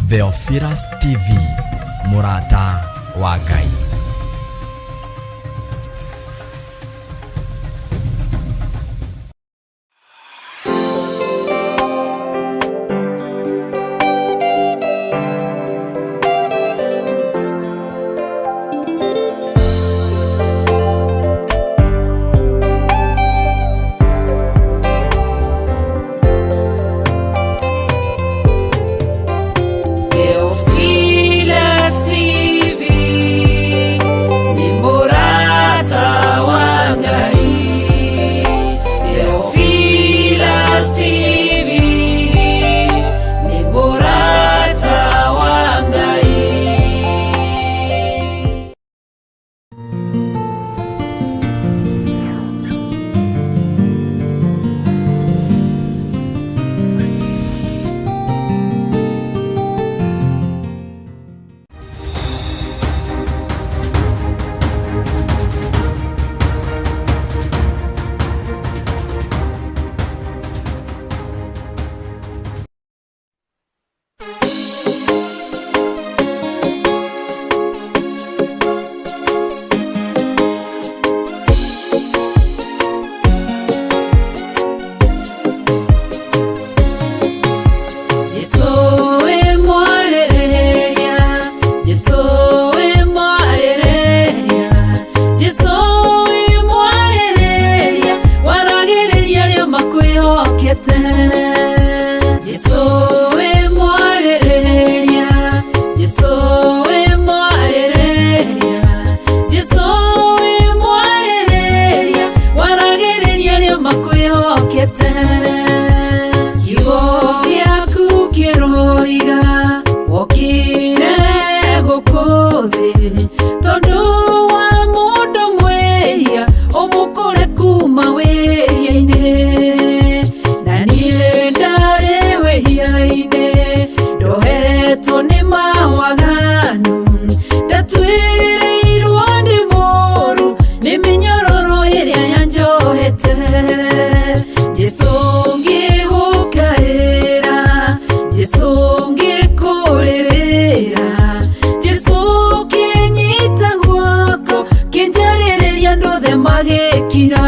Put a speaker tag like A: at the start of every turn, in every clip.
A: Theophilus TV, mũrata wa Ngai.
B: Theophilus TV nĩ mũrata wa Ngai. Theophilus TV nĩ mũrata wa Ngai. Jesũ wĩ mwarĩrĩria, Jesũ wĩ mwarĩrĩria, Jesũ wĩ mwarĩrĩria, waragĩrĩria arĩa makwĩhokete. Jesũ wĩ mwarĩrĩria, Jesũ wĩ mwarĩrĩria, Jesũ wĩ mwarĩrĩria, waragĩrĩria arĩa makwĩhokete. Kiugo gĩaku kĩroiga wokire gũkũ thĩ tondũ wa mũndũ mwĩhia ũmũkũre kuma wĩhia-inĩ na niĩ ndarĩ wĩhia-inĩ ndohetwo nĩ mawaganu ndatuĩrĩirwo nĩ mũru nĩ mĩnyororo ĩrĩa yanjohete. Jesũ ngĩgũkaĩra, Jesũ ngĩkũrĩrĩra, Jesũ kĩnyita guoko kĩnjarĩrĩria andũ othe magĩkira.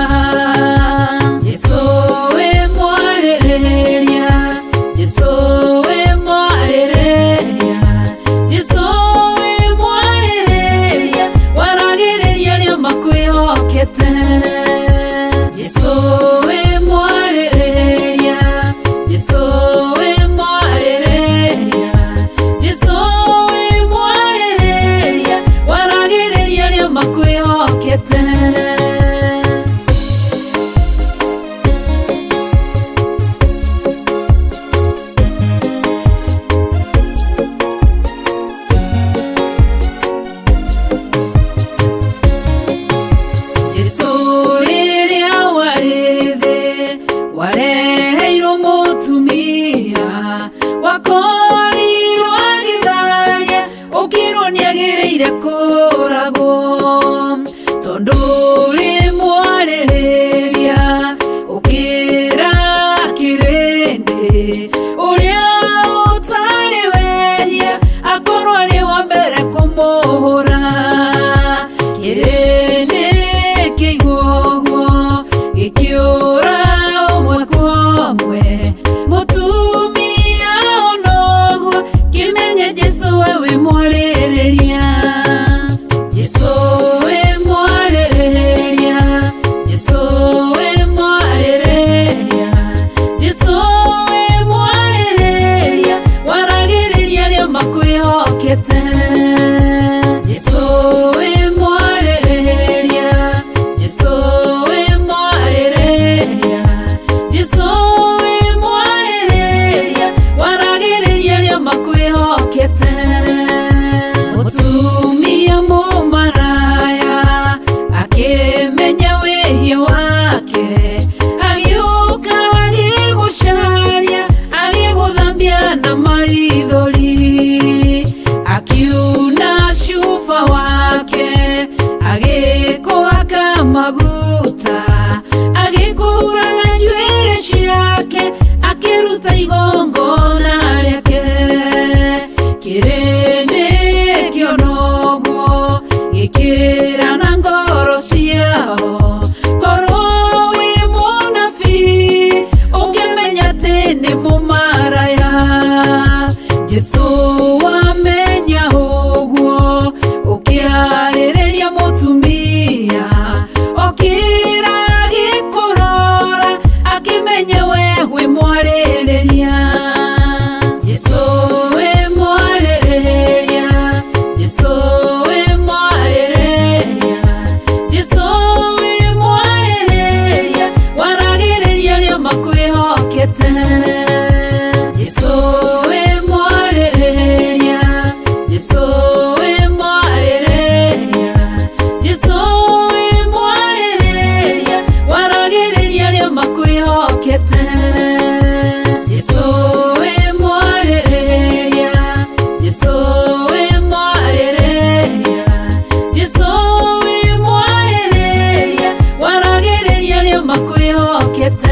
B: Jesũ wĩ mwarĩrĩria, Jesũ wĩ mwarĩrĩria, Jesũ wĩ mwarĩrĩria, waragĩrĩria arĩa makwĩhokete. Jesũ wĩ mwarĩrĩria. Njĩhokete.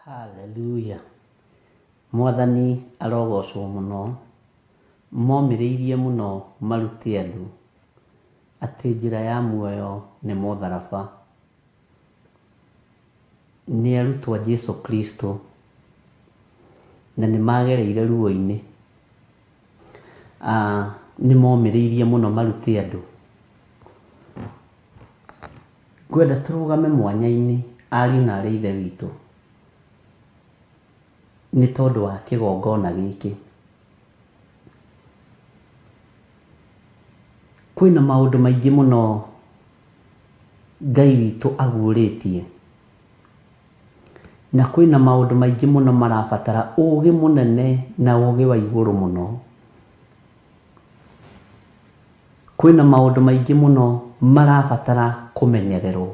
C: Haleluya. Mwathani arogocwo mũno. Momĩrĩirie mũno marute andũ atĩ njĩra ya muoyo nĩ mũtharaba. Nĩ arutwo a Jesu Kristo na nĩ magereire ruo-inĩ. Nĩ momĩrĩirie mũno marute andũ. Ngwenda tũrũgame mwanya-inĩ ariũ na arĩ ithe witũ nĩ tondũ wa kĩgongona gĩkĩ. Kwĩna maũndũ maingĩ mũno Ngai witũ aguũrĩtie, na kwĩna maũndũ maingĩ mũno marabatara ũgĩ mũnene na ũgĩ wa igũrũ mũno. Kwĩna maũndũ maingĩ mũno marabatara kũmenyererwo.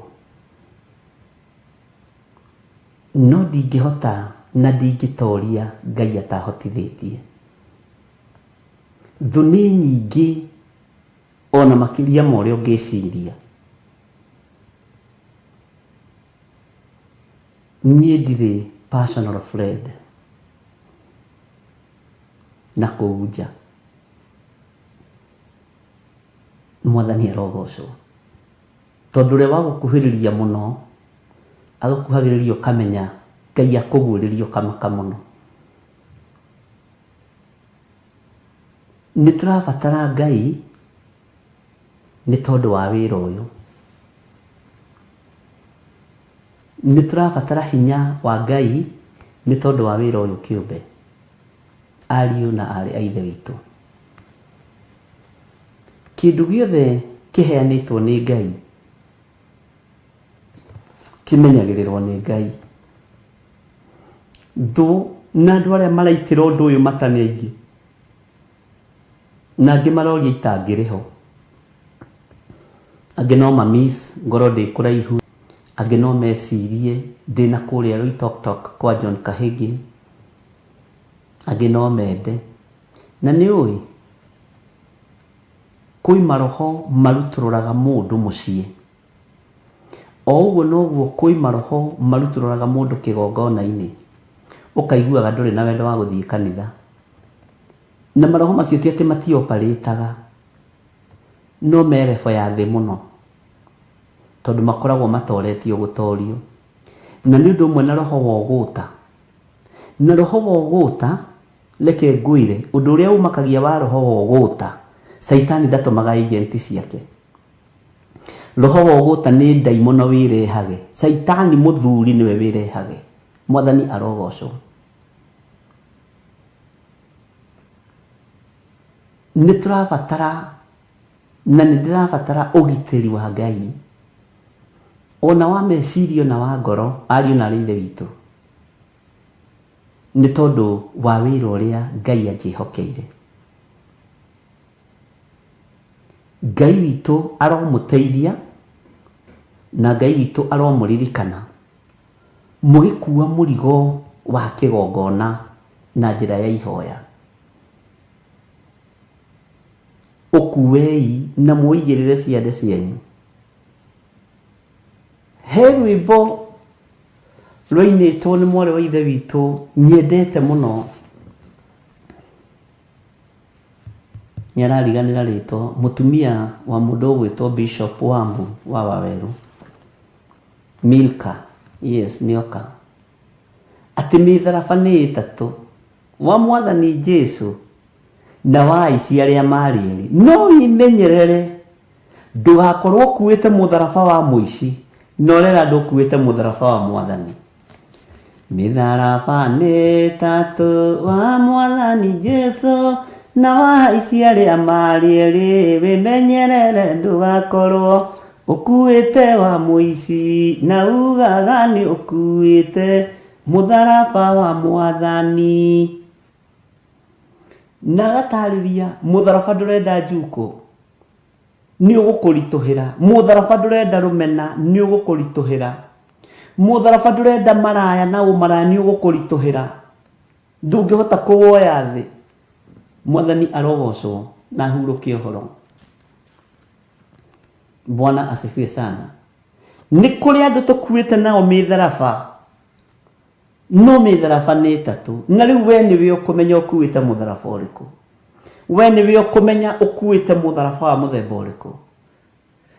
C: No ndingĩhota na ndingĩtoria Ngai atahotithĩtie. Thũ nĩ nyingĩ ona makĩria ma ũrĩa ũngĩciria. Niĩ ndirĩ personal friend na kũu nja. Mwathani arogocwo. Tondũ ũrĩa wagũkuhĩrĩria mũno, agũkuhagĩrĩria ũkamenya Ngai akũguũrĩria ũkamaka mũno. Nĩ tũrabatara Ngai nĩ tondũ wa wĩra ũyũ. Nĩ tũrabatara hinya wa Ngai nĩ tondũ wa wĩra ũyũ kĩũmbe, ariũ na aarĩ a Ithe witũ. Kĩndũ gĩothe kĩheanĩtwo nĩ Ngai kĩmenyagĩrĩrwo nĩ Ngai. Thũ na andũ arĩa maraitĩra ũndũ ũyũ mata nĩ aingĩ, na angĩ maroria itangĩrĩ ho. Angĩ no ma miss ngorwo ndĩ kũraihu, angĩ no mecirie ndĩna kũrĩa Loitoktok kwa John Kahĩngĩ, angĩ no mende. Na nĩ ũĩ, kwĩ maroho marutũrũraga mũndũ mũciĩ. O ũguo noguo kwĩ maroho marutũrũraga mũndũ kĩgongona-inĩ, ũkaiguaga ndũrĩ na wendo wa gũthiĩ kanitha. Na maroho macio ti atĩ matioparĩtaga, no me level ya thĩ mũno, tondũ makoragwo matoretio gũtorio. Na nĩ ũndũ ũmwe na roho wa ũgũta. Na roho wa ũgũta, reke ngwĩre, ũndũ ũrĩa ũmakagia wa roho wa ũgũta, Caitani ndatũmaga agent ciake. Roho wa ũgũta nĩ ndaimono wĩrehage. Caitani mũthuri nĩwe wĩrehage. Mwathani arogocwo. Nĩ tũrabatara na nĩ ndĩrabatara ũgitĩri wa Ngai ona wa meciria ona wa ngoro, ariũ na arĩ ithe witũ, nĩ tondũ wa wĩra ũrĩa Ngai anjĩhokeire. Ngai witũ aromũteithia na Ngai witũ aromũririkana mũgĩkua mũrigo wa kĩgongona na njĩra ya ihoya. Ũkuei na mũũigĩrĩre ciande cianyu. He rwĩmbo rwainĩtwo nĩ mwarĩ wa ithe witũ nyendete mũno. Nĩ arariganĩra rĩtwa, mũtumia wa mũndũ ũgwĩtwo Bishop Wambu wa Wawerũ. Milka, yes, nĩoka. Atĩ mĩtharaba nĩ ĩtatũ, wa Mwathani Jesu na wa aici arĩa marĩ erĩ. No wĩmenyerere ndũgakorwo ũkuĩte mũtharaba wa mũici na ũrera andũ ũkuĩte mũtharaba wa Mwathani. Mĩtharaba nĩ ĩtatũ wa Mwathani Jesu na wa aici arĩa marĩ erĩ, wĩmenyerere ndũgakorwo ũkuĩte wa mũici na ugaga nĩ ũkuĩte Mũtharaba wa Mwathani. Na agatarĩria mũtharaba ndũrenda njukũ, nĩ ũgũkũritũhĩra. Mũtharaba ndũrenda rũmena, nĩ ũgũkũritũhĩra. Mũtharaba ndũrenda maraya na ũmaraya, nĩ ũgũkũritũhĩra. Ndũngĩhota kũwoya thĩ. Mwathani arogocwo na ahurũke ũhoro. Bwana asifiwe sana. Nĩ kũrĩ andũ tũkuĩte nao mĩtharaba, no mĩtharaba nĩ ĩtatũ. Na rĩu we nĩwe ũkũmenya ũkuĩte mũtharaba ũrĩkũ. We nĩwe ũkũmenya ũkuĩte mũtharaba wa mũthemba ũrĩkũ.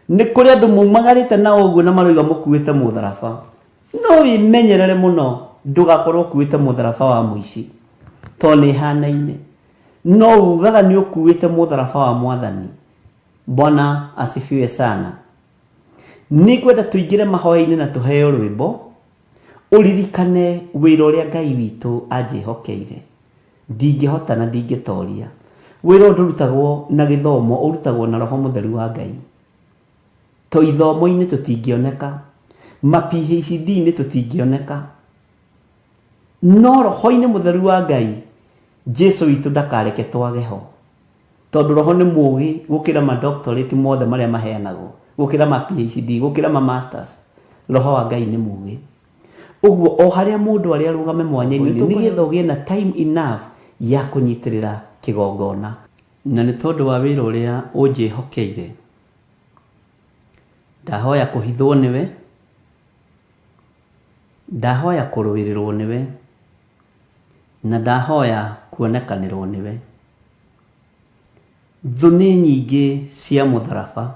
C: Nĩ kũrĩ andũ mumagarĩte nao ũguo na maroiga mũkuĩte mũtharaba. No wĩmenyerere mũno ndũgakorwo ũkuĩte mũtharaba wa mũici, tondũ nĩ ĩhanaine. No ugaga nĩ ũkuĩte mũtharaba wa Mwathani. Bwana asifiwe sana. Nĩngwenda tũingĩre mahoya-inĩ na tũheo rwĩmbo, ũririkane wĩra ũrĩa Ngai witũ anjĩhokeire. Ndingĩhota na ndingĩtoria. Wĩra ũyũ ndũrutagwo na gĩthomo, ũrutagwo na Roho Mũtheru wa Ngai. To ithomo-inĩ tũtingĩoneka, ma PhD-inĩ tũtingĩoneka, no Roho-inĩ Mũtheru wa Ngai, Jesu witũ ndakareke twage ho. Tondũ Roho nĩ mũũgĩ gũkĩra ma doctorate mothe marĩa maheanagwo, gũkĩra ma PhD, gũkĩra ma masters. Roho wa Ngai nĩ mũũgĩ. Ũguo o harĩa mũndũ arĩ arũgame mwanya-inĩ nĩgetha ũgĩe na time enough ya kũnyitĩrĩra kĩgongona. Na nĩ tondũ wa wĩra ũrĩa ũnjĩhokeire, ndahoya kũhithwo nĩwe, ndahoya kũrũĩrĩrwo nĩwe, na ndahoya kuonekanĩrwo nĩwe. Thũ nĩ nyingĩ cia mũtharaba,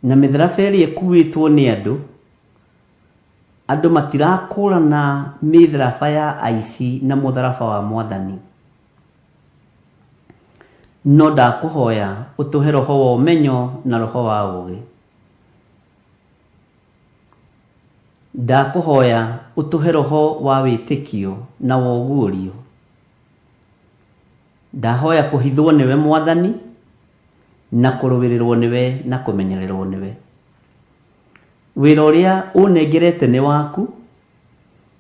C: na mĩtharaba ĩrĩa ĩkuĩtwo nĩ andũ, andũ matirakũrana mĩtharaba ya aici na mũtharaba wa Mwathani. No ndakũhoya ũtũhe roho wa ũmenyo na roho wa ũũgĩ. Ndakũhoya ũtũhe roho wa wĩtĩkio na wa ũguũrio. Ndahoya kũhithwo nĩwe Mwathani, na kũrũĩrĩrwo nĩwe na kũmenyererwo nĩwe. Wĩra ũrĩa ũnengerete nĩ waku,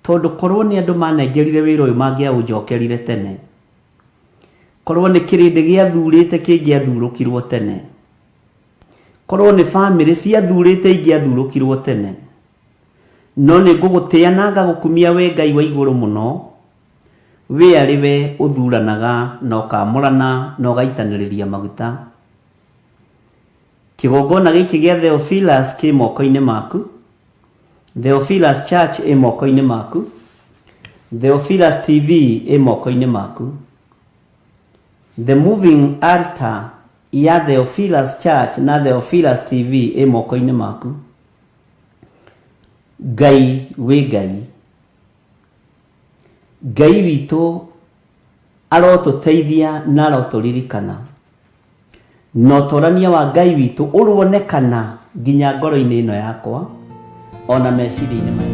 C: tondũ korwo nĩ andũ manengerire wĩra ũyũ mangĩaũnjokerire tene. Korwo nĩ kĩrĩndĩ gĩathurĩte kĩngĩathurũkirwo tene. Korwo nĩ famĩlĩ ciathurĩte ingĩathurũkirwo tene. No nĩ ngũgũtĩa na ngagũkumia we Ngai wa igũrũ mũno, we arĩ we ũthuranaga na ũkamũrana na ũgaitanĩrĩria maguta. Kĩgongona gĩkĩ gĩa Theophilus kĩ moko-inĩ maku, Theophilus Church ĩ moko-inĩ maku, Theophilus TV ĩ moko-inĩ maku. The Moving Altar ya Theophilus Church na Theophilus TV ĩ moko-inĩ maku. Ngai wĩ Ngai. Ngai witũ arotũteithia na arotũririkana. Na ũtorania wa Ngai witũ ũronekana nginya ngoro-inĩ ĩno yakwa ona meciria-inĩ maya.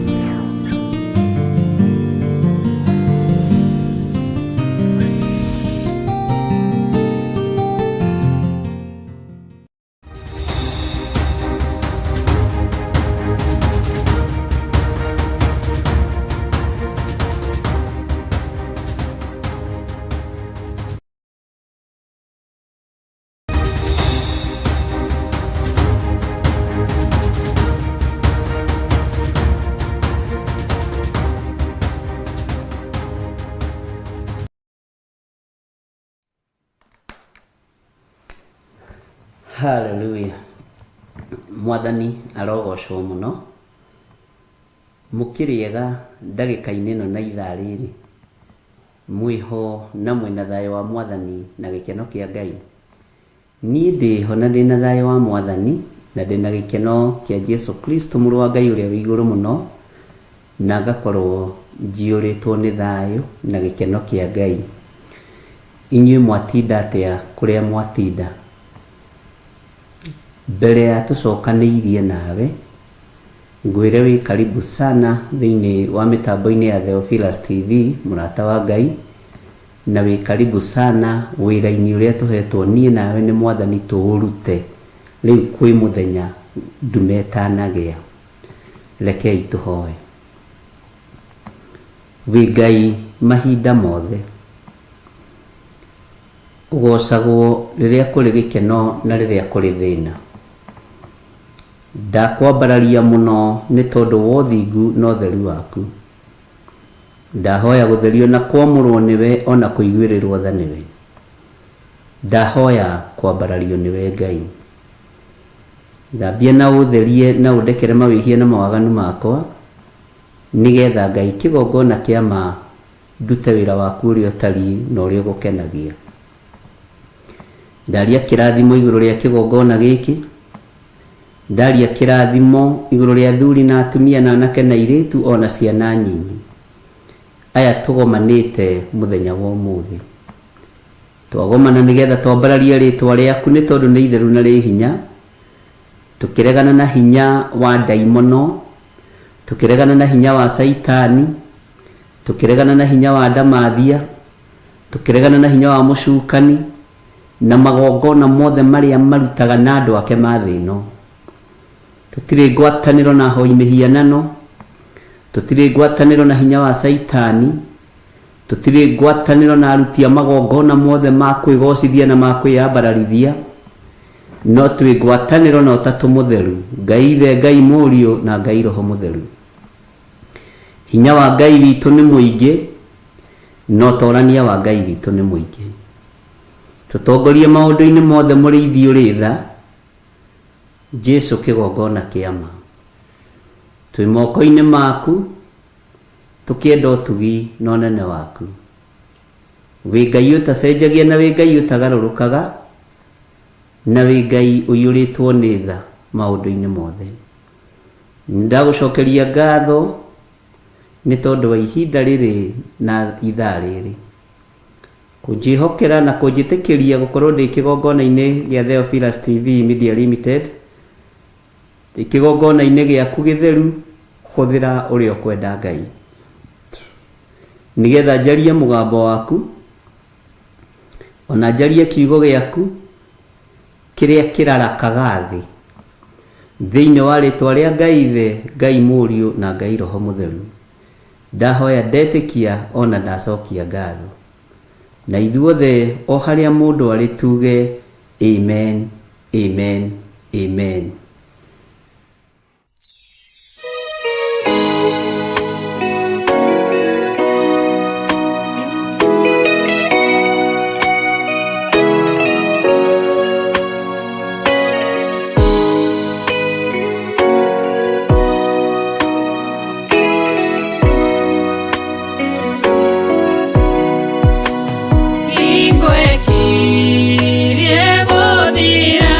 C: Hallelujah. Mwathani arogocwo mũno. Mũkĩrĩega ndagĩka-inĩ ĩno na ithaa rĩrĩ. Mwĩho na mwĩna thayũ wa Mwathani na gĩkeno kĩa Ngai. Niĩ ndĩho na ndĩna thayũ wa Mwathani na ndĩna gĩkeno kĩa Jesu Kristo mũrũ wa Ngai ũrĩa wĩ igũrũ mũno, na ngakorwo njiyũrĩtwo nĩ thayũ na gĩkeno kĩa Ngai. Inyuĩ mwatinda atĩa kũrĩa mwatinda? Mbere ya tũcokanĩirie nawe, ngwĩre wĩ karibu sana thĩinĩ wa mĩtambo-inĩ ya Theophilus TV, mũrata wa Ngai, na wĩ karibu sana wĩra-inĩ ũrĩa tũhetwo niĩ nawe nĩ Mwathani tũũrute rĩu kwĩ mũthenya ndume ĩtanagĩa. Rekei tũhoe. Wĩ Ngai mahinda mothe. Ũgocagwo rĩrĩa kũrĩ gĩkeno na rĩrĩa kũrĩ thĩna. Ndakwambararia mũno nĩ tondũ wa ũthingu na ũtheru waku. Ndahoya gũtherio na kwamũrwo nĩwe o na kũiguĩrĩrwo tha nĩwe. Ndahoya kwambarario nĩwe Ngai. Thambia na ũtherie na ũndekere mawĩhia na mawaganu makwa, nĩgetha Ngai kĩgongona kĩa ma ndute wĩra waku ũrĩa ũtariĩ na ũrĩa ũgũkenagia. Ndaria kĩrathimo igũrũ rĩa kĩgongona gĩkĩ, ndaria kĩrathimo igũrũ rĩa athuri na atumia na anake na airĩtu o na ciana nyinyi, aya tũgomanĩte mũthenya wa ũmũthĩ. Twagomana nĩgetha twambararie rĩtwa rĩaku nĩ tondũ nĩ itheru na rĩ hinya, tũkĩregana na hinya wa ndaimono, tũkĩregana na hinya wa Caitani, tũkĩregana na hinya wa ndamathia, tũkĩregana na hinya wa mũcukani, na magongona mothe marĩa marutaga na andũ ake ma thĩ ĩno. Tũtirĩ ngwatanĩro na ahoi mĩhianano, tũtirĩ ngwatanĩro na hinya wa Caitani, Tũtirĩ ngwatanĩro na aruti a magongona mothe ma kwĩgocithia na ma kwĩyambararithia, no twĩ ngwatanĩro na Ũtatũ Mũtheru, Ngai Ithe, Ngai Mũriũ, na Ngai Roho Mũtheru. Hinya wa Ngai witũ nĩ mũingĩ, na ũtorania wa Ngai witũ nĩ mũingĩ. Tũtongorie maũndũ-inĩ mothe Mũrĩithi ũrĩ tha, Jesu kĩgongona kĩa ma. Twĩ moko-inĩ maku, Tũkĩenda ũtugi na ũnene waku. Wĩ Ngai ũtacenjagia na wĩ Ngai ũtagarũrũkaga, na wĩ Ngai ũiyũrĩtwo nĩ tha maũndũ-inĩ mothe. Nĩndagũcokeria ngatho nĩ tondũ wa ihinda rĩrĩ na ithaa rĩrĩ, kũnjĩhokera na kũnjĩtĩkĩria gũkorwo ndĩ kĩgongona-inĩ gĩa Theophilus TV Media Limited, Ndĩ kĩgongona-inĩ gĩaku gĩtheru, hũthĩra ũrĩa ũkwenda Ngai, nĩgetha njarie mũgambo waku, o na njarie kiugo gĩaku kĩrĩa kĩrarakaga thĩ, thĩinĩ wa rĩtwa rĩa Ngai Ithe, Ngai Mũriũ, na Ngai Roho Mũtheru. Ndahoya ndetĩkia o na ndacokia ngatho. Na ithuothe o harĩa mũndũ arĩ tuge Amen. Amen. Amen.
B: Hingo ĩkirie gũthira.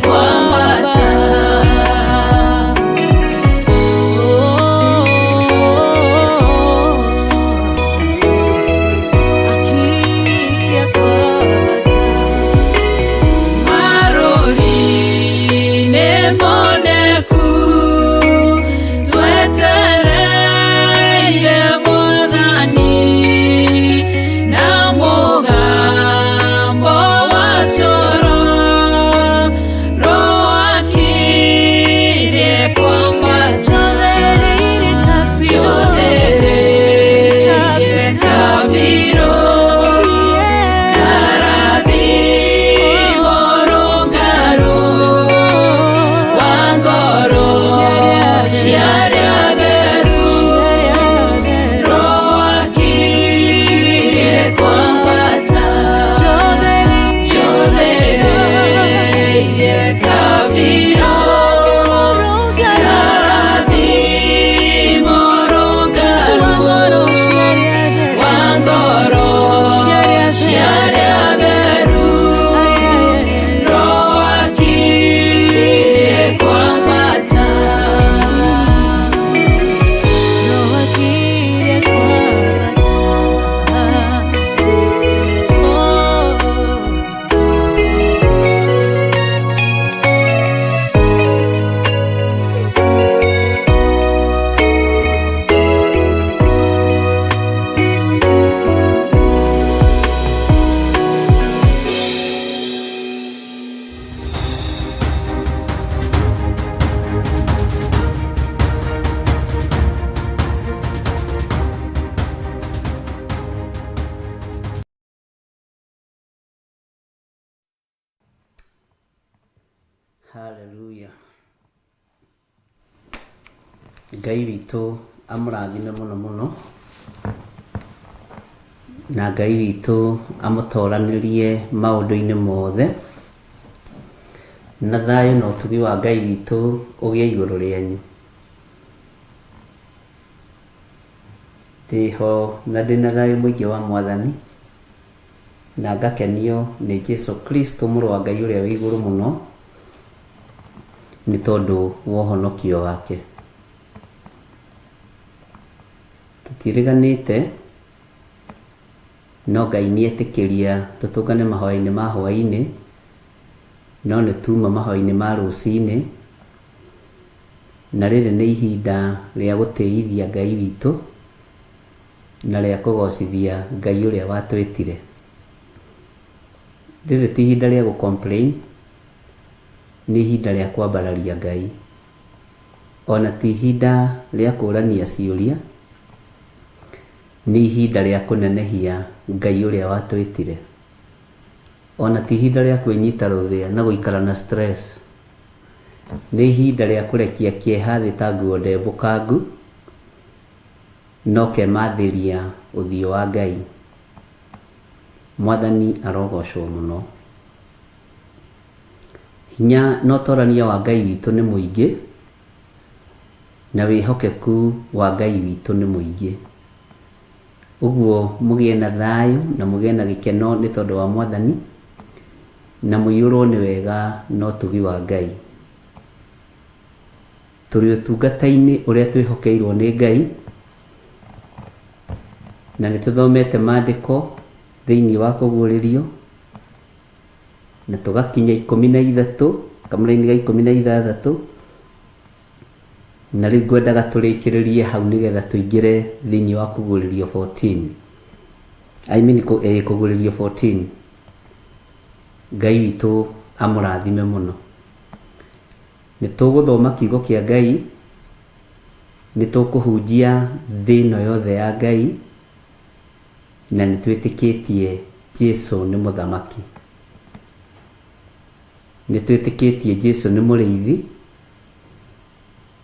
B: kwambata.
D: Akiria kwambata.
B: Marũri nĩ moneku, twetereire Mwathani, na mũgambo wa coro rũakirie kwambata.
D: Njothereire kabirũ.
B: Njothereire kabirũ, karathimo rũngarũ wa ngoro cia arĩa atheru, rũakirie kwambata. Njothereire kabirũ, karathimo rũngarũ wa ngoro cia arĩa atheru, rũakirie kwambata.
D: Rũakirie kwambata. Oh.
C: Haleluya. Ngai witũ amũrathime mũno mũno, na Ngai witũ amũtoranĩrie maũndũ-inĩ mothe, na thayũ na ũtugi wa Ngai witũ ũgĩe igũrũ rĩanyu. Ndĩho na ndĩna thayũ mũingĩ wa Mwathani, na ngakenio nĩ Jesu Kristo mũrũ wa Ngai ũrĩa wĩ igũrũ mũno, nĩ tondũ wa ũhonokio wake. Tũtiĩrĩganĩte, no Ngai nĩ etĩkĩria tũtũngane mahoya-inĩ ma hwaĩ-inĩ, no nĩ tuma mahoya-inĩ ma rũcinĩ, na rĩrĩ nĩ ihinda rĩa gũtĩithia Ngai witũ na rĩa kũgocithia Ngai ũrĩa watwĩtire. Rĩrĩ ti ihinda rĩa gũ complain, nĩ ihinda rĩa kwambararia Ngai. Ona ti ihinda rĩa kũrania ciũria, nĩ ihinda rĩa kũnenehia Ngai ũrĩa watwĩtire. Ona ti ihinda rĩa kwĩnyita rũthĩa na gũikara na stress. Nĩ ihinda rĩa kũrekia kĩeha thĩ ta nguo ndembũkangu, no kemathĩria ũthiũ wa Ngai. Mwathani arogocwo mũno. Hinya na ũtorania wa Ngai witũ nĩ mũingĩ, na wĩhokeku wa Ngai witũ nĩ mũingĩ. Ũguo mũgĩe na thayũ na mũgĩe na gĩkeno nĩ tondũ wa Mwathani, na mũiyũrwo nĩ wega na ũtugi wa Ngai. Tũrĩ ũtungata-inĩ ũrĩa twĩhokeirwo nĩ Ngai, na nĩ tũthomete maandĩko thĩinĩ wa kũguũrĩrio, na tũgakinya 13, kamũraini ga 16, na rĩu ngwendaga tũrĩkĩrĩrie hau nĩgetha tũingĩre thĩinĩ wa kũguũrĩrio 14. I mean, kũguũrĩrio 14. Ngai witũ amũrathime mũno. Nĩ tũgũthoma kiugo kĩa Ngai, nĩ tũkũhunjia thĩ ĩno yothe ya Ngai, na nĩ twĩtĩkĩtie Jesu nĩ mũthamaki. Nĩ twĩtĩkĩtie Jesu nĩ mũrĩithi,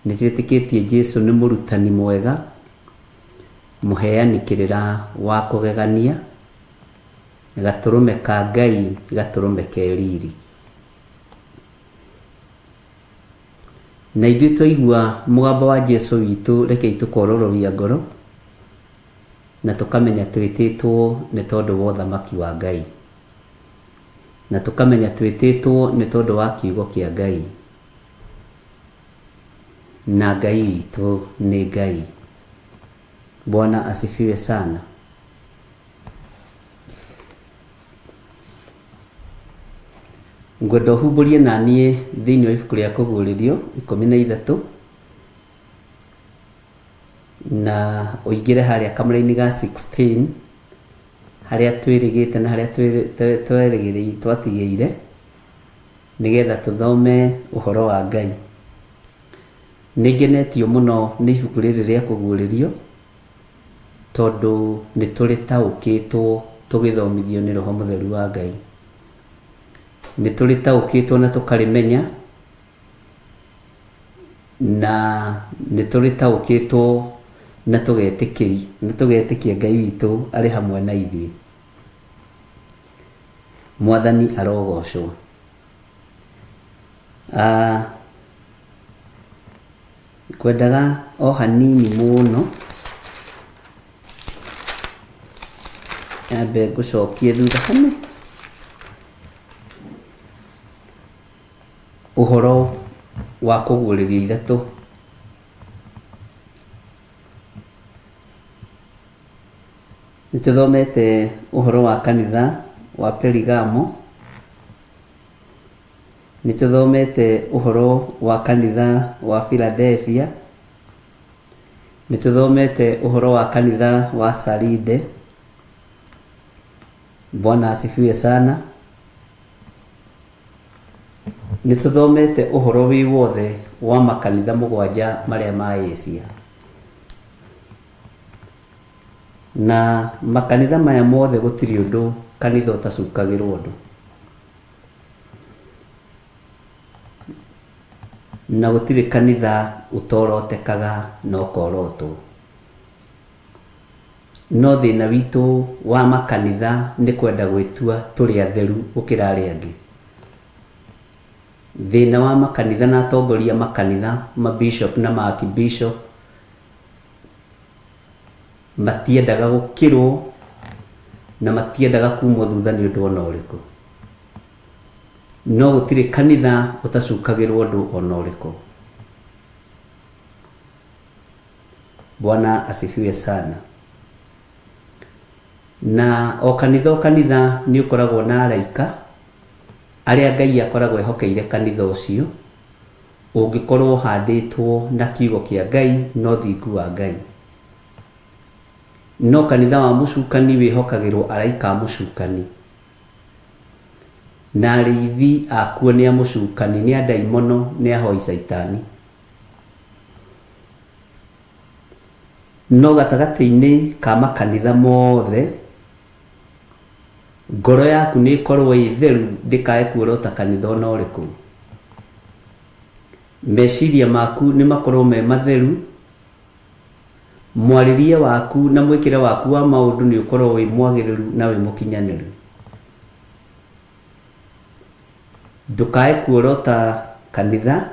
C: nĩ twĩtĩkĩtie Jesu nĩ mũrutani mwega, mũheani kĩrĩra wa kũgegania, gatũrũme ka Ngai, gatũrũme ke riri. Na ithuĩ twaigua mũgambo wa Jesu witũ, rekei tũkorororia ngoro na tũkamenya twĩtĩtwo nĩ tondũ wa ũthamaki wa Ngai. Na tũkamenya twĩtĩtwo nĩ tondũ wa kiugo kĩa Ngai. Na Ngai witũ nĩ Ngai. Bwana asifiwe sana. Ngwenda ũhumbũrie na niĩ thĩinĩ wa ibuku rĩa Kũguũrĩrio 13 na ũingĩre harĩa kamũra-inĩ ga 16 harĩa twĩrĩgĩte na harĩa twerĩgĩrĩire twatigĩire nĩgetha tũthome ũhoro wa Ngai. Nĩ ngenetio mũno nĩ ibuku rĩrĩ rĩa Kũguũrĩrio tondũ nĩ tũrĩtaũkĩtwo tũgĩthomithio nĩ Roho Mũtheru wa Ngai. Nĩ tũrĩtaũkĩtwo na tũkarĩmenya na nĩ tũrĩtaũkĩtwo na tũgetĩkĩri na tũgetĩkia Ngai witũ arĩ hamwe na ithuĩ. Mwathani arogocwo. Ah, ngwendaga o hanini mũno nyambe ngũcokie thutha hane ũhoro wa Kũguũrĩrio 3. Nĩ tũthomete ũhoro wa kanitha wa Perigamo, nĩ tũthomete ũhoro wa kanitha wa Philadelphia, nĩ tũthomete ũhoro wa kanitha wa Saride. Bwana asifiwe sana. Nĩ tũthomete ũhoro wĩ wothe wa makanitha 7 marĩa ma Asia. Na makanitha maya mothe gũtirĩ ũndũ kanitha ũtacukagĩrwo ũndũ. Na gũtirĩ kanitha ũtorotekaga na ũkorotwo. No thĩna witũ wa makanitha nĩ kwenda gwĩtua tũrĩ atheru gũkĩra arĩa angĩ. Thĩna wa makanitha na atongoria makanitha, mabishop na maarchbishop, matiendaga gũkĩrwo na matiendaga kumwo thutha nĩ ũndũ ona ũrĩkũ. No gũtirĩ kanitha ũtacukagĩrwo ũndũ ona ũrĩkũ. Bwana asifiwe sana. Na o kanitha o kanitha nĩ ũkoragwo na araika arĩa Ngai akoragwo ehokeire kanitha ũcio ũngĩkorwo ũhandĩtwo na kiugo kĩa Ngai na ũthingu wa Ngai. No kanitha wa mũcukani wĩhokagĩrwo araika a mũcukani na arĩithi akuo nĩ a mũcukani, nĩ a ndaimono, nĩ ahoi caitani. No gatagatĩ-inĩ ka makanitha mothe ngoro yaku nĩ ĩkorwo ĩ theru ndĩkae kuorota kanitha ona ũrĩkũ. Meciria maku nĩ makorwo me matheru, mwarĩrie waku na mwĩkĩre waku wa maũndũ nĩ ũkorwo wĩ mwagĩrĩru na wĩ mũkinyanĩru. Ndũkae kuorota kanitha,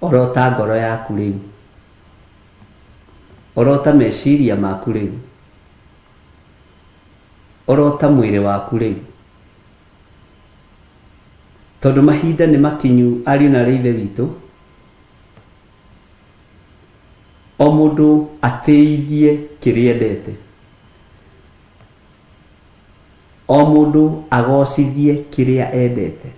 C: orota ngoro yaku rĩu, orota meciria maku rĩu, orota mwĩrĩ waku rĩu, tondũ mahinda nĩ makinyu ariũ na arĩ ithe witũ, o mũndũ atĩithie kĩrĩa endete, o mũndũ agocithie kĩrĩa endete.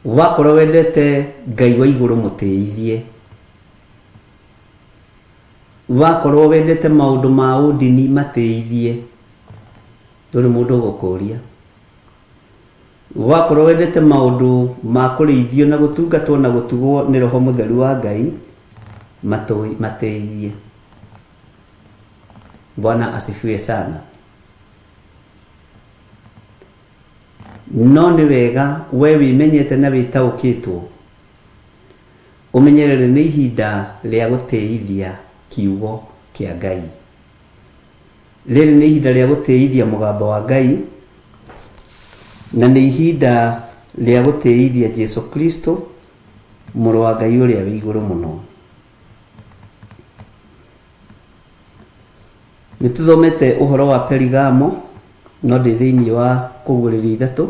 C: Wakorwo wendete Ngai wa igũrũ mũtĩithie, wakorwo wendete maũndũ ma ũndini matĩithie, ndũrĩ mũndũ ũgũkũria. Wakorwo wendete maũndũ ma kũrĩithio na gũtungatwo na gũtugwo nĩ Roho Mũtheru wa Ngai matĩithie. Bwana asifiwe sana. No nĩ wega we wĩmenyete na wĩtaũkĩtwo ũmenyerere nĩ ihinda rĩa gũtĩithia kiugo kĩa Ngai. Rĩrĩ nĩ ihinda rĩa gũtĩithia mũgambo wa Ngai na nĩ ihinda rĩa gũtĩithia Jesu Kristo mũrũ wa Ngai ũrĩa wĩ igũrũ mũno. Nĩ tũthomete ũhoro wa Perigamo, no ndĩ thĩinĩ wa Kũguũrĩrio ithatũ.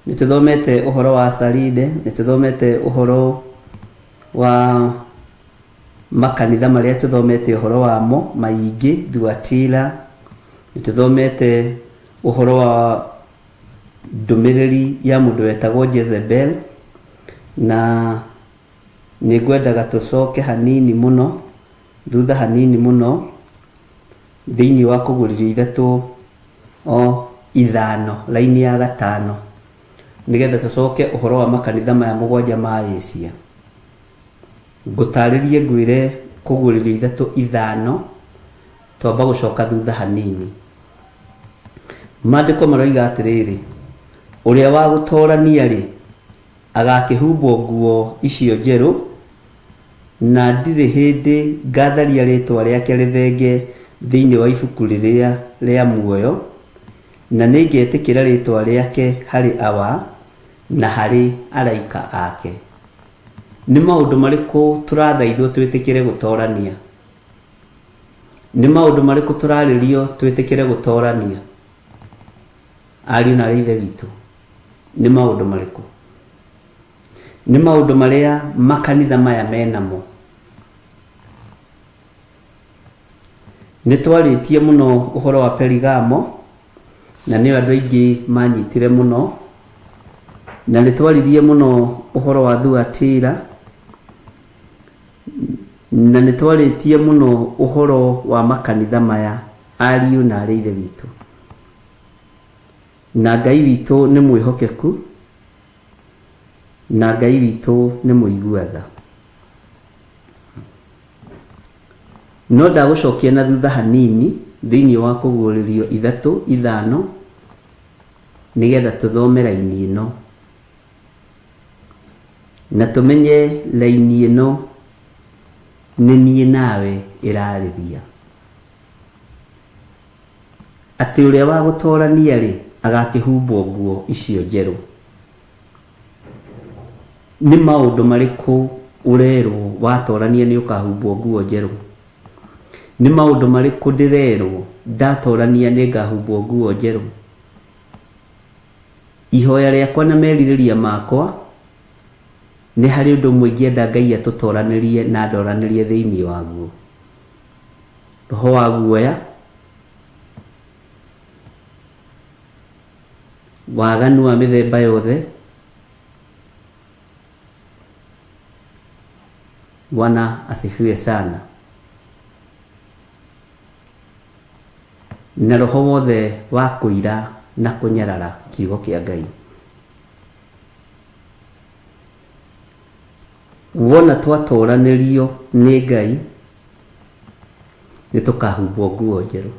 C: Nĩ tũthomete ũhoro wa Saride, nĩ tũthomete ũhoro wa makanitha marĩa tũthomete ũhoro wamo maingĩ, Thuatira. Nĩ tũthomete ũhoro wa ndũmĩrĩri ya mũndũ wetagwo Jezebel, na nĩ ngwendaga tũcoke hanini mũno thutha hanini mũno thĩinĩ wa Kũguũrĩrio ithatũ o ithano, raini ya gatano, nĩgetha tũcoke ũhoro wa makanitha maya mũgwanja ma Asia. Ngũtarĩrie ngwĩre Kũguũrĩrio ithatũ ithano, twamba gũcoka thutha hanini. Maandĩko maroiga atĩrĩrĩ, ũrĩa wa gũtorania-rĩ, agakĩhumbwo nguo icio njerũ, na ndirĩ hĩndĩ ngatharia rĩĩtwa rĩake rĩthenge thĩinĩ wa ibuku rĩrĩa rĩa muoyo, na nĩngetĩkĩra rĩĩtwa rĩake harĩ Awa na harĩ araika ake. Nĩ maũndũ marĩkũ tũrathaithwo twĩtĩkĩre gũtorania? Nĩ maũndũ marĩkũ tũrarĩrio twĩtĩkĩre gũtorania? Ariũ na aarĩ a Ithe witũ, nĩ maũndũ marĩkũ? Nĩ maũndũ marĩa makanitha maya menamo. Nĩ twarĩtie mũno ũhoro wa Perigamo, na nĩyo andũ aingĩ manyitire mũno, na nĩ twaririe mũno ũhoro wa Thuatira, na nĩ twarĩtie mũno ũhoro wa makanitha maya, ariũ na aarĩ a Ithe witũ. Na Ngai witũ nĩ mwĩhokeku, na Ngai witũ nĩ mũigua tha. No ndagũcokia na thutha hanini thĩinĩ wa Kũguũrĩrio ithatũ ithano nĩgetha tũthome raini ĩno na tũmenye raini ĩno nĩ niĩ nawe ĩrarĩria. Atĩ ũrĩa wa gũtorania-rĩ, agakĩhumbwo nguo icio njerũ. Nĩ maũndũ marĩkũ ũrerwo watorania nĩ ũkahumbwo nguo njerũ? Nĩ maũndũ marĩkũ ndĩrerwo ndatorania nĩ ngahumbwo nguo njerũ? Ihoya rĩakwa na merirĩria makwa nĩ harĩ ũndũ ũmwe ingĩenda Ngai atũtoranĩrie na andoranĩrie thĩinĩ waguo. Roho wa guoya, waganu wa mĩthemba yothe, Bwana asifiwe sana. Na roho wothe wa kũira na kũnyarara kiugo kĩa Ngai. Wona twatoranĩrio nĩ Ngai, nĩ tũkahumbwo nguo njerũ.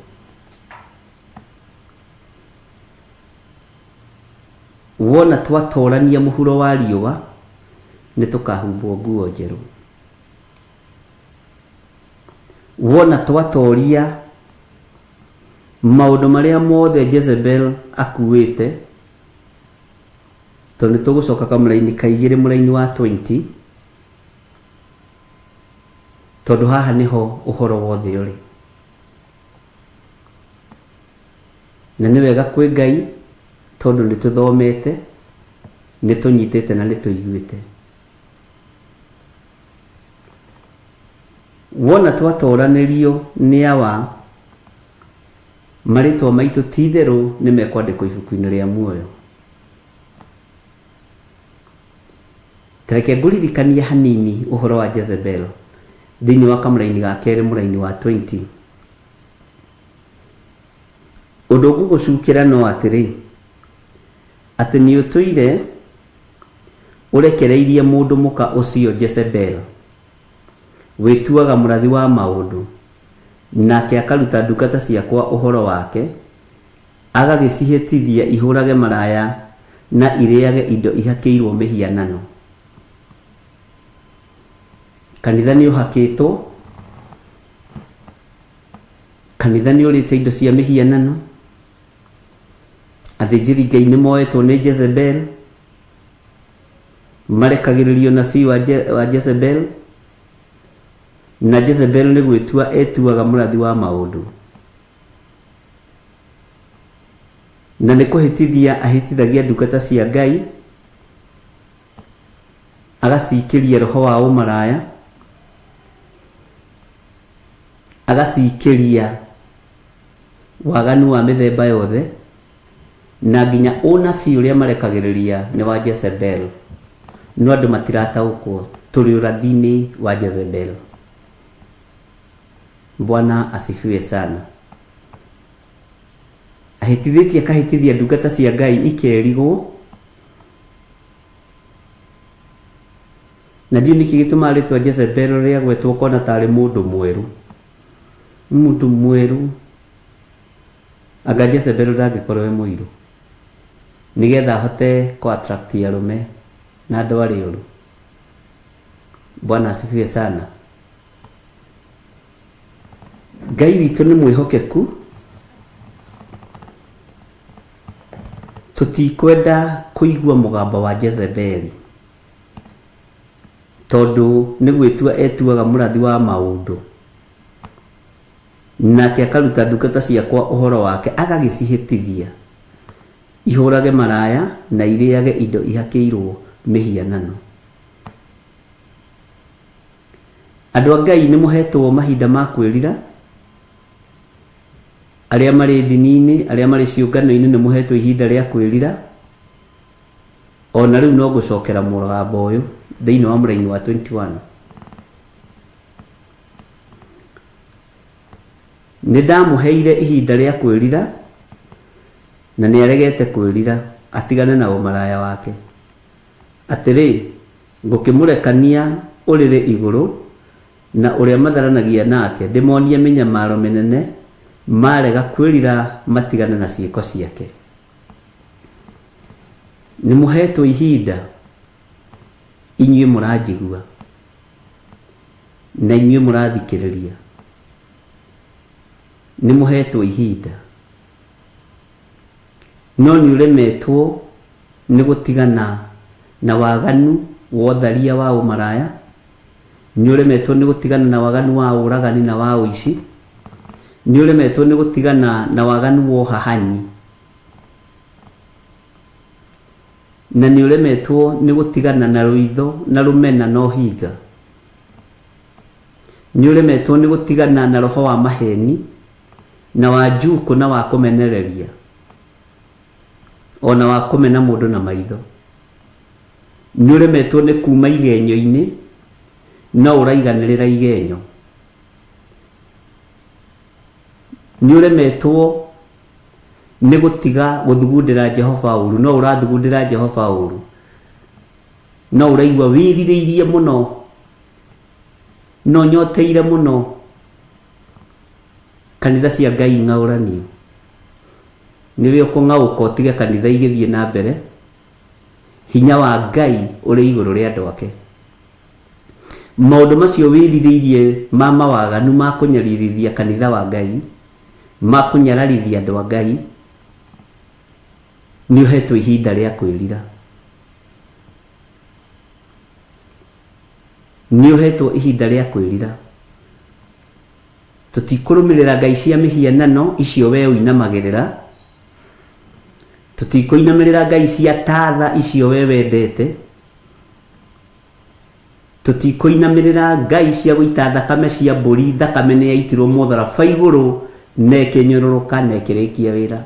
C: Wona twatorania mũhuro wa riũa, nĩ tũkahumbwo nguo njerũ. Wona twatoria maũndũ marĩa mothe Jezebel akuĩte, tondũ nĩ tũgũcoka kamũraini ka igĩrĩ mũraini wa 20, tondũ haha nĩho ũhoro wothe ũrĩ. Na nĩ wega kwĩ Ngai tondũ nĩ tũthomete, nĩ tũnyitĩte na nĩ tũiguĩte. Wona twatoranĩrio nĩ Awa, marĩtwa maitũ ti itherũ nĩ mekwandĩkwo ibuku-inĩ rĩa muoyo. Ta reke ngũririkanie hanini ũhoro wa Jezebel thĩinĩ wa kamũraini ga kerĩ mũraini wa 20. Ũndũ ngũgũcukĩra no atĩrĩ, atĩ nĩũtũire ũrekereirie mũndũ mũka ũcio Jezebel, wĩtuaga mũrathi wa maũndũ, nake akaruta ndungata ciakwa ũhoro wake, agagĩcihĩtithia ihũrage maraya na irĩage indo ihakĩirwo mĩhianano. Kanitha nĩũhakĩtwo. Kanitha nĩ ũrĩte indo cia mĩhianano. Athĩnjĩri Ngai nĩ moetwo nĩ Jezebel. Marekagĩrĩrio nabii wa, Je, wa Jezebel. Na Jezebel nĩ gwĩtua etuaga mũrathi wa maũndũ. Na nĩ kũhĩtithia ahĩtithagia ndungata cia Ngai, agacikĩria roho wa ũmaraya, agacikĩria waganu wa mĩthemba yothe, na nginya ũnabii ũrĩa marekagĩrĩria nĩ wa Jezebel. No andũ matirataũkwo, tũrĩ ũrathi-inĩ wa Jezebel. Bwana asifiwe sana. Ahĩtithĩtie akahĩtithia ndungata cia Ngai ikerigwo, na ndiũĩ nĩkĩ gĩtũmaga rĩtwa Jezebel rĩagwetwo ũkona tarĩ mũndũ mwerũ. Mũndũ mwerũ. Anga Jezebel ndangĩkorwo e mũirũ. Nĩgetha ahote kũ attract arũme na andũ arĩa oru. Bwana asifiwe sana. Ngai witũ nĩ mwĩhokeku, tũtikwenda kũigua mũgambo wa Jezebeli, tondũ nĩ gwĩtua etuaga mũrathi wa maũndũ, nake akaruta ndungata ciakwa ũhoro wake, agagĩcihĩtithia ihũrage maraya na irĩage indo ihakĩirwo mĩhianano. Andũ a Ngai nĩ mũhetwo mahinda ma kwĩrira, arĩa marĩ ndini-inĩ, arĩa marĩ ciũngano-inĩ nĩ mũhetwo ihinda rĩa kwĩrira. Ona rĩu no ngũcokera mũgambo ũyũ thĩinĩ wa mũraini wa 21. Nĩ ndamũheire ihinda rĩa kwĩrira, na nĩ aregete kwĩrira, atigane na ũmaraya wake. Atĩrĩ, ngũkĩmũrekania ũrĩrĩ igũrũ, na ũrĩa matharanagia nake, ndĩmonie mĩnyamaro mĩnene, marega kwĩrira matigane na ciĩko ciake. Nĩ mũhetwo ihinda, inyuĩ mũranjigua, na inyuĩ mũrathikĩrĩria. Nĩ mũhetwo ihinda, no nĩ ũremetwo nĩ gũtigana na waganu wa ũtharia wa ũmaraya, nĩ ũremetwo nĩ gũtigana na waganu wa ũragani na wa ũici, nĩ ũremetwo nĩ gũtigana na waganu wa ũhahanyi, na nĩ ũremetwo nĩ gũtigana na rũitho na rũmena na ũhinga, nĩ ũremetwo nĩ gũtigana na roho wa maheni na wa njukũ na wa kũmenereria, ona wa kũmena mũndũ na maitho. Nĩ ũremetwo nĩ kuma igenyo-inĩ, no ũraiganĩrĩra igenyo. Nĩ ũremetwo nĩ gũtiga gũthugundĩra Jehova ũru, no ũrathugundĩra Jehova ũru, no ũraigua wĩrirĩirie mũno, no nyoteire mũno kanitha cia Ngai ng'aũranio. Nĩwe ũkũng'aũka ũtige kanitha igĩthiĩ na mbere, hinya wa Ngai ũrĩ igũrũ rĩa andũ ake. Maũndũ macio wĩrirĩirie ma mawaganu ma kũnyaririthia kanitha wa Ngai, ma kũnyararithia andũ a Ngai, nĩ ũhetwo ihinda rĩa kwĩrira. Nĩ ũhetwo ihinda rĩa kwĩrira. Tũtikũrũmĩrĩra ngai cia mĩhianano icio we ũinamagĩrĩra, tũtikũinamĩrĩra ngai cia tatha icio we wendete, tũtikũinamĩrĩra ngai cia gũita thakame cia mbũri, thakame nĩ yaitirwo mũtharaba igũrũ na ĩkĩnyũrũrũka na ĩkĩrĩkia wĩra.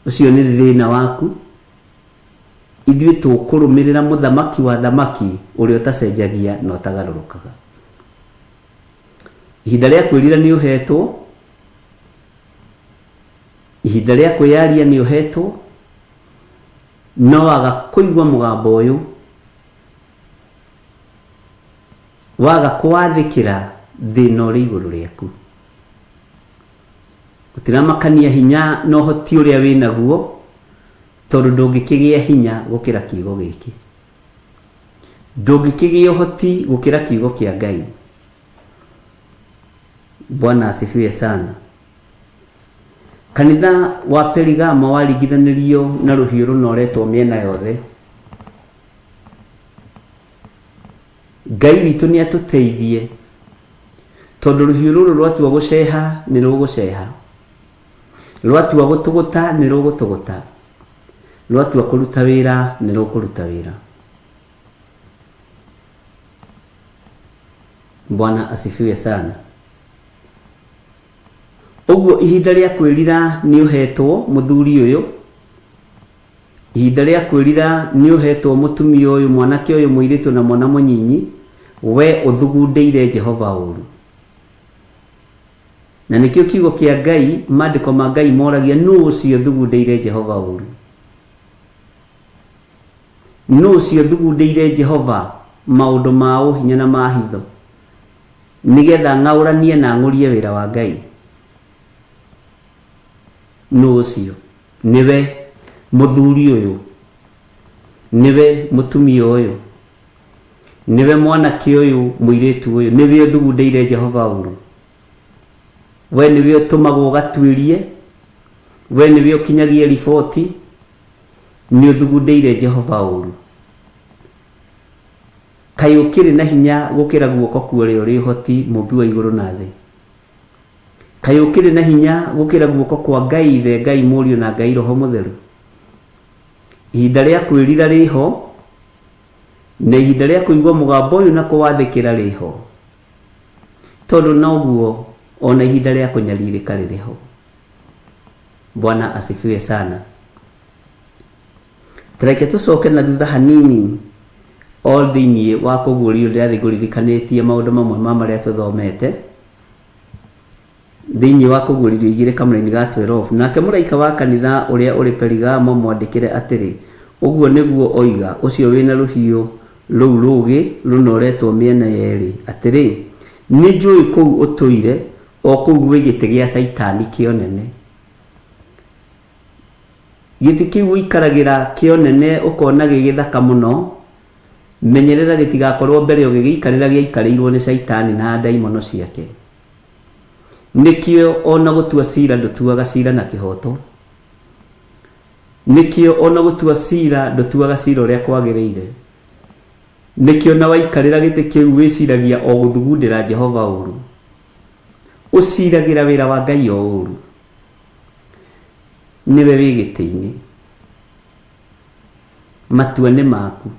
C: Ũcio nĩ thĩna waku. Ithuĩ tũkũrũmĩrĩra mũthamaki wa thamaki ũrĩa ũtacenjagia na ũtagarũrũkaga. Ihinda rĩa kwĩrira nĩ ũhetwo, ihinda rĩa kwĩyaria nĩ ũhetwo, no waga kũigua mũgambo ũyũ, waga kũwathĩkĩra, thĩna ũrĩ igũrũ rĩaku. Gũtiramakania hinya na ũhoti ũrĩa wĩnaguo, tondũ ndũngĩkĩgĩa hinya gũkĩra kiugo gĩkĩ, ndũngĩkĩgĩa ũhoti gũkĩra kiugo kĩa Ngai. Bwana asifiwe sana. Kanitha wa Perigamo waringithanirio na rũhiũ rũnoretwo mĩena yothe. Ngai witũ nĩ atũteithie, tondũ rũhiũ rũrũ rwatua gũceha nĩ rũgũceha. Rwatua gũtũgũta nĩ rũgũtũgũta, rwatua kũruta wĩra nĩ rũkũruta wĩra. Bwana asifiwe sana. Ũguo ihinda rĩa kwĩrira nĩ ũhetwo mũthuri ũyũ, ihinda rĩa kwĩrira nĩ ũhetwo mũtumia ũyũ, mwanake ũyũ, mũirĩtu na mwana mũnyinyi, we ũthugundĩire Jehova ũru. Na nĩkĩo kiugo kĩa Ngai, maandĩko ma Ngai moragia, nũ ũcio ũthugundĩire Jehova ũru? Nũ ũcio ũthugundĩire Jehova maũndũ ma ũhinya na ma hitho, nĩgetha ng'aũranie na ng'ũrie wĩra wa Ngai? Nũ ũcio? Nĩwe mũthuri ũyũ, nĩwe mũtumia ũyũ, nĩwe mwanake ũyũ, mũirĩtu ũyũ, nĩwe ũthugundĩire Jehova ũru. We nĩwe ũtũmagwo ũgatuĩrie, we nĩwe ũkinyagia riboti, nĩ ũthugundĩire Jehova ũru. Kaĩ ũkĩrĩ na hinya gũkĩra guoko kwa ũrĩa ũrĩ ũhoti, mũmbi wa igũrũ na thĩ? Kaĩ ũkĩrĩ na hinya gũkĩra guoko kwa Ngai Ithe, Ngai Mũriũ na Ngai Roho Mũtheru? Ihinda rĩa kwĩrira rĩho, na ihinda rĩa kũigua mũgambo ũyũ na kũwathĩkĩra rĩho, tondũ noguo ona ihinda rĩa kũnyarirĩka rĩrĩ ho. Bwana asifiwe sana. Reke tũcoke na thutha hanini o thĩinĩ wa kũguũrio ndĩrathiĩ ngũririkanĩtie maũndũ mamwe ma marĩa tũthomete thĩinĩ wa kũguũrĩrio igĩrĩ kamũraini ga 12. Nake mũraika wa kanitha ũrĩa ũrĩ Perigamo mwandĩkĩre atĩrĩ, ũguo nĩguo oiga ũcio wĩna rũhiũ rũu rũũgĩ rũnoretwo mĩena yerĩ, atĩrĩ, nĩ njũĩ kũu ũtũire, o kũu gwĩ gĩtĩ gĩa Caitani kĩonene. Gĩtĩ kĩu ũikaragĩra kĩonene ũkona gĩ gĩthaka mũno, menyerera gĩtigakorwo mbere ũgĩgĩikarĩra gĩaikarĩirwo nĩ Caitani na ndaimono ciake. Nĩkĩo ona gũtua cira ndũtuaga cira na kĩhoto. Nĩkĩo ona gũtua cira ndũtuaga cira ũrĩa kwagĩrĩire. Nĩkĩo na waikarĩra gĩtĩ kĩu wĩciragia o gũthugundĩra Jehova ũru. Ũciragĩra wĩra wa Ngai o ũru. Nĩwe wĩ gĩtĩ-inĩ. Matua nĩ maku.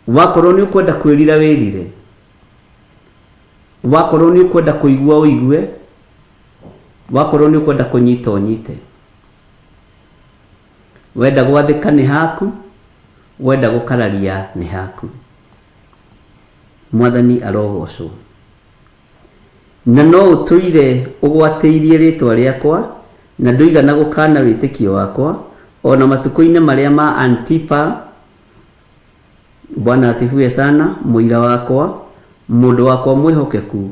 C: Wakorwo nĩ ũkwenda kwĩrira wĩrire. Wakorwo nĩ ũkwenda kũigua ũigue. Wakorwo nĩ ũkwenda kũnyita ũnyite. Wenda gwathĩka nĩ haku, wenda gũkararia nĩ haku. Mwathani arogocwo. Na no ũtũire ũgwatĩirie rĩtwa rĩakwa, na ndũigana gũkana wĩtĩkio wakwa, o na matukũ-inĩ marĩa ma Antipa. Bwana asifiwe sana, mũira wakwa, mũndũ wakwa mwĩhokeku,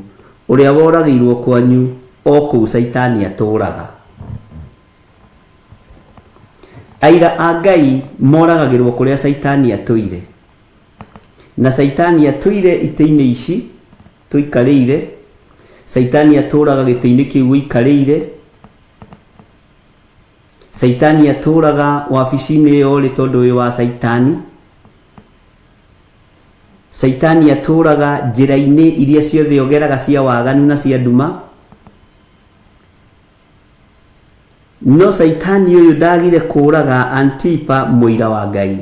C: ũrĩa woragĩirwo kwanyu, o kũu Caitani atũũraga. Aira a Ngai moragagĩrwo kũrĩa Caitani atũire. Na Caitani atũire itĩ-inĩ ici tũikarĩire, Caitani atũũraga gĩtĩ-inĩ kĩu ũikarĩire, Caitani atũũraga wabici-inĩ ĩyo ũrĩ tondũ wĩ wa Caitani. Caitani atũũraga njĩra-inĩ iria ciothe ũgeraga cia waganu na cia nduma. No Caitani ũyũ ndagire kũũraga Antipa mũira wa Ngai.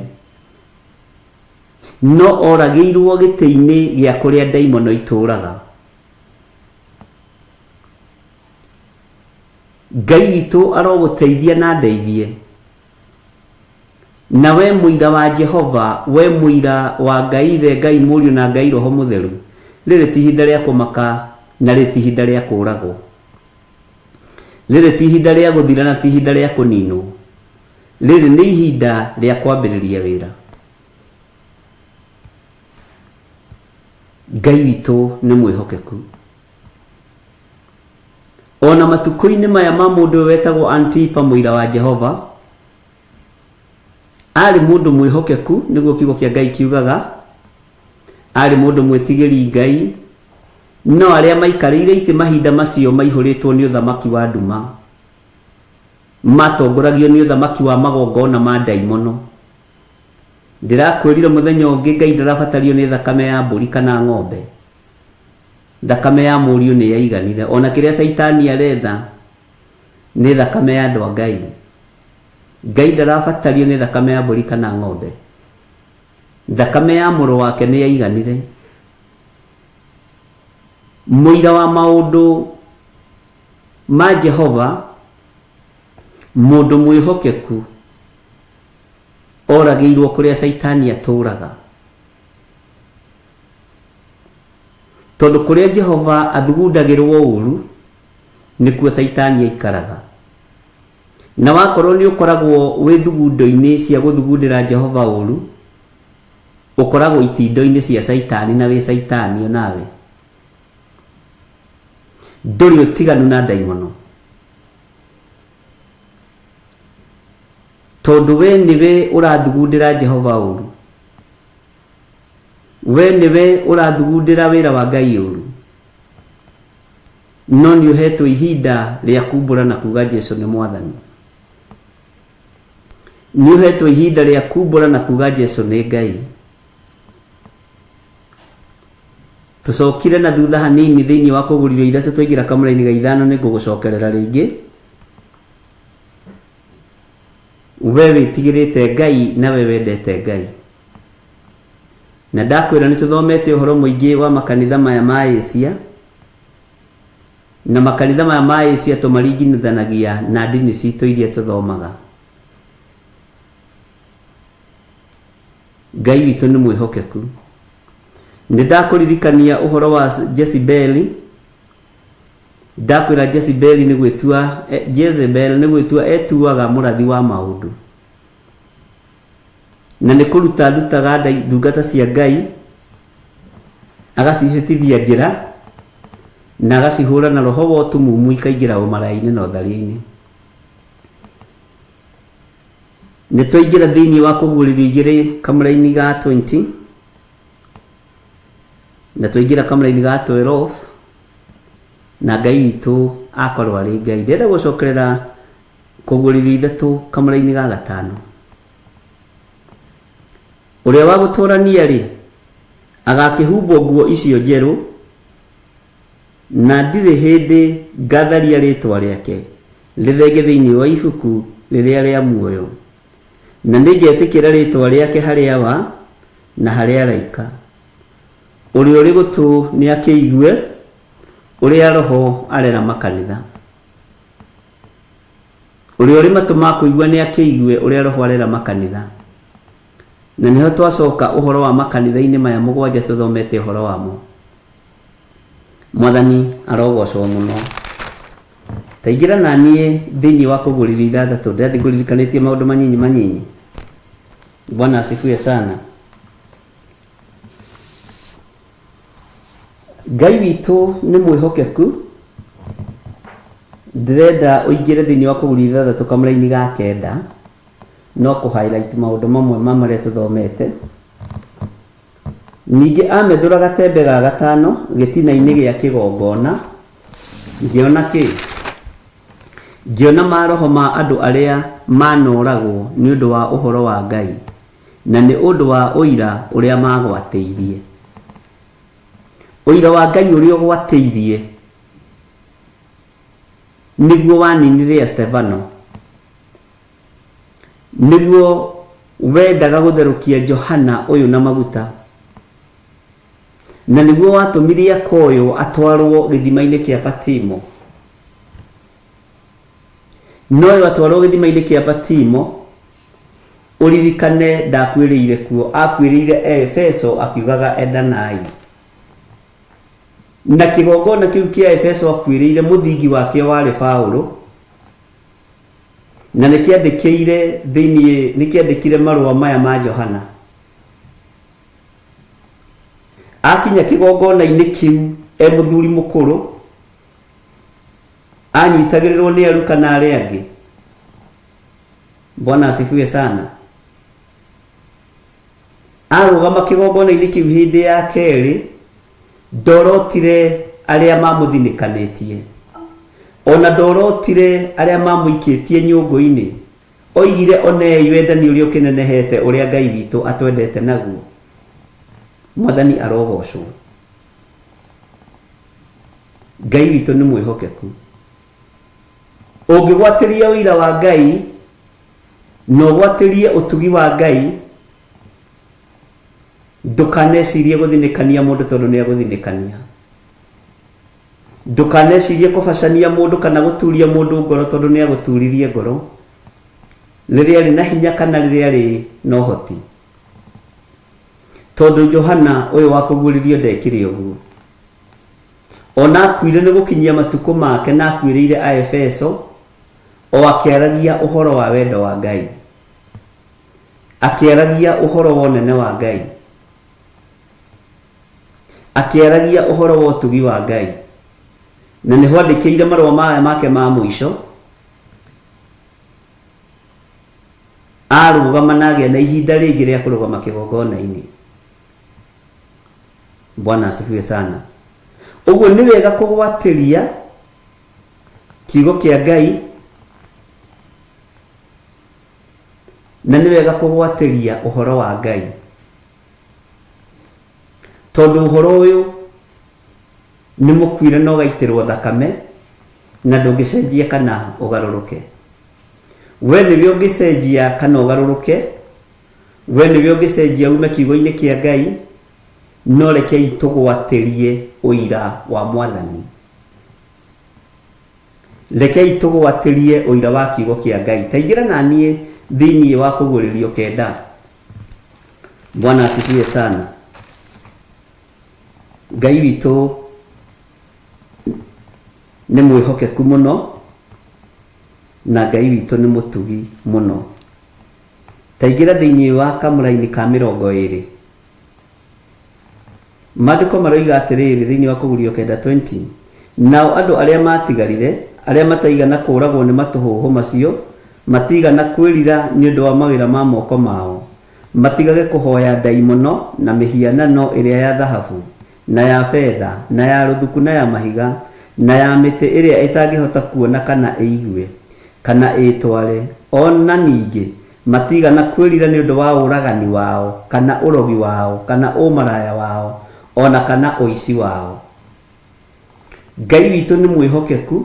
C: No oragĩirwo gĩtĩ-inĩ gĩa kũrĩa ndaimono itũũraga. Ngai witũ arogũteithia na ndeithie. Na we mũira wa Jehova, we mũira wa Ngai Ithe, Ngai Mũriũ na Ngai Roho Mũtheru, rĩrĩ ti ihinda rĩa kũmaka na rĩrĩ ti ihinda rĩa kũũragwo. Rĩrĩ ti ihinda rĩa gũthira na ti ihinda rĩa kũninwo. Rĩrĩ nĩ ihinda rĩa kwambĩrĩria wĩra. Ngai witũ nĩ mwĩhokeku. Ona matukũ-inĩ maya ma mũndũ ũyũ wetagwo Antipa mũira wa Jehova, arĩ mũndũ mwĩhokeku, nĩguo kiugo kĩa Ngai kiugaga, arĩ mũndũ mwĩtigĩri Ngai, no arĩa maikarĩire itĩ mahinda macio maihũrĩtwo nĩ ũthamaki wa nduma, matongoragio nĩ ũthamaki wa magongona ma ndaimono. Ndĩrakwĩrire mũthenya ũngĩ Ngai ndarabatario nĩ thakame ya mbũri kana ng'ombe. Thakame ya mũriũ nĩ yaiganire. Ona kĩrĩa Caitani aretha, Nĩ thakame ya andũ a Ngai. Ngai ndarabatario nĩ thakame ya mbũri kana ng'ombe. Thakame ya mũrũ wake nĩ yaiganire. Mũira wa maũndũ ma Jehova, mũndũ mwĩhokeku, oragĩirwo kũrĩa Caitani atũũraga. Tondũ kũrĩa Jehova athugundagĩrwo ũũru, nĩkuo Caitani aikaraga. Na wakorwo nĩ ũkoragwo wĩ thugundo-inĩ cia gũthugundĩra Jehova ũũru, ũkoragwo itindo-inĩ cia Caitani na wĩ Caitani o nawe. Ndũrĩ ũtiganu na ndaimono. Tondũ we nĩwe ũrathugundĩra Jehova ũũru. We nĩwe ũrathugundĩra wĩra wa Ngai ũũru. No nĩ ũhetwo ihinda rĩa kumbũra na kuga Jesu nĩ Mwathani. Nĩ ũhetwo ihinda rĩa kumbũra na kuga Jesu nĩ Ngai. Tũcokire na thutha hanini thĩinĩ wa kũgũriro ithatũ twaingĩra kamũraini ga ithano nĩ ngũgũcokerera rĩngĩ. We wĩtigĩrĩte Ngai na we wendete Ngai. Na ndakwĩra nĩ tũthomete ũhoro mũingĩ wa makanitha maya ma Asia, na makanitha maya ma Asia tũmaringithanagia na ndini citũ iria tũthomaga. Ngai witũ nĩ mwĩhokeku. Nĩ ndakũririkania ũhoro wa Jezebeli, ndakwĩra Jezebeli nĩ gwĩtua, Jezebel nĩ gwĩtua etuaga mũrathi wa maũndũ. Na nĩ kũruta ndutaga ndungata cia Ngai, agacihĩtithia njĩra, na agacihũra na roho wa ũtumumu ikaingĩra ũmaraya-inĩ na ũtharia-inĩ. Nĩ twaingĩra thĩinĩ wa kũguũrĩrio igĩrĩ kamũraini ga 20, na twaingĩra kamũraini ga 12, na Ngai witũ akorwo arĩ Ngai. Ndĩrenda gũcokerera Kũguũrĩrio ithatũ kamũraini ga gatano. Ũrĩa wa gũtũũrania-rĩ, agakĩhumbwo nguo icio njerũ, na ndirĩ hĩndĩ ngatharia rĩĩtwa rĩake rĩthenge thĩinĩ wa ibuku rĩrĩa rĩa muoyo, na nĩngetĩkĩra rĩĩtwa rĩake harĩ Awa na harĩ araika. Ũrĩa ũrĩ gũtũ nĩakĩigue ũrĩa Roho arera makanitha. Ũrĩa ũrĩ matũ ma kũigua nĩakĩigue ũrĩa Roho arera makanitha. Na nĩho twacoka ũhoro wa makanitha-inĩ maya mũgwanja tũthomete ũhoro wamo. Mwathani arogocwo mũno. Taingĩra na niĩ thĩinĩ wa kũgũrĩrio ithathatũ, ndĩrathiĩ ngũririkanĩtie maũndũ manyinyi manyinyi. Bwana asifiwe sana. Ngai witũ nĩ mwĩhokeku. Ndĩrenda ũingĩre thĩinĩ wa kũgũrĩrio ithathatũ kamũraini ga kenda, no kũ highlight maũndũ mamwe ma marĩa tũthomete. Ningĩ amethũra gatembe ga gatano gĩtina-inĩ gĩa kĩgongona, ngĩona kĩ? Ngĩona maroho ma andũ arĩa manoragwo nĩ ũndũ wa ũhoro wa Ngai, na nĩ ũndũ wa ũira ũrĩa maagwatĩirie. Ũira wa Ngai ũrĩa ũgwatĩirie nĩguo waninire Estefano. Nĩguo wendaga gũtherũkia Johana ũyũ na maguta, na nĩguo watũmire akoywo atwarwo gĩthima-inĩ kĩa Patimo. No ũyũ atwarwo gĩthima-inĩ kĩa Patimo, ũririkane ndakuĩrĩire kuo, akuĩrĩire Efeso akiugaga endanai. Na kĩgongona kĩu kĩa Efeso akuĩrĩire mũthingi wakĩo warĩ Paũlũ, Na nĩ kĩandĩkĩire thĩinĩ, nĩ kĩandĩkire marũa maya ma Johana. Akinya kĩgongona-inĩ kĩu e mũthuri mũkũrũ, anyitagĩrĩrwo nĩ aruka na arĩa angĩ. Bwana asifiwe sana. Arũgama kĩgongona-inĩ kĩu hĩndĩ ya kerĩ, ndorotire arĩa mamũthinĩkanĩtie, o na ndorotire arĩa mamũikĩtie nyũngũ-inĩ. Oigire, Onei wendani ũrĩa ũkĩnenehete ũrĩa Ngai witũ atwendete naguo. Mwathani arogocwo. Ngai witũ nĩ mwĩhokeku. Ũngĩgwatĩria ũira wa Ngai na ũgwatĩrie ũtugi wa Ngai, ndũkanecirie gũthinĩkania mũndũ tondũ nĩ egũthinĩkania. Ndũkanecirie kũbacania mũndũ kana gũturia mũndũ ngoro tondũ nĩ agũturirie ngoro rĩrĩa arĩ na hinya kana rĩrĩa arĩ na ũhoti. Tondũ Johana ũyũ wa kũguũrĩrio ndekire ũguo. Ona akuire nĩ gũkinyia matukũ make na akuĩrĩire Aefeso o akĩaragia ũhoro wa wendo wa Ngai. Akĩaragia ũhoro wa ũnene wa Ngai. Akĩaragia ũhoro wa ũtugi wa Ngai. Na nĩho andĩkĩire marũa maya make ma mũico arũgama na agĩa na ihinda rĩngĩ rĩa kũrũgama kĩgongona-inĩ. Bwana asifiwe sana. Ũguo nĩ wega kũgwatĩria kiugo kĩa Ngai na nĩ wega kũgwatĩria ũhoro wa Ngai tondũ ũhoro ũyũ nĩ mũkuire na ũgaitĩrwo thakame na ndũngĩcenjia kana ũgarũrũke. We nĩwe ũngĩcenjia kana ũgarũrũke, we nĩwe ũngĩcenjia ume kiugo-inĩ kĩa Ngai, no rekei tũgwatĩrie ũira wa Mwathani. Rekei tũgwatĩrie ũira wa kiugo kĩa Ngai. Ta ingĩra na niĩ thĩinĩ wa kũguũrĩrio kenda. Bwana asifiwe sana. Ngai witũ nĩ mwĩhokeku mũno na Ngai witũ nĩ mũtugi mũno. Ta ingĩra thĩinĩ wa kamũraini ka 20. Maandĩko maroiga atĩrĩrĩ thĩinĩ wa Kũgurio 9:20, Nao andũ arĩa maatigarire, arĩa mataigana kũũragwo nĩ matũhũhũ macio, matiigana kwĩrira nĩ ũndũ wa mawĩra ma moko mao, matigage kũhoya ndaimono na mĩhianano ĩrĩa ya thahabu, na ya betha, na ya rũthuku na ya mahiga, na ya mĩtĩ ĩrĩa ĩtangĩhota kuona kana ĩigue, kana ĩĩtware, o na ningĩ Matiigana kwĩrira nĩ ũndũ wa ũũragani wao, kana ũrogi wao, kana ũmaraya wao, o na kana ũici wao. Ngai witũ nĩ mwĩhokeku.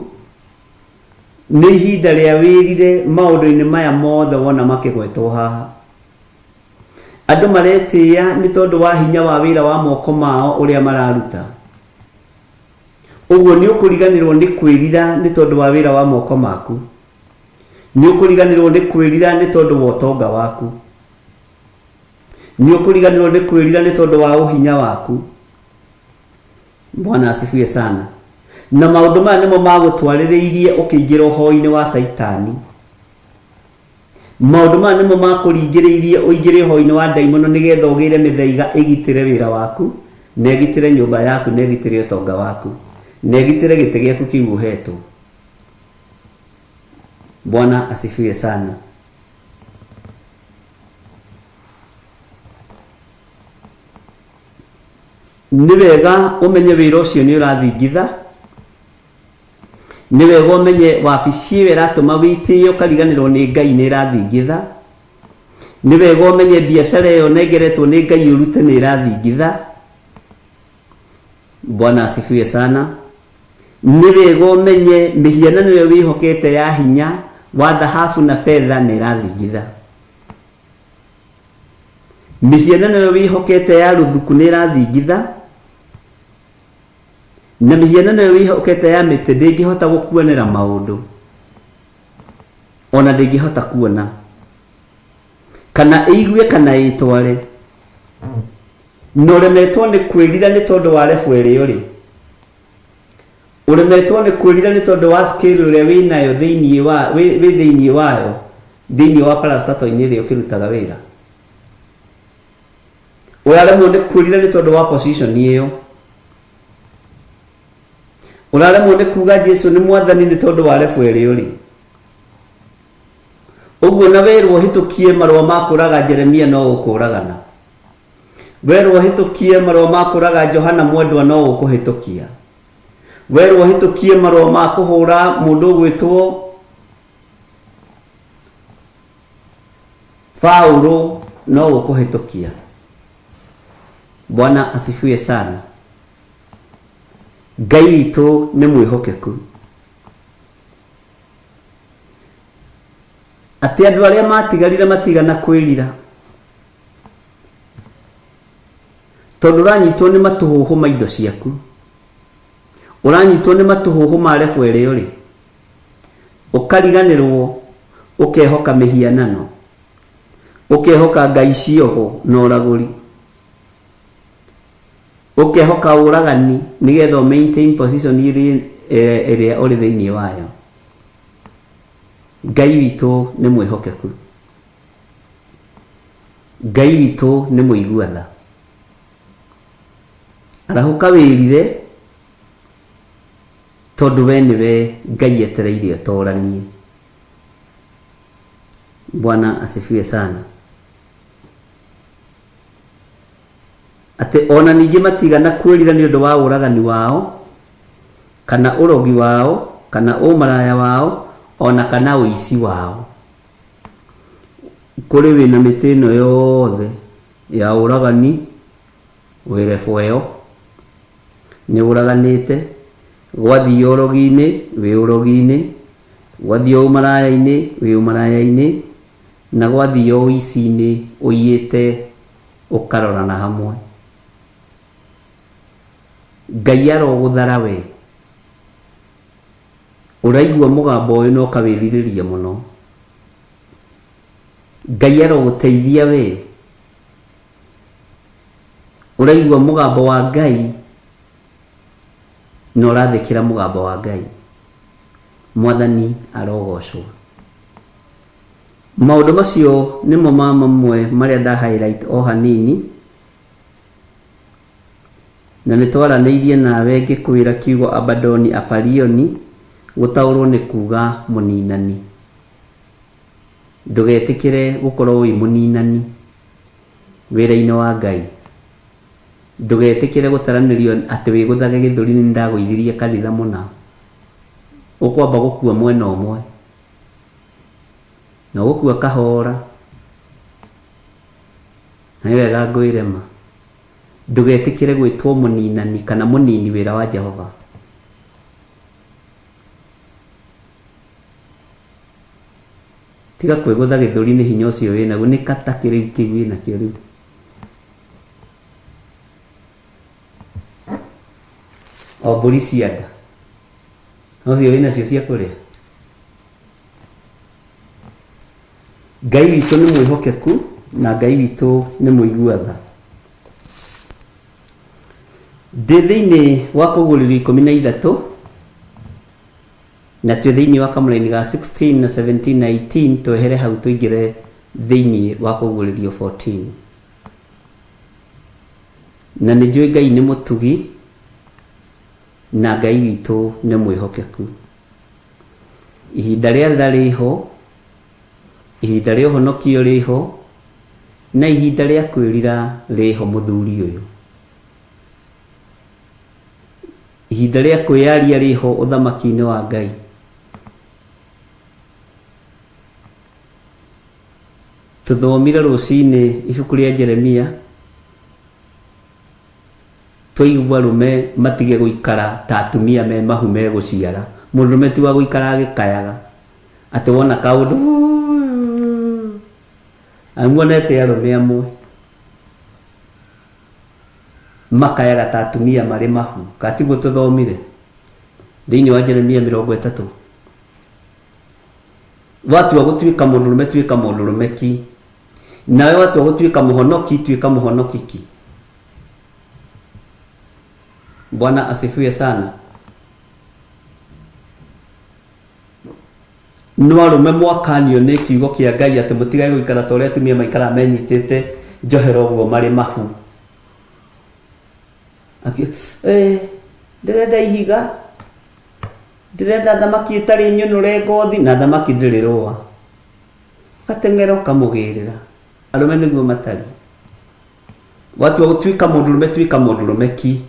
C: Nĩ ihinda rĩa wĩrire maũndũ-inĩ maya mothe wona makĩgwetwo haha. Andũ maretĩĩa nĩ tondũ wa hinya wa wĩra wa moko mao ũrĩa mararuta. Ũguo nĩ ũkũriganĩrwo nĩ kwĩrira nĩ tondũ wa wĩra wa moko maku. Nĩ ũkũriganĩrwo nĩ kwĩrira nĩ tondũ wa ũtonga waku. Nĩ ũkũriganĩrwo nĩ kwĩrira nĩ tondũ wa ũhinya waku. Bwana asifiwe sana. Na maũndũ maya nĩmo magũtwarĩrĩirie ũkĩingĩra ũhoi-inĩ wa Caitani. Maũndũ maya nĩmo makũringĩrĩirie ũingĩre ũhoi-inĩ wa ndaimono nĩgetha ũgĩre mĩthaiga ĩgitĩre wĩra waku, na ĩgitĩre nyũmba yaku, na ĩgitĩre ũtonga waku, na ĩgitĩre gĩtĩ gĩaku kĩu ũhetwo. Bwana asifiwe sana. Nĩ wega ũmenye wĩra ũcio nĩ ũrathingitha, nĩ wega ũmenye wabici ĩyo ĩratũma wĩtĩe ũkariganĩrwo nĩ Ngai nĩ ĩrathingitha, nĩ wega ũmenye biacara ĩyo ũnengeretwo nĩ Ngai ũrute nĩ ĩrathingitha. Bwana asifiwe sana. Nĩ wega ũmenye mĩhianano ĩyo wĩhokete ya hinya wa thahabu na betha nĩ ĩrathingitha. Mĩhianano ĩyo wĩhokete ya rũthuku nĩ ĩrathingitha, na mĩhianano ĩyo wĩhokete ya mĩtĩ ndĩngĩhota gũkuonera maũndũ, ona ndĩngĩhota kuona, kana ĩigue kana ĩtware. Na ũremetwo nĩ kwĩrira nĩ tondũ wa level ĩrĩa ũrĩ. Ũremetwo nĩ kwĩrira nĩ tondũ wa scale ĩrĩa wĩ nayo thĩinĩ wa wĩ wĩ thĩinĩ wayo thĩinĩ wa parastatal-inĩ ĩrĩa ũkĩrutaga wĩra. Ũraremwo nĩ kwĩrira nĩ tondũ wa position ĩyo. Ũraremwo nĩ kuga Jesu nĩ mwathani nĩ tondũ wa level ĩrĩa ũrĩ. Ũguo na werwo ũhĩtũkie marũa ma kũraga Jeremia no ũkũragana. Werwo ũhĩtũkie marũa ma kũraga Johana mwendwa no ũkũhĩtũkia. Werwo ũhĩtũkie marũa ma kũhũra mũndũ ũgwĩtwo Paulo no ũkũhĩtũkia. Bwana asifiwe sana. Ngai witũ nĩ mwĩhokeku. Atĩ andũ arĩa matigarire matigana kwĩrira. Tondũ ũranyitwo nĩ matũhũhũ ma indo ciaku. Ũranyitwo nĩ matũhũhũ ma level ĩrĩa ũrĩ. Ũkariganĩrwo ũkehoka mĩhianano. Ũkehoka ngai ciogo na ũragũri. Ũkehoka ũragani nĩgetha ũ maintain position ĩrĩa ũrĩ thĩinĩ wayo. Ngai witũ nĩ mwĩhokeku. Ngai witũ nĩ mũigua tha. Arahũka wĩrire tondũ we nĩwe Ngai etereire ũtoranie. Bwana asifiwe sana. Atĩ ona ningĩ matigana kwĩrira nĩ ũndũ wa ũragani wao, kana ũrogi wao, kana ũmaraya wao, ona kana ũici wao. Kũrĩ wĩna mĩtĩ ĩno yothe ya ũragani, wĩ level ĩyo, nĩ ũraganĩte, gwathiĩ ũrogi-inĩ, wĩ ũrogi-inĩ, gwathiĩ ũmaraya-inĩ, wĩ ũmaraya-inĩ, na gwathiĩ ũici-inĩ, ũiyĩte ũkarorana hamwe. Ngai arogũthara we. Ũraigua mũgambo ũyũ na ũkawĩrirĩria mũno. Ngai arogũteithia we. Ũraigua mũgambo wa Ngai na ũrathĩkĩra mũgambo wa Ngai. Mwathani arogocwo. Maũndũ macio nĩmo ma mamwe marĩa nda highlight o hanini, na nĩ twaranĩirie nawe ngĩkwĩra kiugo Abadoni Apalioni gũtaũrwo nĩ kuga mũninani. Ndũgetĩkĩre gũkorwo wĩ mũninani wĩra-inĩ wa Ngai. Ndũgetĩkĩre gũtaranĩrio atĩ wĩgũthage gĩthũri nĩ ndagũithirie kanitha mũna. Ũkwamba gũkua mwena ũmwe. Na ũgũkua kahora. Na nĩ wega ngwĩre ma. Ndũgetĩkĩre gwĩtwo mũninani kana mũnini wĩra wa Jehova. Tiga kwĩgũtha gĩthũri nĩ hinya ũcio wĩnaguo, nĩ kata kĩrĩu kĩu wĩnakĩo rĩu. O mbũri cia nda. Ũcio wĩnacio cia kũrĩa. Ngai witũ nĩ mwĩhokeku na Ngai witũ nĩ mũigua tha. Ndĩ thĩinĩ wa kũguũrĩrio 13 na twĩ thĩinĩ wa kamũraini ga 16 na 17 na 18 twehere hau tũingĩre thĩinĩ wa kũguũrĩrio 14. Na nĩ njũĩ Ngai nĩ mũtugi na Ngai witũ nĩ mwĩhokeku. Ihinda rĩa tha rĩho, ihinda rĩa ũhonokio rĩho, na ihinda rĩa kwĩrira rĩho mũthuri ũyũ. Ihinda rĩa kwĩyaria rĩho ũthamaki-inĩ wa Ngai. Tũthomire rũcinĩ ibuku rĩa Jeremia, twaigua arũme matige gũikara ta atumia me mahu megũciara. Mũndũrũme ti wa gũikara agĩkayaga atĩ wona kaũndũ muonete arũme amwe makayaga ta atumia marĩ mahu. Ka tiguo tũthomire thĩinĩ wa Jeremia 30? Watua gũtuĩka mũndũrũme tuĩka mũndũrũme ki, nawe watua gũtuĩka mũhonoki tuĩka mũhonoki ki. Bwana asifiwe sana. No arũme mwakanio nĩ kiugo kĩa Ngai atĩ mũtigage gũikara ta ũrĩa atumia maikaraga menyitĩte njohero ũguo marĩ mahu. Ndĩrenda ihiga, ndĩrenda thamaki ĩtarĩ nyũnũre ngothi, na thamaki ndĩrĩ rũa. Ũgateng'era ũkamũgĩrĩra. Arũme nĩguo matariĩ. Watua gũtuĩka mũndũrũme tuĩka mũndũrũme ki.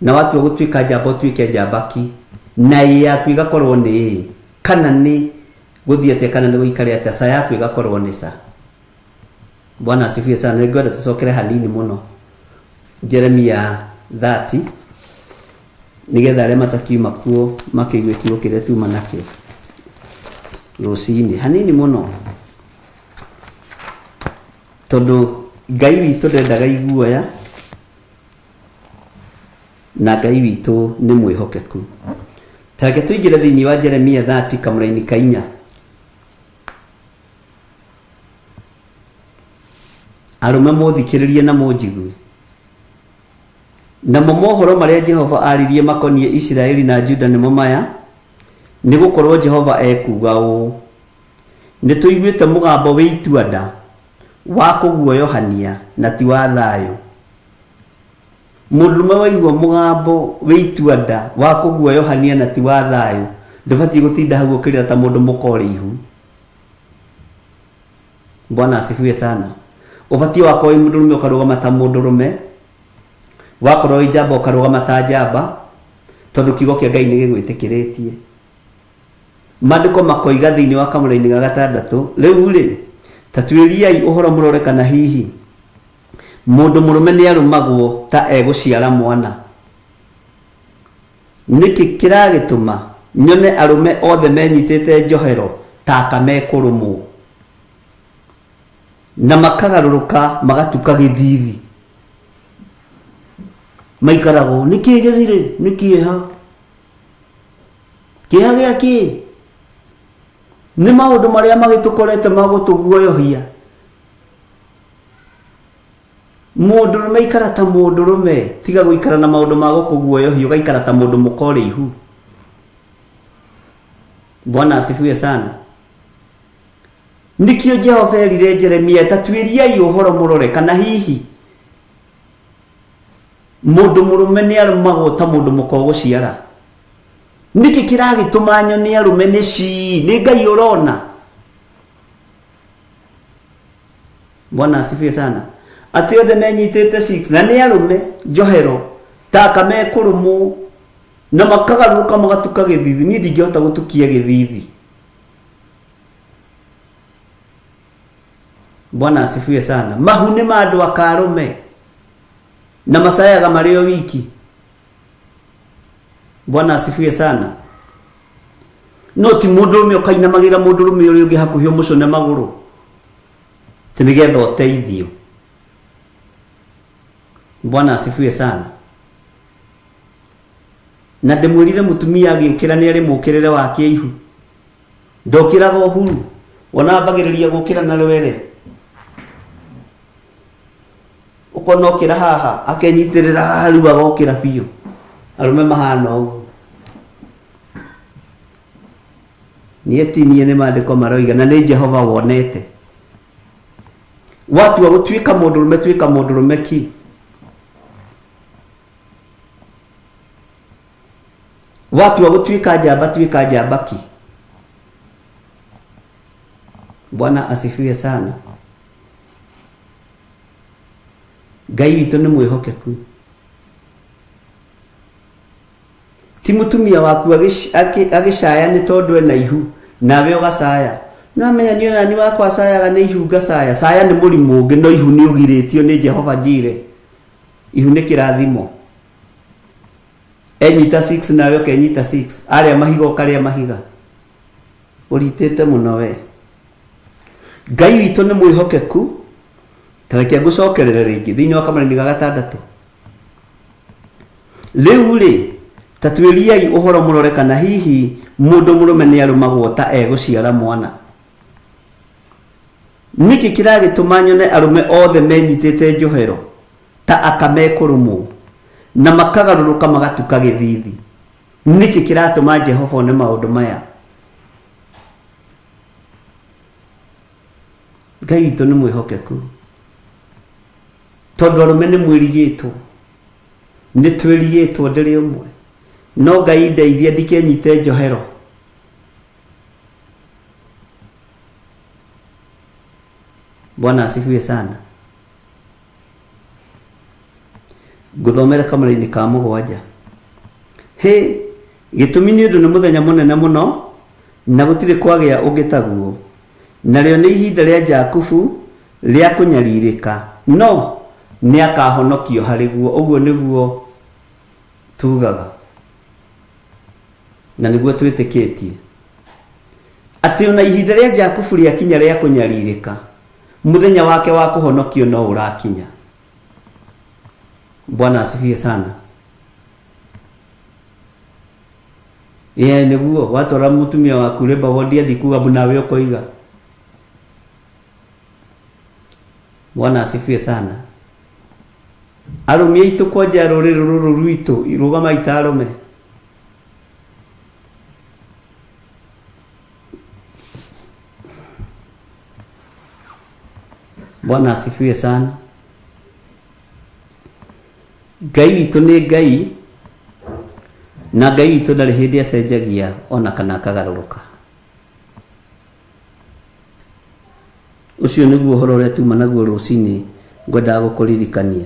C: Na watua gũtuĩka njamba ũtuĩke njamba ki. Na ĩ yaku ĩgakorwo nĩ ĩ. Kana nĩ gũthiĩ atĩa kana nĩ gũikare atĩa, ca yaku ĩgakorwo nĩ ca. Bwana asifiwe sana. Nĩngwenda tũcokere hanini mũno. Jeremia 30. Nĩgetha arĩa matakiuma kuo makĩigue kiugo kĩrĩa tuma nakĩo rũcinĩ hanini mũno, tondũ Ngai witũ ndendaga iguoya na Ngai witũ nĩ mwĩhokeku. Ta reke tũingĩre thĩinĩ wa Jeremia 30 kamũraini ka inya. Arũme mũthikĩrĩrie na mũnjigue. Namo mohoro marĩa Jehova aaririe makoniĩ Isiraeli na Juda nĩmo maya, nĩ gũkorũo Jehova ekuuga ũũ, Nĩ tũiguĩte mũgambo wĩ itua-nda wa kũguoyohania na ti wa thayũ. Mũndũrũme waigua mũgambo wĩ itua-nda wa kũguoyohania na ti wa thayũ, ndũbatiĩ gũtinda hau ũkĩrĩra ta mũndũ mũka ũrĩ ihu. Bwana asifiwe sana. Ũbatiĩ wakorwo wĩ mũndũrũme ũkarũgama ta mũndũrũme, wakorwo wĩ njamba ũkarũgama ta njamba, tondũ kiugo kĩa Ngai nĩ gĩgwĩtĩkĩrĩtie. Maandĩko makoiga thĩinĩ wa kamũrainĩ ga gatandatũ, rĩu-rĩ, ta tuĩriai ũhoro mũrore kana hihi mũndũ mũrũme nĩarũmagwo ta egũciara mwana. Nĩkĩ kĩragĩtũma nyone arũme othe menyitĩte njohero ta aka mekũrũmwo, na makagarũrũka magatuka gĩthithi? Maikaraga ũũ, nĩ kĩĩ gĩthirĩ? Nĩ kĩeha. Kĩeha gĩa kĩĩ? Nĩ maũndũ marĩa magĩtũkorete ma gũtũguoyohia. Mũndũrũme ikara ta mũndũrũme, tiga gũikara na maũndũ ma gũkũguoyohia ũgaikara ta mũndũ mũka ũrĩ ihu. Bwana asifiwe sana. Nĩkĩo Jehova erire Jeremia, ta tuĩriai ũhoro mũrore kana hihi mũndũ mũrũme nĩ arũmagwo ta mũndũ mũka ũgũciara. Nĩkĩ kĩragĩtũma nyone arũme nĩ cii? Nĩ Ngai ũrona. Bwana asifiwe sana. Atĩ othe menyitĩte six na nĩ arũme njohero ta aka mekũrũmwo na makagarũrũka magatuka gĩthithi. Niĩ ndingĩhota gũtukia gĩthithi. Bwana asifiwe sana. Mahu nĩ ma andũ akarũme na macayaga marĩ o wiki. Bwana asifiwe sana. No ti mũndũrũme ũkainamagĩrĩra mũndũrũme ũrĩa ũngĩ hakuhĩ ũmũcũne magũrũ ti nĩgetha ũteithio. Bwana asifiwe sana. Na ndĩmwĩrire mũtumia agĩũkĩra nĩ arĩ mũũkĩrĩre wa kĩihu. Ndokĩraga ũhuru, wona ambagĩrĩria gũkĩra na rwere. Ũkona okĩra haha, akenyitĩrĩra haha rĩu agokĩra biũ. Arũme mahana ũguo. Niĩ ti niĩ nĩ maandĩko maroiga na nĩ Jehova wonete. Watua gũtuĩka mũndũrũme tuĩka mũndũrũme ki. Watua gũtuĩka njamba tuĩka njamba ki. Bwana asifiwe sana. Ngai witũ nĩ mwĩhokeku. Ti mũtumia waku agĩcaya nĩ tondũ ena ihu nawe ũgacaya. No amenya niĩ ona niĩ wakwa acayaga nĩ ihu ngacaya. Caya nĩ mũrimũ ũngĩ no ihu nĩ ũgirĩtio nĩ Jehova Jireh. Ihu nĩ kĩrathimo. Enyita 6 nawe ũkenyita 6. Arĩa mahiga ũkarĩa mahiga. Ũritĩte mũno we. Ngai witũ nĩ mwĩhokeku. Ta reke ngũcokerere rĩngĩ thĩinĩ wa kamũraini ga gatandatũ. Rĩu rĩ, ta tuĩriai ũhoro mũrore kana hihi mũndũ mũrũme nĩ arũmagwo ta egũciara mwana. Nĩkĩ kĩragĩtũma nyone arũme othe menyitĩte njohero ta aka mekũrũmwo, na makagarũrũka magatuka gĩthithi? Nĩkĩ kĩratũma Jehova one maũndũ maya? Ngai witũ nĩ mwĩhokeku, tondũ arũme nĩ mwĩrigĩtwo, nĩ twĩrigĩtwo ndĩrĩ ũmwe. No Ngai ndeithia ndikenyite njohero. Bwana asifiwe sana. Ngũthomere kamũrainĩ ka mũgwanja. Hĩ, gĩtũmi nĩ ũndũ nĩ mũthenya mũnene mũno, na gũtirĩ kwagĩa ũngĩ taguo, narĩo nĩ ihinda rĩa Jakubu rĩa kũnyarirĩka, no nĩakahonokio harĩ guo. Ũguo nĩguo tugaga. Na nĩguo twĩtĩkĩtie atĩ ona ihinda rĩa Jakubu rĩakinya rĩa kũnyarirĩka, mũthenya wake wa kũhonokio no ũrakinya. Bwana asifiwe sana. Ĩĩ nĩguo watwara mũtumia waku labour ward athiĩ kuga mbu nawe ũkoiga. Bwana asifiwe sana. Arũme aitũ kwanja rũrĩrĩ rũrũ rwitũ rũgamai ta arũme. Bwana asifiwe sana. Ngai witũ nĩ Ngai na Ngai witũ ndarĩ hĩndĩ acenjagia ona kana akagarũrũka. Ũcio nĩguo ũhoro ũrĩa tuma naguo rũcinĩ ngwendaga gũkũririkania.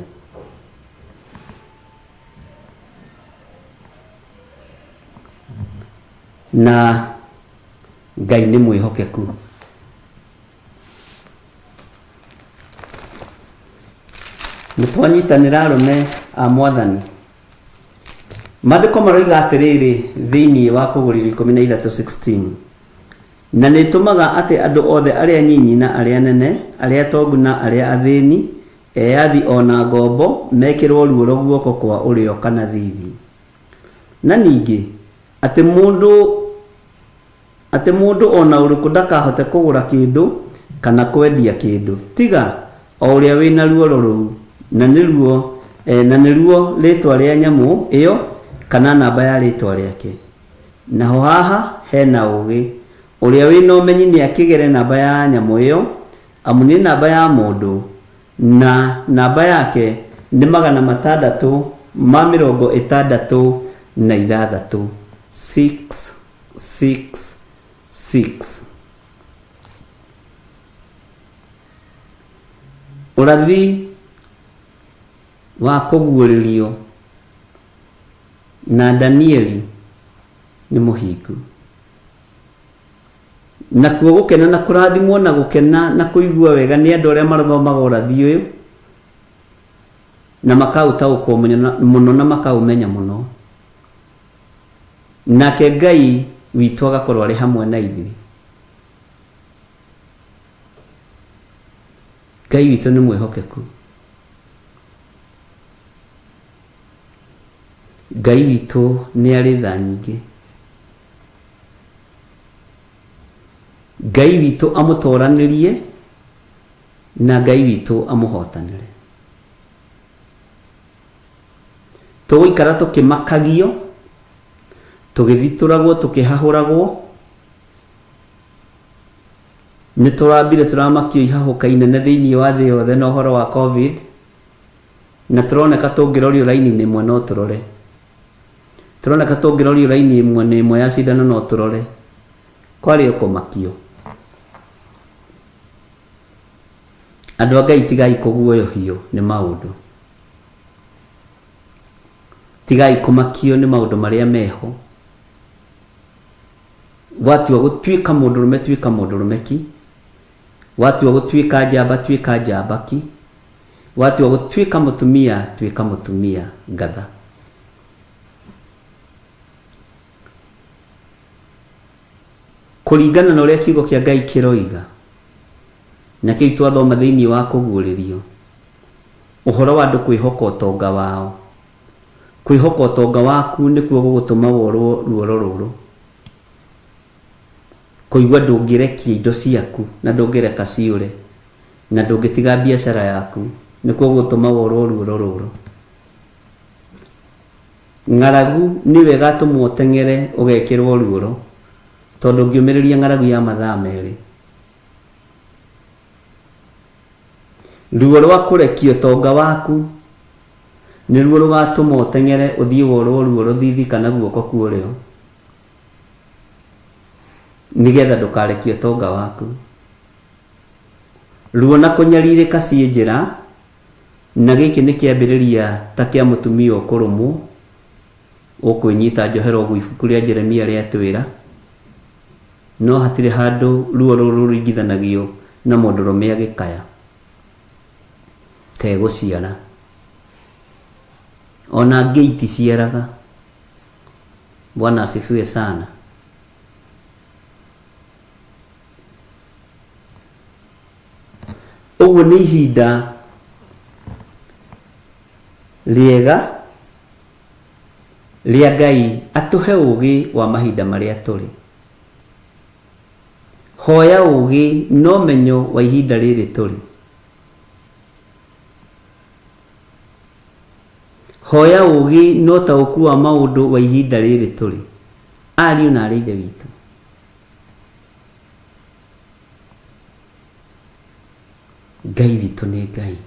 C: Na Ngai nĩ mwĩhokeku. Nĩ twanyitanĩra arũme a mwathani. Maandĩko maroiga atĩrĩrĩ thĩinĩ wa Kũgũrĩrio 13:16, na nĩ ĩtũmaga atĩ andũ othe arĩa nyinyi na arĩa nene, arĩa atongu na arĩa athĩni, eyathi o na ngombo, mekĩrwo ruoro guoko kwa ũrĩo kana thiithi. Na ningĩ atĩ mũndũ atĩ mũndũ o na ũrĩkũ ndakahote kũgũra kĩndũ kana kwendia kĩndũ, tiga o ũrĩa wĩ na ruoro rũu, na nĩruo na nĩruo rĩĩtwa rĩa nyamũ ĩyo kana namba ya rĩĩtwa rĩake. Naho haha he na ũũgĩ, ũrĩa wĩ na ũmenyi nĩakĩgere namba ya nyamũ ĩyo, amu nĩ namba ya mũndũ, na namba yake nĩ 666, 666. Ũrathi wa kũguũrĩrio na Danieli nĩ mũhingu. Nakuo gũkena na kũrathimwo na gũkena na kũigua wega nĩ andũ arĩa marathomaga ũrathi ũyũ na makaũtaũkwo mũno na makaũmenya mũno. Nake Ngai witũ agakorwo arĩ hamwe na ithuĩ. Ngai witũ nĩ mwĩhokeku. Ngai witũ nĩ arĩ tha nyingĩ. Ngai witũ amũtoranĩrie na Ngai witũ amũhotanĩre. Tũgũikara tũkĩmakagio, tũgĩthitũragwo, tũkĩhahũragwo. Nĩ tũrambire tũramakio ihahũka inene thĩinĩ wa thĩ yothe na ũhoro wa Covid, na tũroneka tũngĩrorio raini-inĩ ĩmwe no tũrore. Tũroneka tũngĩrorio raini ĩmwe na ĩmwe ya cindano no tũrore. Kwarĩ o kũmakio. Andũ a Ngai tigai kũguoyohio nĩ maũndũ. Tigai kũmakio nĩ maũndũ marĩa meho. Watua gũtuĩka mũndũrũme tuĩka mũndũrũme ki. Watua gũtuĩka njamba tuĩka njamba ki. Watua gũtuĩka mũtumia tuĩka mũtumia ngatha. Kũringana na ũrĩa kiugo kĩa Ngai kĩroiga, na kĩu twathoma thĩinĩ wa Kũguũrĩrio, ũhoro wa andũ kwĩhoka ũtonga wao. Kwĩhoka ũtonga waku nĩkuo gũgũtũma worwo ruoro rũrũ. Kũigua ndũngĩrekia indo ciaku na ndũngĩreka ciũre na ndũngĩtiga biacara yaku nĩkuo gũgũtũma worwo ruoro rũrũ. Ng'aragu nĩyo ĩgatũma ũteng'ere ũgekĩrwo ruoro tondũ ũngĩũmĩrĩria ng'aragu ya mathaa merĩ. Ruo rwa kũrekia ũtonga waku nĩruo rũgatũma ũteng'ere ũthiĩ worwo ruo rũthithi kana guoko kwa ũrĩo nĩgetha ndũkarekie ũtonga waku. Ruo na kũnyarirĩka ciĩ njĩra, na gĩkĩ nĩ kĩambĩrĩria ta kĩa mũtumia ũkũrũmwo, ũkwĩnyita njohero ũguo ibuku rĩa Jeremia rĩatwĩra. No hatirĩ handũ ruo rũrũ rũringithanagio na mũndũrũme agĩkaya ta egũciara. Ona ngĩ iticiaraga. Bwana asifiwe sana. Ũguo nĩ ihinda rĩega rĩa Ngai atũhe ũũgĩ wa mahinda marĩa tũrĩ. Hoya ũũgĩ na ũmenyo wa ihinda rĩrĩ tũrĩ. Hoya ũũgĩ na ũtaũku wa maũndũ wa ihinda rĩrĩ tũrĩ. Ariũ na aarĩ a Ithe witũ. Ngai witũ nĩ Ngai.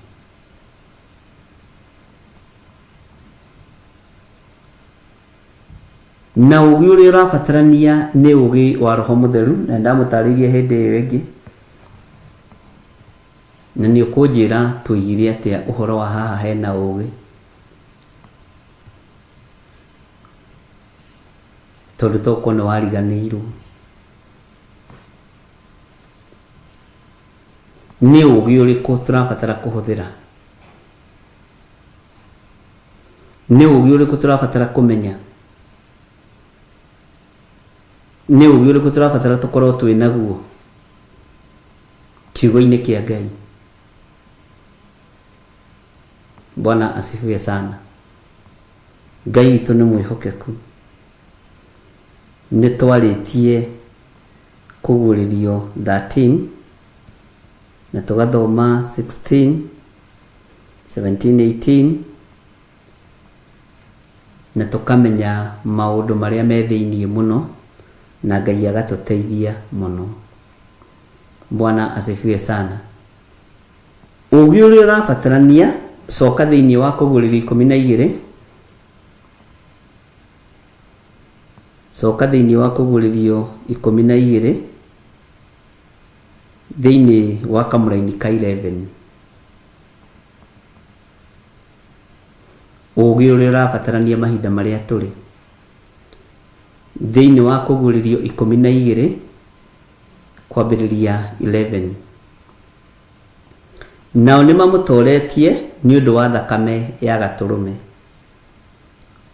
C: Na ũũgĩ ũrĩa ũrabatarania nĩ ũũgĩ wa Roho Mũtheru, na nĩndamũtarĩirie hĩndĩ ĩyo ĩngĩ. Na nĩ ũkũnjĩra tũigire atĩa ũhoro wa haha hena ũũgĩ. Tondũ tokorwo nĩ wariganĩirwo. Nĩ ũũgĩ ũrĩkũ tũrabatara kũhũthĩra? Nĩ ũũgĩ ũrĩkũ tũrabatara kũmenya? Nĩ ũũgĩ ũrĩkũ tũrabatara tũkorwo twĩ naguo kiugo-inĩ kĩa Ngai? Bwana asifiwe sana. Ngai witũ nĩ mwĩhokeku. Nĩ twarĩtie Kũguũrĩrio 13 na tũgathoma 16, 17, 18 na tũkamenya maũndũ marĩa me thĩiniĩ mũno na Ngai agatũteithia mũno. Bwana asifiwe sana. Ũũgĩ ũrĩa ũrabatarania, coka thĩiniĩ wa Kũguũrĩrio 12. Coka thĩinĩ wa Kũguũrĩrio 12, thĩinĩ wa kamũraini ka 11. Ũũgĩ ũrĩa ũrabatarania mahinda marĩa tũrĩ. Thĩinĩ wa Kũguũrĩrio 12, kwambĩrĩria 11. Nao nĩmamũtoretie nĩ ũndũ wa thakame ya Gatũrũme.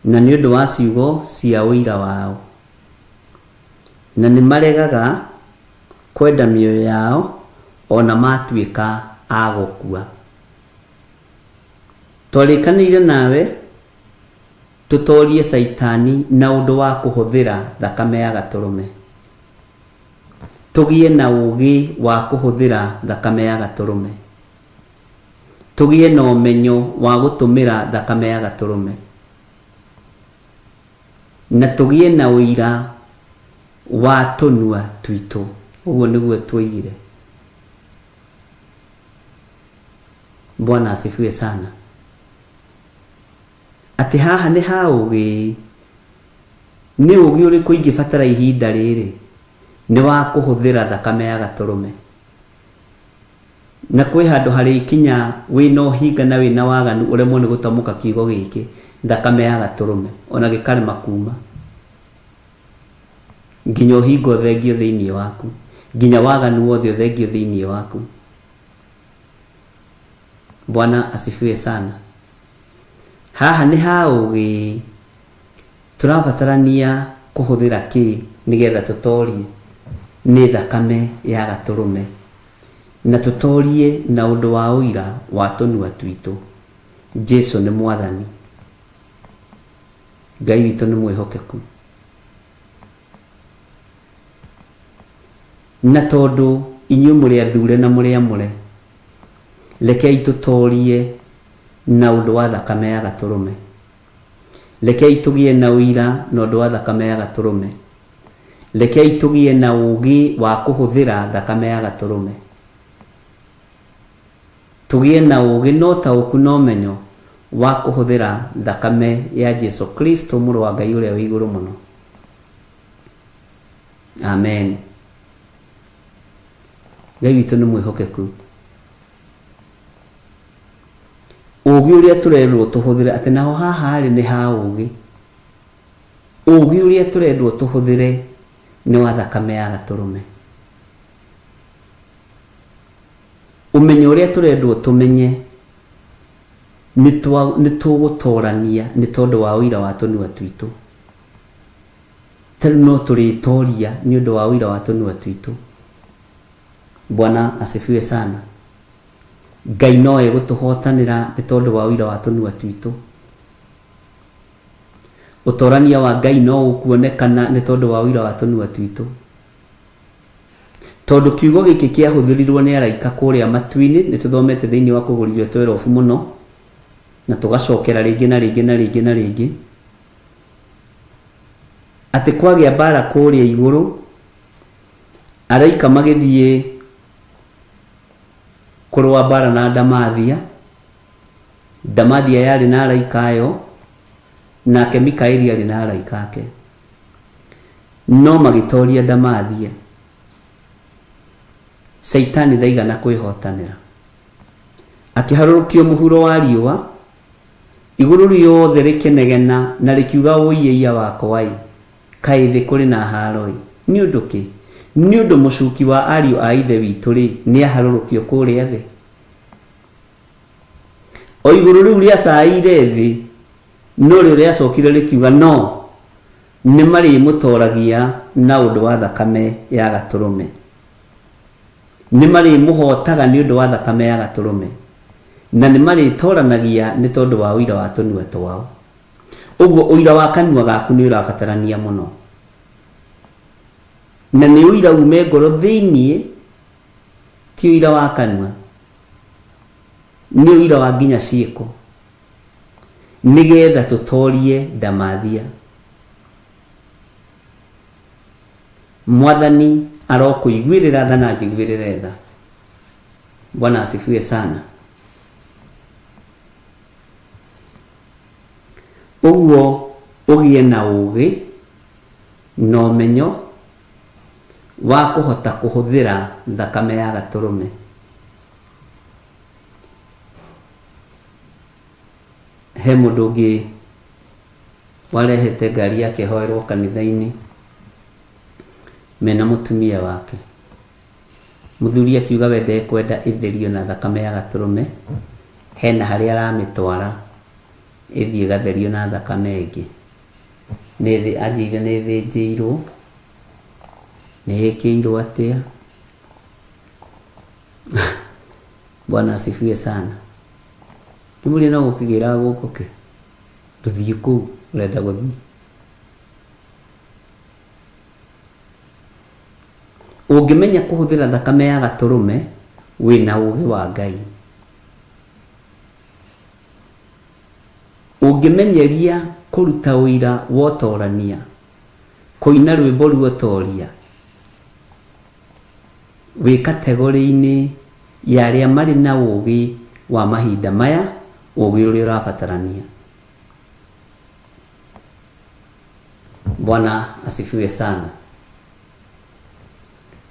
C: Na nĩ ũndũ wa ciugo cia ũira wao. Na nĩ maregaga kwenda mĩoyo yao o na maatuĩka a gũkua. Twarĩkanĩire nawe tũtoorie Caitani na ũndũ wa kũhũthĩra thakame ya Gatũrũme. Tũgĩe na ũũgĩ wa kũhũthĩra thakame ya Gatũrũme. Tũgĩe na ũmenyo wa gũtũmĩra thakame ya Gatũrũme. Na tũgĩe na ũira wa tũnua twitũ. Ũguo nĩguo twoigire. Bwana asifiwe sana. Atĩ haha nĩ ha ũgĩ. Nĩ ũgĩ ũrĩkũ ingĩbatara ihinda rĩrĩ? Nĩ wa kũhũthĩra thakame ya Gatũrũme. Na kwĩ handũ harĩkinya wĩna ũhinga na wĩna waganu ũremwo nĩ gũtamũka kiugo gĩkĩ, thakame ya gatũrũme, ona gĩkarema kuma. Nginya ũhinga ũthengio thĩinĩ waku, nginya waganu wothe ũthengio thĩinĩ waku. Bwana asifiwe sana. Haha nĩ ha ũgĩ tũrabatarania kũhũthĩra kĩ nĩgetha tũtorie? Nĩ thakame ya gatũrũme. Na tũtorie na ũndũ wa ũira wa tũnua twitũ. Jesu nĩ Mwathani. Ngai witũ nĩ mwĩhokeku. Na tondũ inyuĩ mũrĩ athure na mũrĩ amũre, rekei tũtorie na ũndũ wa thakame ya Gatũrũme. Rekei tũgĩe na ũira na ũndũ wa thakame ya Gatũrũme. Rekei tũgĩe na ũũgĩ wa kũhũthĩra thakame ya Gatũrũme. Tũgĩe na ũũgĩ na ũtaũku na ũmenyo wa kũhũthĩra thakame ya Jesu Kristo Mũrũ wa Ngai ũrĩa wĩ igũrũ mũno. Amen. Ngai witũ nĩ mwĩhokeku. Ũũgĩ ũrĩa tũrerwo tũhũthĩre atĩ naho haha rĩ nĩ ha ũũgĩ. Ũũgĩ ũrĩa tũrendwo tũhũthĩre nĩ wa thakame ya Gatũrũme. Ũmenyo ũrĩa tũrendwo tũmenye nĩ tũgũtorania nĩ tondũ wa ũira wa tũnua twitũ. Ta rĩu no tũrĩtoria nĩ ũndũ wa ũira wa tũnua twitũ. Bwana asifiwe sana. Ngai no egũtũhotanĩra nĩ tondũ wa ũira wa tũnua twitũ. Ũtorania wa Ngai no ũkuonekana nĩ tondũ wa ũira wa tũnua twitũ. Tondũ kiugo gĩkĩ kĩahũthĩrirwo nĩ araika kũrĩa matu-inĩ, nĩ tũthomete thĩinĩ wa kũgũrithio twerobu mũno, na tũgacokera rĩngĩ na rĩngĩ na rĩngĩ na rĩngĩ, atĩ kwagĩa mbara kũrĩa igũrũ, araika magĩthiĩ kũrũa mbara na Ndamathia. Ndamathia yarĩ na araika ayo, nake Mikaeli arĩ na araika ake. No magĩtoria Ndamathia. Caitani ndaigana kwĩhotanĩra. Akĩharũrũkio mũhuro wa riũa, igũrũ rĩothe rĩkĩnegena na rĩkiuga ũiĩia wakwa-ĩ, kaĩ thĩ kũrĩ na haaro-ĩ. Nĩ ũndũ kĩ? Nĩ ũndũ mũcuki wa ariũ a ithe witũ-rĩ, nĩaharũrũkio kũrĩa thĩ. O igũrũ rĩu rĩacaĩire thĩ, norĩo rĩacokire rĩkiuga no nĩmarĩmũtoragia na ũndũ wa thakame ya gatũrũme. Nĩmarĩmũhotaga nĩ ũndũ wa thakame ya gatũrũme, na nĩmarĩtoranagia nĩ tondũ wa ũira wa tũnua twao. Ũguo ũira wa kanua gaku nĩ ũrabatarania mũno, na nĩ ũira ume ngoro thĩiniĩ, ti ũira wa kanua, nĩ ũira wa nginya ciĩko, nĩgetha tũtorie ndamathia. Mwathani arokũiguĩrĩra tha na anjiguĩrĩre tha. Bwana asifiwe sana. Ũguo ũgĩe na ũũgĩ na ũmenyo wa kũhota kũhũthĩra thakame ya gatũrũme. He mũndũ ũngĩ warehete ngari yake hoerwo kanitha-inĩ mena mũtumia wake. Mũthuri akiuga we ndekwenda ĩtherio na thakame ya gatũrũme, hena harĩa aramĩtwara ĩthiĩ ĩgatherio na thakame ĩngĩ. Nĩ anjĩrire nĩ ĩthĩnjĩirwo, nĩ ĩkĩirwo atĩa. Bwana asifiwe sana. Ngĩmũria no gũkĩgĩra gũkũ kĩ? Ndũthiĩ kũu ũrenda gũthiĩ. Ũngĩmenya kũhũthĩra thakame ya gatũrũme, wĩna ũũgĩ wa Ngai. Ũngĩmenyeria kũruta ũira wa ũtorania, kũina rwĩmbo rwa ũtoria, wĩ kategorĩ-inĩ ya arĩa marĩ na ũũgĩ wa mahinda maya, ũũgĩ ũrĩa ũrabatarania. Bwana asifiwe sana.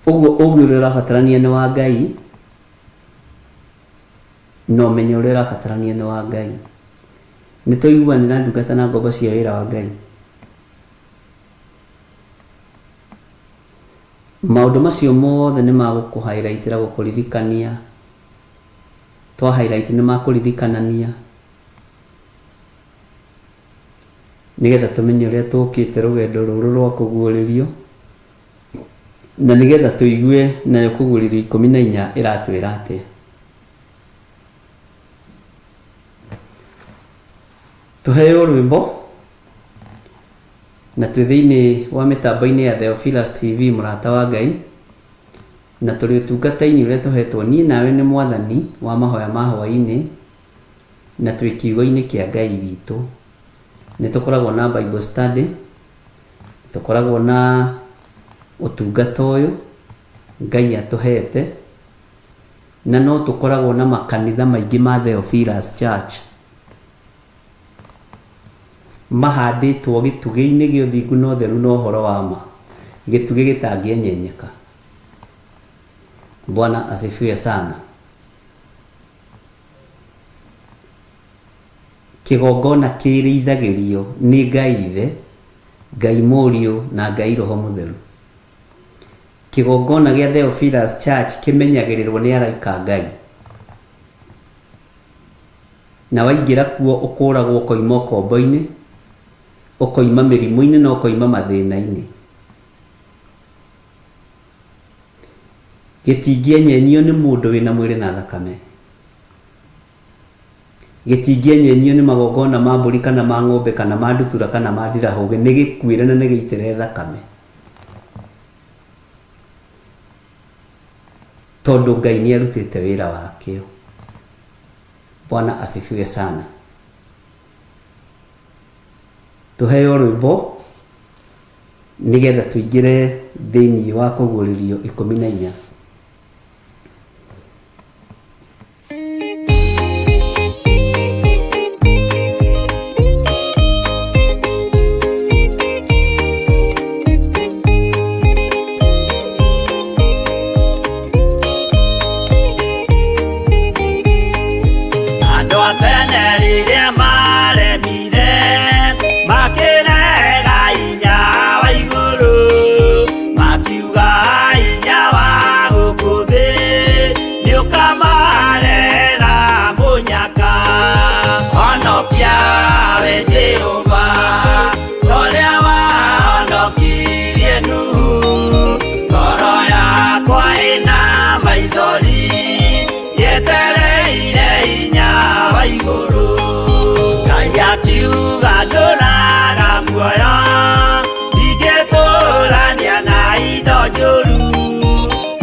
C: Ũguo ũũgĩ ũrĩa ũrabatarania nĩ wa Ngai, na ũmenyo ũrĩa ũrabatarania nĩ wa Ngai. Nĩ twaiguanĩra ndungata na ngombo cia wĩra wa Ngai. Maũndũ macio mothe nĩ magũkũ highlight ra gũkũririkania, twa highlight nĩ makũririkanania nĩgetha tũmenye ũrĩa tũkĩte rũgendo rũrũ rwa kũguũrĩrio, na nĩgetha tũigue nayo kũguũrĩrio 14 ĩratwĩra atĩa. Tũheo rwĩmbo na twĩ thĩinĩ wa mĩtambo-inĩ ya Theophilus TV mũrata wa Ngai, na tũrĩ ũtungata-inĩ ũrĩa tũhetwo niĩ nawe nĩ Mwathani wa mahoya ma hwaĩ-inĩ, na twĩ kiugo-inĩ kĩa Ngai witũ. Nĩ tũkoragwo na Bible study, tũkoragwo na ũtungata ũyũ Ngai atũhete, na no tũkoragwo na makanitha maingĩ ma Theophilus Church mahandĩtwo gĩtugĩ-inĩ gĩa ũthingu na ũtheru na ũhoro wa ma, gĩtugĩ gĩtangĩenyenyeka. Bwana asifiwe sana. Kĩgongona kĩrĩithagĩrio nĩ Ngai Ithe, Ngai Mũriũ na Ngai Roho Mũtheru. Kĩgongona gĩa Theophilus Church kĩmenyagĩrĩrwo nĩ araika Ngai. Na waingĩra kuo ũkũragwo ũkoima ũkombo-inĩ, ũkoima mĩrimũ-inĩ na ũkoima mathĩna-inĩ. Gĩtingĩenyenyio nĩ mũndũ wĩna mwĩrĩ na thakame. Gĩtingĩenyenyio nĩ magongona ma mbũri kana ma ng'ombe kana ma ndutura kana ma ndirahũgĩ. Nĩ gĩkuĩre na nĩ gĩitĩre thakame. Tondũ Ngai nĩ arutĩte wĩra wakĩo. Bwana asifiwe sana. Tũheo rwĩmbo nĩgetha tũingĩre thĩinĩ wa kũguũrĩrio 14.
E: Andũ a tene rĩrĩa maremire makĩrega hinya wa igũrũ, makiuga hinya wa gũkũ thĩ nĩũkamarega mũnyaka. Honokia we Jehova ũrĩa wahonokirie Nuhu, ngoro yakwa ĩna maithori yetereire hinya wa igũrũ. Ngai akiuga ndũraga muoyo, ndingĩtũrania na indo njũru,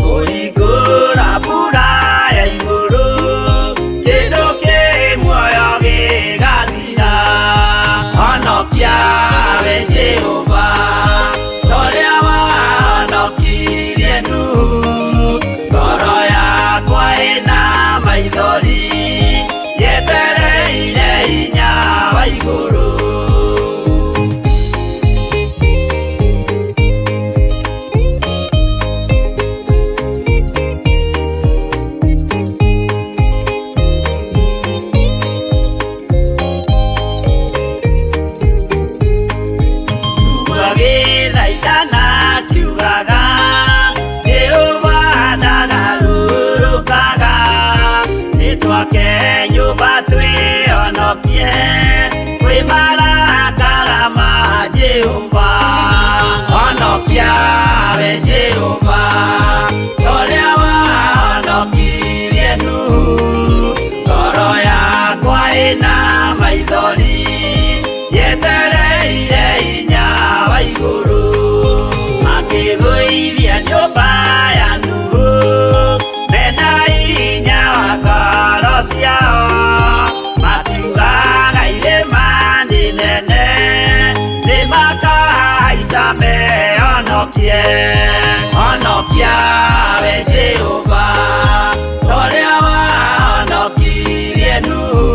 E: kũhingũra mbura ya igũrũ, kĩndũ kĩ muoyo gĩgathira. Honokia we Jehova ũrĩa wahonokirie Nuhu, ngoro yakwa ĩna maithori yetereire hinya wa igũrũ. Agĩthaithana akiugaga, Jehova ndagarũrũkaga, nĩtwake nyũmba twĩhonokie kwĩ marakara ma Jehova. Honokia we Jehova ũrĩa wahonokirie Nuhu, ngoro yakwa ĩna maithori yetereire hinya wa igũrũ. Makĩgũithia nyũmba ya Nuhu mena hinya wa ngoro ciao, makiugaga irĩma nĩ nene nĩmakahaica mehonokie. Honokia we Jehova ũrĩa wahonokirie Nuhu,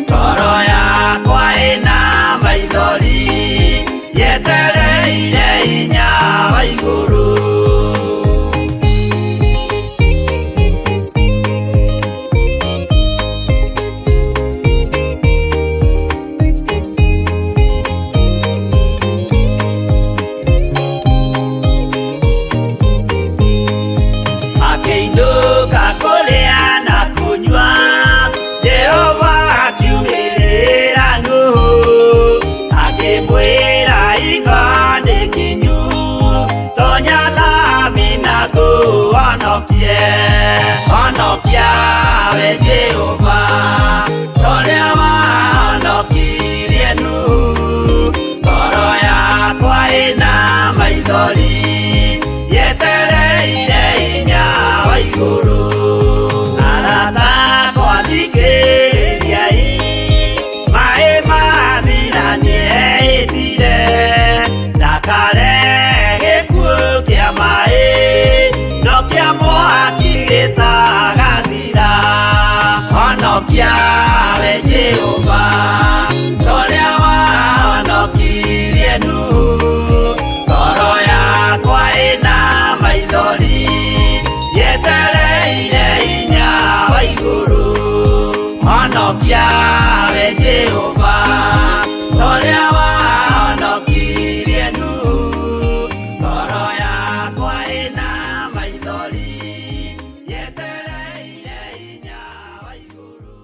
E: ngoro yakwa ĩna maithori yetereire hinya wa igũrũ. Makĩinũka kũrĩa na kũnyua, Jehova akiumĩrĩra Nuhu, akĩmwĩra iga nĩ kinyu, tonya thabina ngũhonokie. Honokia we Jehova ũrĩa wahonokirie Nuhu, ngoro yakwa ĩna maithori yetereire hinya wa igũrũ. Arata akwa thikĩrĩriai, maĩ mathira nĩehĩtire, ndakare gĩkuũ kĩa maĩ no kĩa mwaki gĩtagathira. Honokia we Jehova ũrĩa wahonokirie Nuhu, ngoro yakwa ĩna maithori yetereire hinya wa igũrũ. Honokia we Jehova ũrĩa wahonokirie Nuhu, ngoro yakwa ĩna maithori yetereire hinya wa igũrũ.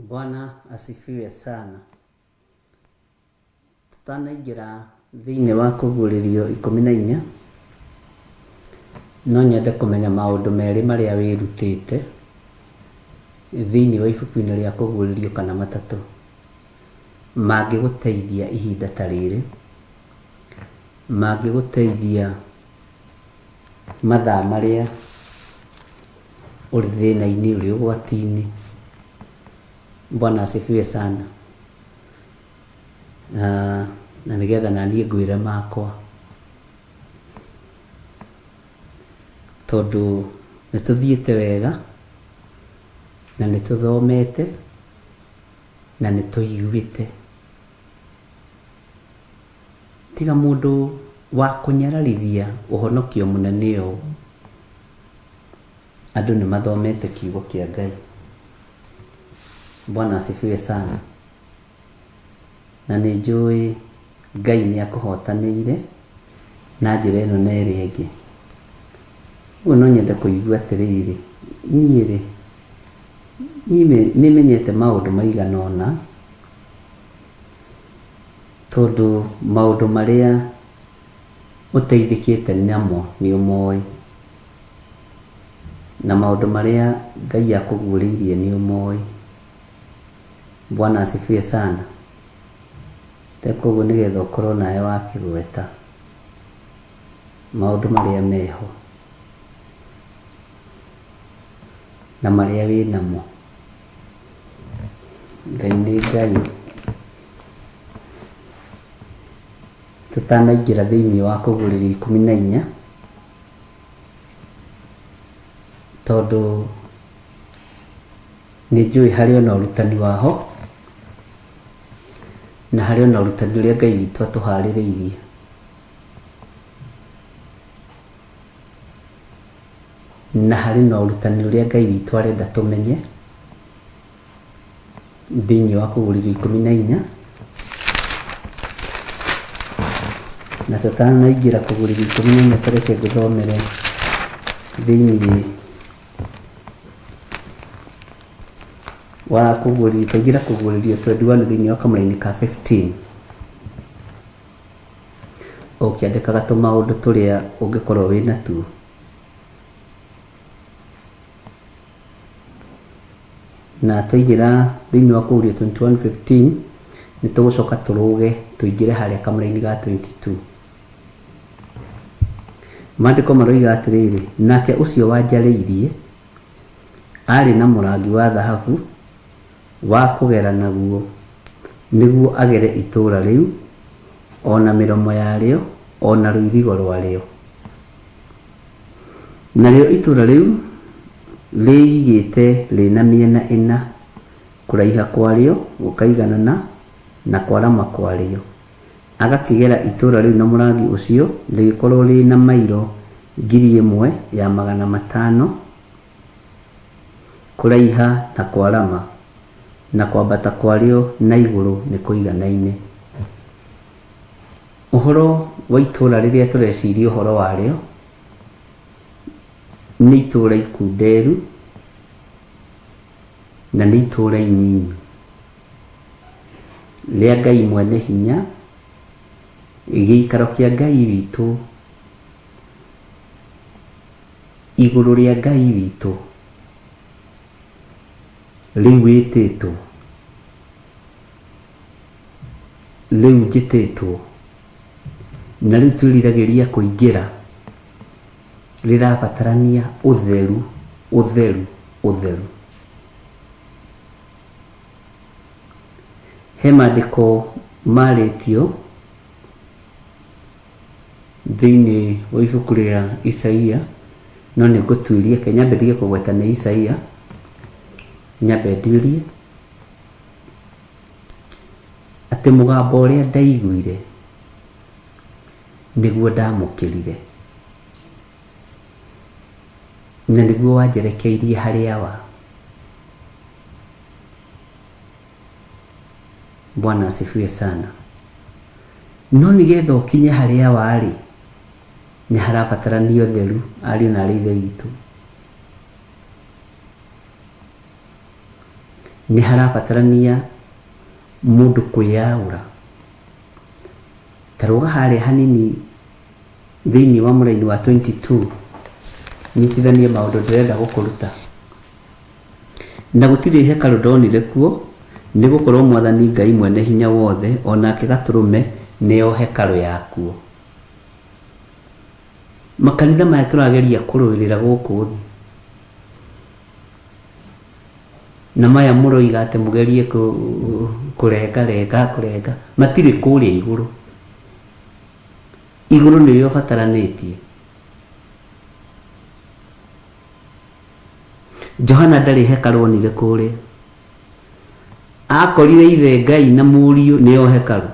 C: Bwana asifiwe sana. Tũtanaingĩra thĩinĩ wa kũguũrĩrio 14, no nyende kũmenya maũndũ merĩ marĩa wĩrutĩte thĩinĩ wa ibuku-inĩ rĩa kũguũrĩrio kana matatũ mangĩgũteithia ihinda ta rĩrĩ, mangĩgũteithia mathaa marĩa ũrĩ thĩna-inĩ, ũrĩ ũgwati-inĩ. Bwana asifiwe sana. Na, na nĩgetha naniĩ ngwĩre makwa tondũ nĩ tũthiĩte wega na nĩ tũthomete na nĩ tũiguĩte. Tiga mũndũ wa kũnyararithia ũhonokio mũnene ũũ, andũ nĩ mathomete kiugo kĩa Ngai. Bwana asifiwe sana. Na nĩ njũĩ Ngai nĩ akũhotanĩire na njĩra ĩno na ĩrĩa ĩngĩ. Ũguo no nyende kũigua atĩrĩrĩ, niĩ rĩ, niĩ nĩ menyete maũndũ maigana ũna, tondũ maũndũ marĩa ũteithĩkĩte namo nĩ ũmoĩ, na maũndũ marĩa Ngai akũguũrĩirie nĩ ũmoĩ. Bwana asifiwe sana. Ndeka ũguo nĩgetha ũkorwo nawe wakĩgweta maũndũ marĩa meho na marĩa wĩ namo. Ngai nĩ Ngai. Tũtanaingĩra thĩinĩ wa kũguũrĩrio 14, tondũ nĩ njũĩ harĩ ona ũrutani waho na harĩ ona ũrutani ũrĩa Ngai witũ atũharĩrĩirie. Na harĩ na ũrutani ũrĩa Ngai witũ arenda tũmenye thĩinĩ wa kũguũrĩrio 14. Na tũtanaingĩra kũguũrĩrio 14, tareke ngũthomere thĩinĩ wa kũguũrĩrio, twaingĩra kũguũrĩrio 21 thĩinĩ wa kamũraini ka 15. Ũkĩandĩkaga tũmaũndũ tũrĩa ũngĩkorwo wĩ natuo. Na twaingĩra thĩinĩ wa kũguũrĩrio 21:15, nĩ tũgũcoka tũrũge tũingĩre harĩa kamũraini ga 22. Maandĩko maroiga atĩrĩrĩ, nake ũcio wanjarĩirie arĩ na mũrangi wa thahabu wa kũgera naguo, nĩguo agere itũũra rĩu, o na mĩromo yarĩo, o na rũirigo rwarĩo. Narĩo itũũra rĩu rĩigĩte rĩna mĩena ĩna, kũraiha kwarĩo gũkaiganana na kwarama kwarĩo. Agakĩgera itũũra rĩu na mũrangi ũcio, rĩgĩkorwo rĩna mairo 1,500 kũraiha na kwarama, na kwambata kwarĩo na igũrũ nĩ kũiganaine. Ũhoro wa itũũra rĩrĩa tũreciria ũhoro warĩo nĩ itũũra ikunderu na nĩ itũũra inyinyi rĩa Ngai mwene hinya, gĩikaro kĩa Ngai witũ, igũrũ rĩa Ngai witũ rĩu wĩtĩtwo, rĩu njĩtĩtwo, na rĩu twĩriragĩria kũingĩra, rĩrabatarania ũtheru, ũtheru, ũtheru. He maandĩko marĩtio thĩinĩ wa ibuku rĩa Isaia, no nĩ ngũtuĩria, reke nyambe ndige kũgweta nĩ Isaia, nyambe nduĩrie atĩ mũgambo ũrĩa ndaiguire nĩguo ndamũkĩrire, na nĩguo wanjerekeirie harĩ Awa. Bwana asifiwe sana. No nĩgetha ũkinye harĩ Awa rĩ, nĩ harabatarania ũtheru, ariũ na arĩ Ithe witũ. Nĩ harabatarania mũndũ kwĩyaũra. Ta rũga harĩa hanini thĩinĩ wa mũraini wa 22 nyitithanie maũndũ ndĩrenda gũkũruta. Na gũtirĩ hekarũ ndonire kuo, nĩ gũkorũo Mwathani Ngai Mwene-Hinya-Wothe o nake Gatũrũme nĩo hekarũ yakuo. Makanitha maya tũrageria kũrũĩrĩra gũkũ thĩ, na maya mũroiga atĩ mũgerie kũrenga renga kũrenga, matirĩ kũrĩa igũrũ. Igũrũ nĩrĩo ũbataranĩtie. Johana ndarĩ hekarũ onire kũrĩa. Akorire ithe Ngai na mũriũ nĩo hekarũ.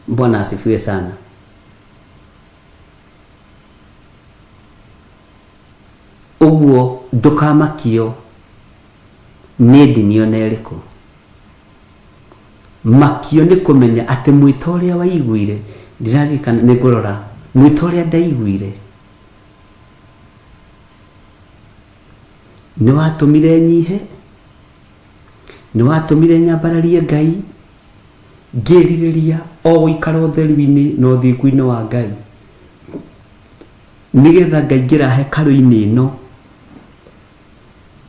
C: Bwana asifiwe sana. Ũguo ndũkamakio nĩ ndini ona ĩrĩkũ. Makio nĩ kũmenya atĩ mwĩto ũrĩa waiguire, ndiraririkana nĩ ngũrora, mwĩto ũrĩa ndaiguire nĩ watũmire nyihe, nĩ watũmire nyambararie Ngai, ngĩrirĩria o gũikara ũtheru-inĩ na ũthingu-inĩ wa Ngai, nĩgetha ngaingĩra hekarũ-inĩ ĩno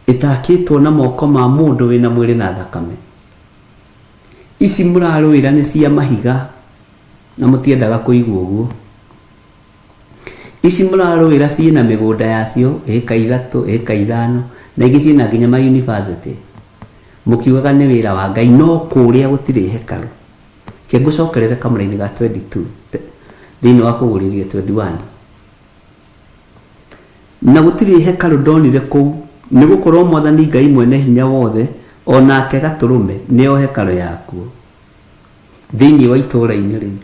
C: ĩtakĩtwo na moko ma mũndũ wĩna mwĩrĩ na thakame. Ici mũrarũĩra nĩ cia mahiga na mũtiendaga kũigua ũguo. Ici mũrarũĩra ciĩna mĩgũnda yacio ĩka ithatũ, ĩka ithano na ingĩ ciĩna nginya ma university. Mũkiugaga nĩ wĩra wa Ngai no kũrĩa gũtirĩ hekarũ. Reke ngũcokerere kamũra-inĩ ga 22 thĩinĩ wa kũgũrĩria 21. Na gũtirĩ hekarũ ndonire kũu, nĩ gũkorũo Mwathani Ngai Mwene-Hinya-Wothe, o nake Gatũrũme, nĩo hekarũ yakuo. Thĩinĩ wa itũũra-inĩ rĩu.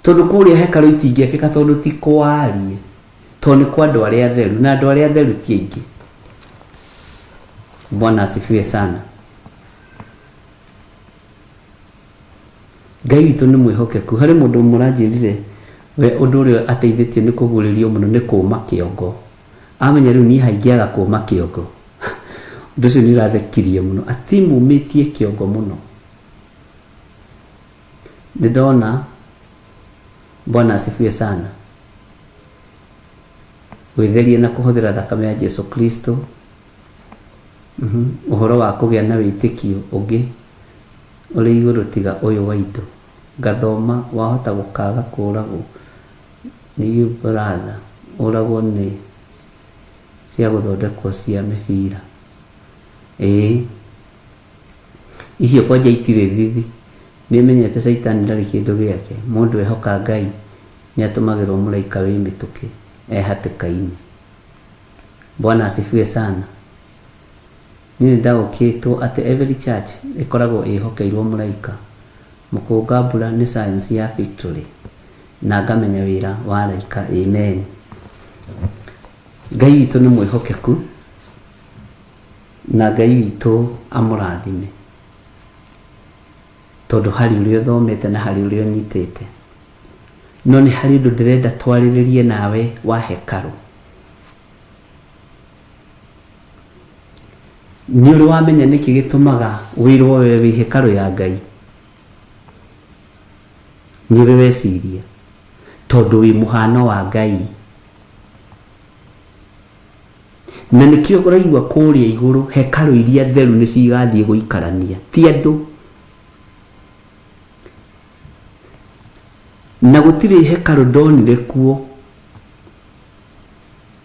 C: Tondũ kũrĩa hekarũ itingĩakĩka tondũ ti kwarie, tondũ nĩ kwa andũ arĩa atheru, na andũ arĩa atheru ti aingĩ. Bwana asifiwe sana. Ngai witũ nĩ mwĩhokeku. Harĩ mũndũ ũmwe ũranjĩrire we ũndũ ũrĩa ateithĩtio nĩ kũguũrĩrio mũno nĩ kũũma kĩongo. Amenya rĩu niĩ haingĩaga kũũma kĩongo. Ũndũ ũcio nĩ ũrathekirie mũno. Ati mũmĩtie kĩongo mũno. Nĩ ndona Bwana asifiwe sana. Gwĩtheria na kũhũthĩra thakame ya Jesu Kristo. Ũhoro wa kũgĩa na wĩtĩkio ũngĩ ũrĩ igũrũ tiga ũyũ wa indo. Ngathoma wahota gũkaga kũragwo nĩ you brother ũragwo nĩ cia gũthondekwo cia mĩbira. Ĩĩ icio kwanja itirĩ thithi. Nĩmenyete caitani ndarĩ kĩndũ gĩake. Mũndũ ehoka Ngai nĩatũmagĩrwo mũraika wĩ mĩtũkĩ e hatĩka-inĩ. Bwana asifiwe sana. Niĩ nĩ ndaũkĩtwo atĩ every church ĩkoragwo ĩhokeirwo mũraika. Mũkũnga mbura nĩ science ya victory na ngamenya wĩra wa araika. Amen. Ngai witũ nĩ mwĩhokeku na Ngai witũ amũrathime tondũ harĩ ũrĩa ũthomete na harĩ ũrĩa ũnyitĩte. No nĩ harĩ ũndũ ndĩrenda twarĩrĩrie nawe wa hekarũ. Nĩ ũrĩ wamenya nĩkĩ gĩtũmaga wĩrwo we wĩ hekarũ ya Ngai? Nĩ ũrĩ weciria? Tondũ wĩ mũhano wa Ngai. Na nĩkĩo ũraigua kũrĩa igũrũ hekarũ iria theru nĩcio igathiĩ gũikarania, ti andũ. Na gũtirĩ hekarũ ndonire kuo.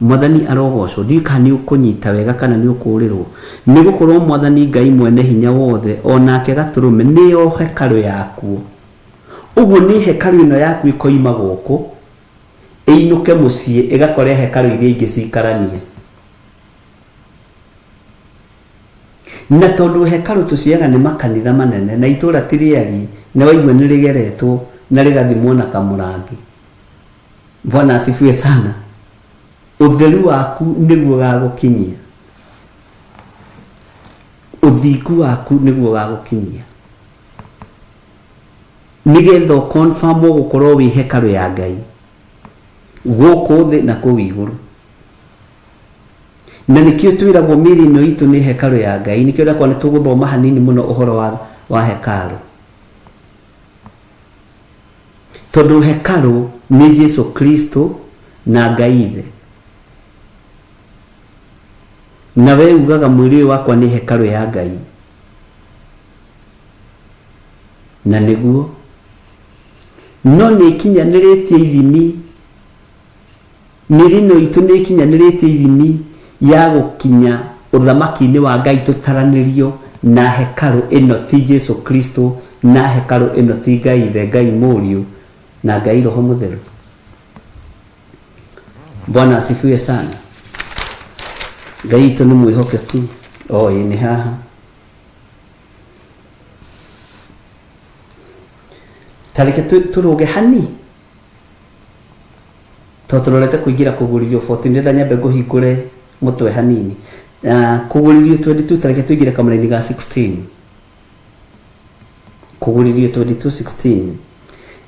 C: Mwathani arogocwo. Ndiũĩ kana nĩ ũkũnyita wega kana nĩ ũkũũrĩrwo. Nĩ gũkorwo Mwathani Ngai Mwene Hinya Wothe, o nake Gatũrũme, nĩo hekarũ yakuo. Ũguo nĩ hekarũ ĩno yaku ĩkoima gũkũ, ĩinũke mũciĩ, ĩgakore hekarũ iria ingĩ cikaranie. Na tondũ hekarũ tũcioyaga nĩ makanitha manene, na itũũra ti rĩariĩ, nĩ waigua nĩ rĩgeretwo na rĩgathimwo na kamũrangi. Bwana asifiwe sana. Ũtheru waku nĩguo ũgagũkinyia. Ũthingu waku nĩguo ũgagũkinyia. Nĩgetha ũconfirm gũkorwo wĩ hekarũ ya Ngai gũkũ thĩ na kũu igũrũ. Na nĩkĩo twĩragwo mĩĩrĩ ĩno itũ nĩ hekarũ ya Ngai. Nĩkĩo ndakwa nĩ tũgũthoma hanini mũno ũhoro wa, wa hekarũ, tondũ hekarũ nĩ Jesu Kristo na Ngai Ithe. Na we ugaga mwĩrĩ ũyũ wakwa nĩ hekarũ ya Ngai, na nĩguo no nĩ ĩkinyanĩrĩtie ithimi. Mĩĩrĩ ĩno itũ nĩ ĩkinyanĩrĩtie ithimi ya gũkinya ũthamaki-inĩ wa Ngai tũtaranĩrio na hekarũ ĩno ti Jesu Kristo, na hekarũ ĩno ti Ngai Ithe, Ngai Mũriũ na Ngai Roho Mũtheru. Bwana asifiwe sana. Ngai witũ nĩ mwĩhokeku. O ĩ nĩ haha. Ta reke tũrũge hani tondũ tũrorete kũingĩra kũgũrithio 14. Ndĩrenda nyambe ngũhingũre mũtwe hanini. Kũgũrithio 22, ta reke tũingĩre kamũraini ga 16. Kũgũrithio 22:16.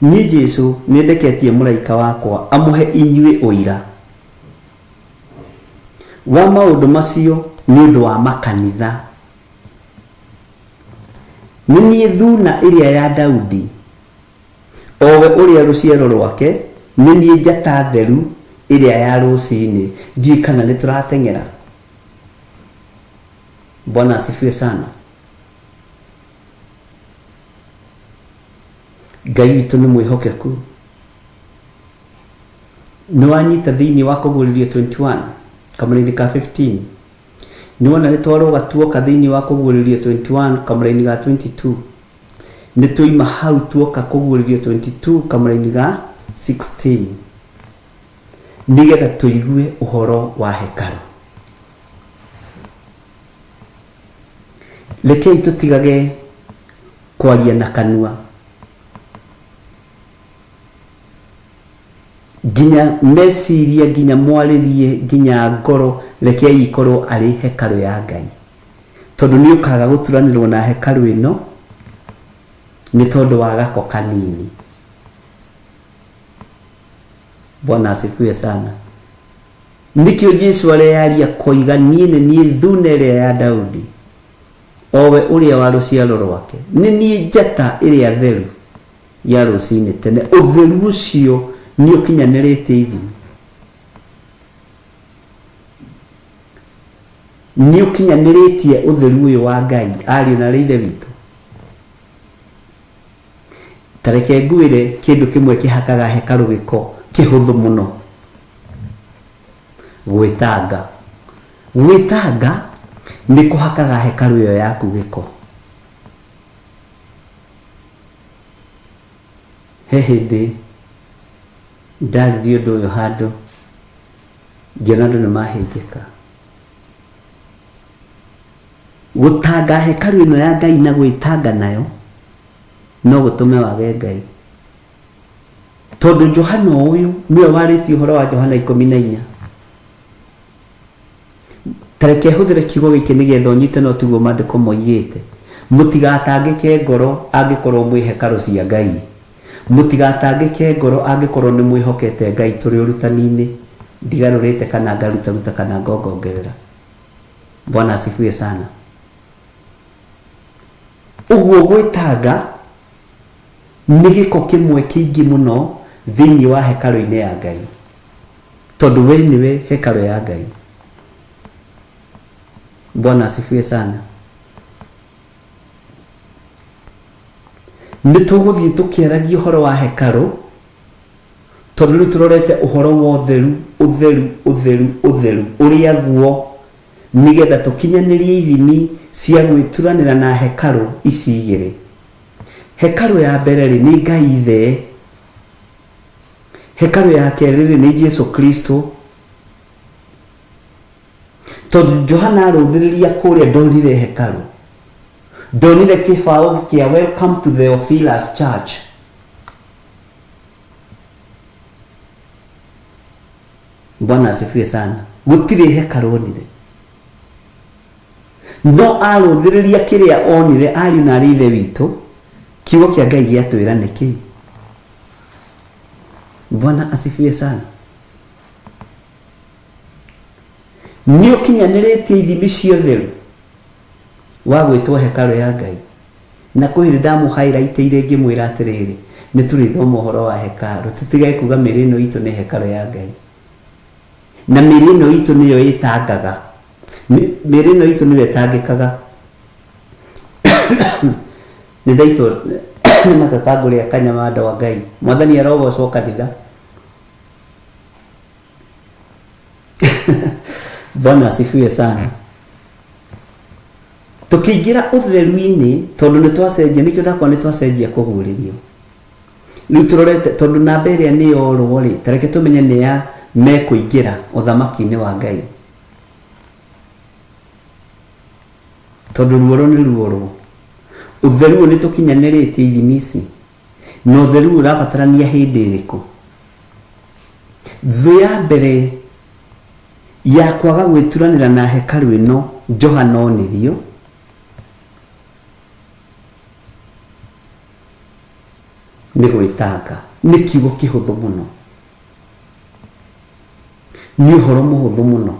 C: Niĩ Jesu nĩndeketie mũraika wakwa amũhe inyuĩ ũira wa maũndũ macio nĩ ũndũ wa makanitha. Nĩ niĩ thuna ĩrĩa ya Daudi, o we ũrĩa rũciaro rwake, nĩ niĩ njata theru ĩrĩa ya rũcinĩ. Ndiũĩ kana nĩ tũrateng'era. Bwana asifiwe sana. Ngai witũ nĩ mwĩhokeku. Nĩ wanyita thĩinĩ wa kũguũrĩrio 21 kamũraini ka 15. Nĩ wona nĩ twarũga tuoka thĩinĩ wa kũguũrĩrio 21 kamũraini ga 22. Nĩ twoima hau tuoka kũguũrĩrio 22 kamũraini ga 16, nĩgetha tũigue ũhoro wa hekarũ. Rekei tũtigage kwaria na kanua nginya meciria, nginya mwarĩrie, nginya ngoro. Rekei ikorwo arĩ hekarũ ya Ngai, tondũ nĩ ũkaga gũturanĩrwo na hekarũ ĩno nĩ tondũ wa gako kanini. Bwana asifiwe sana. Nĩkĩo Jesu areyaria koiga, niĩ nĩ niĩ thuna ĩrĩa ya Daudi, o we ũrĩa wa rũciaro rwake, nĩ niĩ njata ĩrĩa theru ya rũcinĩ tene. Ũtheru ũcio nĩ ũkinyanĩrĩtie ithimi, nĩ ũkinyanĩrĩtie ũtheru ũyũ wa Ngai. Ariũ na arĩ ithe witũ, ta reke ngwĩre kĩndũ kĩmwe kĩhakaga hekarũ gĩko kĩhũthũ mũno: gwĩtanga. Gwĩtanga nĩ kũhakaga hekarũ ĩyo yaku gĩko. He hĩndĩ ndaririe ũndũ ũyũ handũ, ngĩona andũ nĩ mahĩngĩka. Gũtanga hekarũ ĩno ya Ngai na gwĩtanga nayo no gũtũme wage Ngai, tondũ Johana ũyũ nĩwe warĩtie ũhoro wa Johana 14. Ta reke hũthĩre kiugo gĩkĩ nĩgetha ũnyite, no tiguo maandĩko moigĩte. Mũtigatangĩke ngoro angĩkorwo mwĩ hekarũ cia Ngai. Mũtigatangĩke ngoro angĩkorwo nĩ mwĩhokete Ngai. Tũrĩ ũrutani-inĩ, ndigarũrĩte kana ngarutaruta kana ngongongerera. Bwana asifiwe sana. Ũguo gwĩtanga nĩ gĩko kĩmwe kĩingĩ mũno thĩinĩ wa hekarũ-inĩ ya Ngai, tondũ we nĩwe hekarũ ya Ngai. Bwana asifiwe sana. Nĩ tũgũthiĩ tũkĩaragia ũhoro wa hekarũ, tondũ rĩu tũrorete ũhoro wa ũtheru, ũtheru, ũtheru, ũtheru ũrĩa guo, nĩgetha tũkinyanĩrie ithimi cia gwĩturanĩra na hekarũ ici igĩrĩ. Hekarũ ya mbere rĩ nĩ Ngai Ithe, hekarũ ya kerĩ rĩ nĩ Jesu Kristo. Tondũ Johana arũthĩrĩria kũrĩa ndonire hekarũ, ndonire kĩbaũ kĩa "Welcome to the Theophilus Church". Bwana asifiwe sana. Gũtirĩ hekarũ onire, no arũthĩrĩria kĩrĩa onire. Ariũ na arĩ ithe witũ, kiugo kĩa Ngai gĩatwĩra nĩkĩ? Bwana asifiwe sana. Nĩ ũkinyanĩrĩtie ithimi cia ũtheru wa gwĩtwo hekarũ ya Ngai? Na kwĩ hĩndĩ ndamũhairaitĩire ngĩmwĩra atĩrĩrĩ, nĩ tũrĩthoma ũhoro wa hekarũ, tũtigage kuga mĩĩrĩ ĩno itũ nĩ hekarũ ya Ngai. Na mĩĩrĩ ĩno itũ nĩyo ĩtangaga, mĩĩrĩ ĩno itũ nĩyo ĩtangĩkaga. Nĩ ndaitwo nĩ matata ngũrĩa kanyama andũ a Ngai. Mwathani arogocwo kanitha. Bwana asifiwe sana. Tũkĩingĩra ũtheru-inĩ tondũ nĩ twacenjia, nĩkĩo ndakwa nĩ twacenjia kũguũrĩrio. Rĩu tũrorete tondũ namba ĩrĩa nĩ yorwo rĩ, ta reke tũmenye nĩ ya mekũingĩra ũthamaki-inĩ wa Ngai. Tondũ ruoro nĩ ruorwo. Ũtheru ũyũ nĩ tũkinyanĩrĩtie ithimi ici. Na ũtheru ũyũ ũrabatarania hĩndĩ ĩrĩkũ? Thũ ya mbere ya kwaga gwĩturanĩra na hekarũ ĩno Johana onirio nĩ gwĩtanga. Nĩ kiugo kĩhũthũ mũno, nĩ ũhoro mũhũthũ mũno.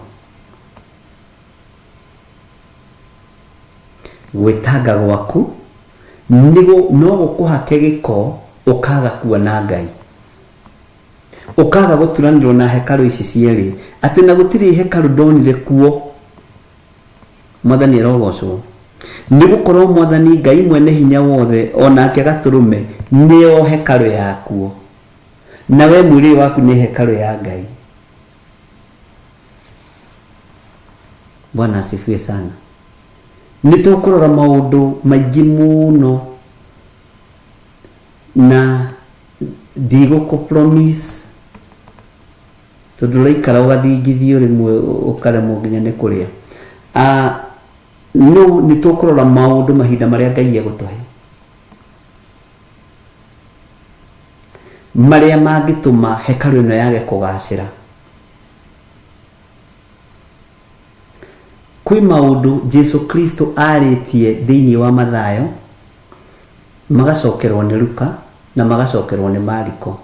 C: Gwĩtanga gwaku no gũkũhake gĩko ũkaga kuona Ngai, ũkaga gũturanĩrwo na hekarũ ici cierĩ, atĩ na gũtirĩ hekarũ ndonire kuo. Mwathani arogocwo. Nĩ gũkorwo Mwathani Ngai mwene hinya wothe o nake Gatũrũme nĩo hekarũ yakuo, na we mwĩrĩ waku nĩ hekarũ ya Ngai. Bwana asifiwe sana. Nĩ tũkũrora maũndũ maingĩ mũno na ndigũkũ promise tondũ ũraikara ũgathingithio rĩmwe ũkaremwo nginya nĩ kũrĩa. Ah, no nĩ tũkũrora maũndũ mahinda marĩa Ngai egũtũhe marĩa mangĩtũma hekarũ ĩno yage kũgacĩra. Kwĩ maũndũ Jesu Kristo arĩtie thĩinĩ wa Mathayo magacokerwo nĩ Luka na magacokerwo nĩ Mariko.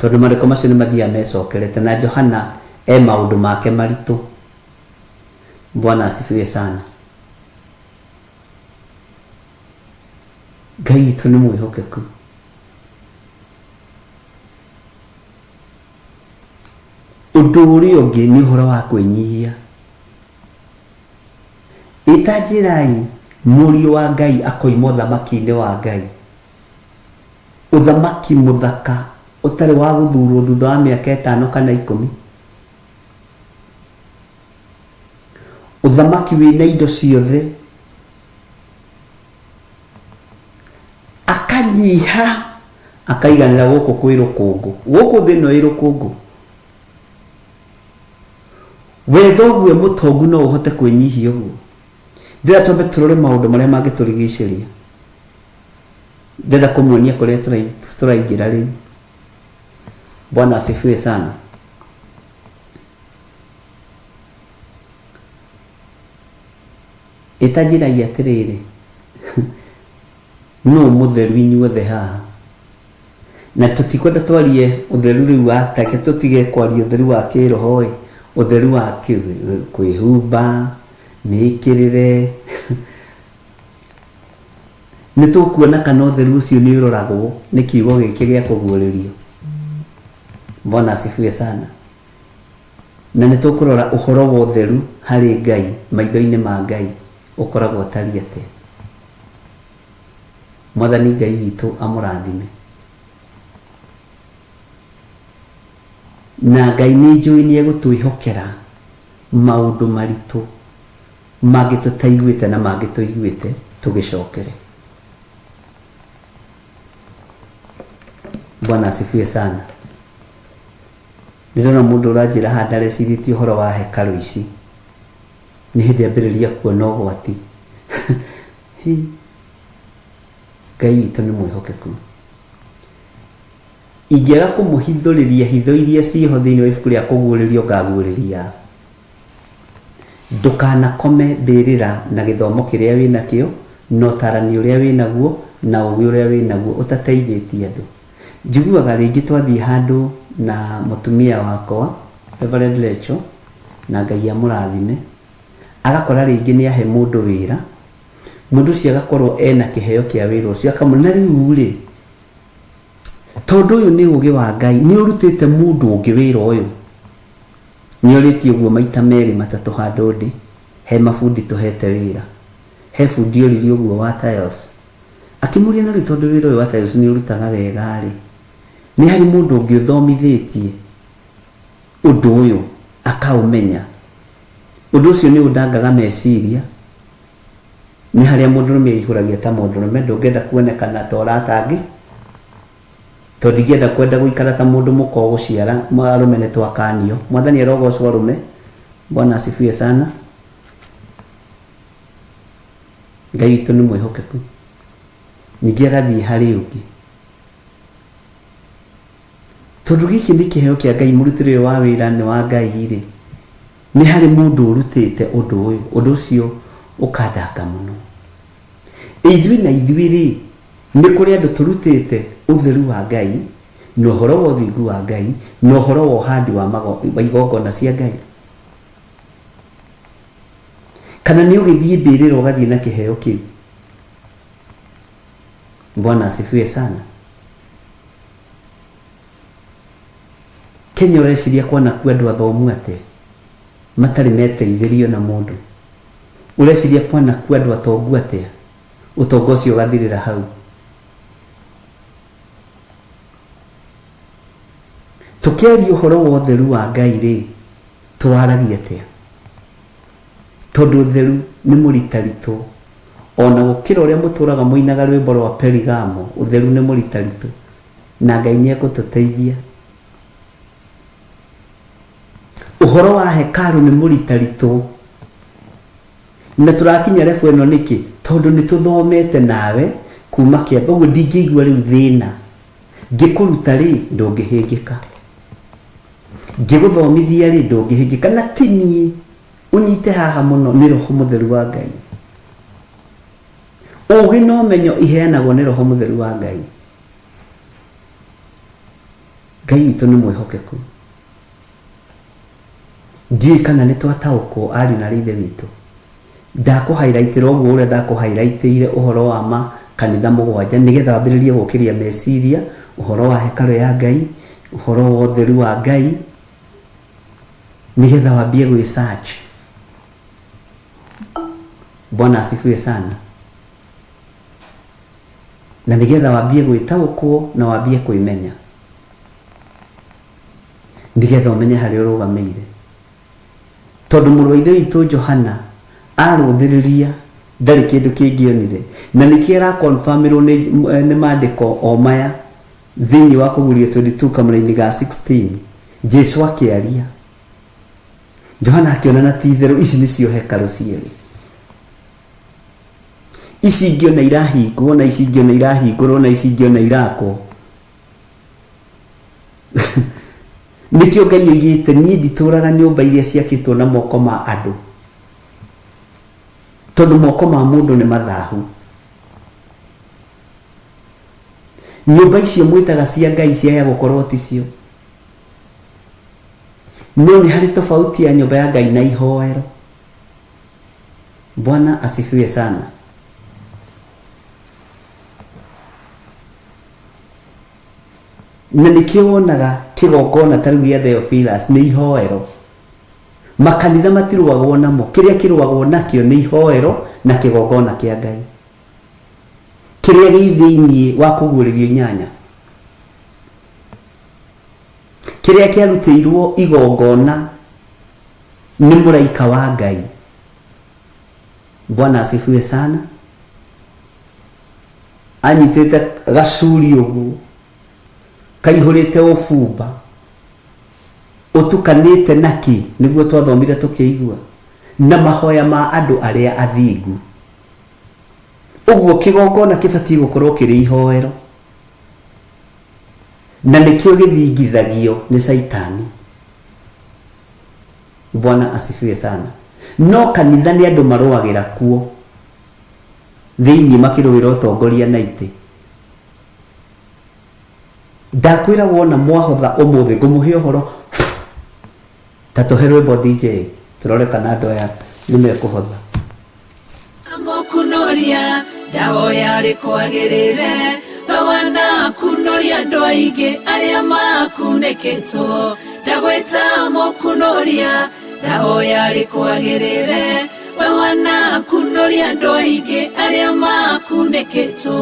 C: Tondũ marĩko macio nĩ mathiaga mecokerete na Johana e maũndũ make maritũ. Bwana asifiwe sana. Ngai witũ nĩ mwĩhokeku. Ũndũ ũrĩa ũngĩ nĩ ũhoro wa kwĩnyihia. Ĩta njĩrai mũriũ wa Ngai akoima ũthamaki-inĩ wa Ngai. Ũthamaki mũthaka ũtarĩ wa gũthurwo thutha wa mĩaka ĩtano kana ikũmi. Ũthamaki wĩna indo ciothe. Akanyiha akaiganĩra gũkũ kwĩ rũkũngũ. Gũkũ thĩ ĩno ĩ rũkũngũ. We thoguo e mũtongu no ũhote kwĩnyihia ũguo? Ndĩrenda twambe tũrore maũndũ marĩa mangĩtũrigicĩria. Ndĩrenda kũmuonia kũrĩa tũraingĩra rĩu. Bwana asifiwe sana. Ĩta njĩrai atĩrĩrĩ, nũ mũtheru inyuothe haha? Na tũtikwenda twarie ũtheru rĩu wa take tũtige kwaria ũtheru wa kĩroho ĩ, ũtheru wa kwĩhumba, mĩkĩrĩre. Nĩ tũkuona kana ũtheru ũcio nĩ ũroragwo nĩ kiugo gĩkĩ gĩa kũguũrĩrio. Bwana asifiwe sana. Na nĩ tũkũrora ũhoro wa ũtheru harĩ Ngai, maitho-inĩ ma Ngai ũkoragwo ũtariĩ atĩa. Mwathani Ngai witũ amũrathime. Na Ngai nĩ njũĩ nĩ egũtwĩhokera maũndũ maritũ mangĩ tũtaiguĩte na mangĩ tũiguĩte tũgĩcokere. Bwana asifiwe sana. Ndĩrona mũndũ ũranjĩra haha ndarecirĩtie ũhoro wa hekarũ ici. Nĩ hĩndĩ ambĩrĩria kuona ũgwati. Hi. Ngai witũ nĩ mwĩhokeku. Ingĩaga kũmũhithũrĩria hitho iria ciĩho thĩinĩ wa ibuku rĩa kũguũrĩrio ngaguũrĩria. Ndũkanakome mbĩrĩra na gĩthomo kĩrĩa wĩnakĩo, na ũtarani ũrĩa wĩnaguo, na ũgĩ ũrĩa wĩnaguo ũtateithĩtie andũ. Njiguaga rĩngĩ twathiĩ handũ na mũtumia wakwa, Reverend Rachel, Na Ngai amũrathime. Agakora rĩngĩ nĩ ahe mũndũ wĩra, mũndũ ũcio agakorwo ena kĩheo kĩa wĩra ũcio, akamwĩra na rĩu rĩ, tondũ ũyũ nĩ ũgĩ wa Ngai, nĩ ũrutĩte mũndũ ũngĩ wĩra ũyũ. Nĩ orĩtie ũguo maita merĩ matatũ handũ ndĩ, he mabundi tũhete wĩra. He bundi oririe ũguo wa tiles. Akĩmũria na rĩu tondũ wĩra ũyũ wa tiles nĩ ũrutaga wega rĩ, nĩ harĩ mũndũ ũngĩ ũthomithĩtie ũndũ ũyũ akaũmenya. Ũndũ ũcio nĩ ũndangaga meciria, nĩ harĩa mũndũrũme aihũragia ta mũndũrũme, ndũngĩenda kuonekana ta ũratangĩ, tondũ ndingĩenda kwenda gũikara ta mũndũ mũka ũgũciara, arũme nĩ twakanio. Mwathani arogocwo arũme, Bwana asifiwe sana. Ngai witũ nĩ mwĩhokeku. Ningĩ agathiĩ harĩ ũngĩ. Tondũ gĩkĩ nĩ kĩheo kĩa Ngai, mũrutĩre ũyũ wa wĩra nĩ wa Ngai rĩ, nĩ harĩ mũndũ ũrutĩte ũndũ ũyũ, ũndũ ũcio ũkandanga mũno. Ithuĩ na ithuĩ rĩ, nĩ kũrĩ andũ tũrutĩte ũtheru wa Ngai, na ũhoro wa ũthingu wa Ngai, na ũhoro wa ũhandi wa igongona cia Ngai. Kana nĩ ũgĩthiĩ mbĩrĩra ũgathiĩ na kĩheo kĩu. Bwana asifiwe sana. Kenya ũreciria kwanakua andũ athomu atĩa matarĩ meteithĩrio na mũndũ? Ũreciria kwanakua andũ atongu atĩa ũtonga ũcio ũgathirĩra hau? Tũkĩaria ũhoro wa ũtheru wa Ngai rĩ, tũwaragia atĩa? Tondũ ũtheru nĩ mũritaritũ, o na gũkĩra ũrĩa mũtũũraga mũinaga rwĩmbo rwa Perigamo, ũtheru nĩ mũritaritũ, na Ngai nĩ egũtũteithia. Ũhoro wa hekarũ nĩ mũritaritũ, na tũrakinya level ĩno nĩkĩ? Tondũ nĩ tũthomete nawe kuma kĩamba, ũguo ndingĩigua rĩu thĩna. Ngĩkũruta rĩ, ndũngĩhĩngĩka. Ngĩgũthomithia rĩ, ndũngĩhĩngĩka. Na ti niĩ, ũnyite haha mũno, nĩ Roho Mũtheru wa Ngai. Ũgĩ na ũmenyo iheanagwo nĩ Roho Mũtheru wa Ngai. Ngai witũ nĩ mwĩhokeku. Ndiũĩ kana nĩ twataũkwo ariũ na aarĩ a Ithe witũ. Ndakũ highlight ũguo ũrĩa ndakũ highlight ũhoro wa makanitha mũgwanja nĩgetha wambĩrĩrie gũkĩria meciria ũhoro wa hekarũ ya Ngai, ũhoro wa ũtheru wa Ngai, nĩgetha wambie gwĩ search. Bwana asifiwe sana. Na nĩgetha wambie gwĩtaũkwo na wambie kwĩmenya, nĩgetha ũmenye harĩa ũrũgamĩire. Tondũ mũrũ wa Ithe witũ Johana arũthĩrĩria ndarĩ kĩndũ kĩngĩ onire, na nĩkĩo arakonfirmĩrwo nĩ maandĩko o maya thĩinĩ wa Kũguũrio 22 kamũra-inĩ ga 16, Jesu akĩaria, Johana akĩona na ti itherũ ici nĩcio hekarũ cierĩ. Ici ingĩ ona irahingwo na ici ingĩ ona irahingũrwo na ici ingĩ ona irakwo. Nĩkĩo Ngai oigĩte niĩ nditũraga nyũmba iria ciakĩtwo na moko ma andũ, tondũ moko ma mũndũ nĩ mathahu. Nyũmba icio mwĩtaga cia Ngai ciaya gũkorwo ticio. No nĩ harĩ tofauti ya nyũmba ya Ngai na ihoero. Bwana asifiwe sana. Na nĩkĩo wonaga kĩgongona ta rĩu gĩa Theophilus nĩ ihoero. Makanitha matirũagwo namo, kĩrĩa kĩrũagwo nakĩo nĩ ihoero na kĩgongona kĩa Ngai. Kĩrĩa gĩ thĩinĩ wa kũguũrĩrio inyanya. Kĩrĩa kĩarutĩirwo igongona nĩ mũraika wa Ngai. Bwana asifiwe sana. Anyitĩte gacuri ũguo kaihũrĩte ũbumba ũtukanĩte na kĩ, nĩguo twathomire tũkĩigua, na mahoya ma andũ arĩa athingu. Ũguo kĩgongona kĩbatiĩ gũkorwo kĩrĩ ihoero, na nĩkĩo gĩthingithagio nĩ Caitani. Bwana asifiwe sana. No kanitha nĩ andũ marũagĩra kuo thĩinĩ makĩrũĩra ũtongoria na itĩ. Ndakwĩra wona mwahotha ũmũthĩ ngũmũhe ũhoro ta tũhe rwĩmbo DJ. Tũrore kana andũ aya nĩ mekũhotha.
B: Mũkunoria ndahoya rĩkwagĩrĩre, we wanakunoria andũ aingĩ arĩa makunĩkĩtwo. Ndagwĩta mũkunoria, ndahoya rĩkwagĩrĩre, we wanakunoria andũ aingĩ arĩa makunĩkĩtwo.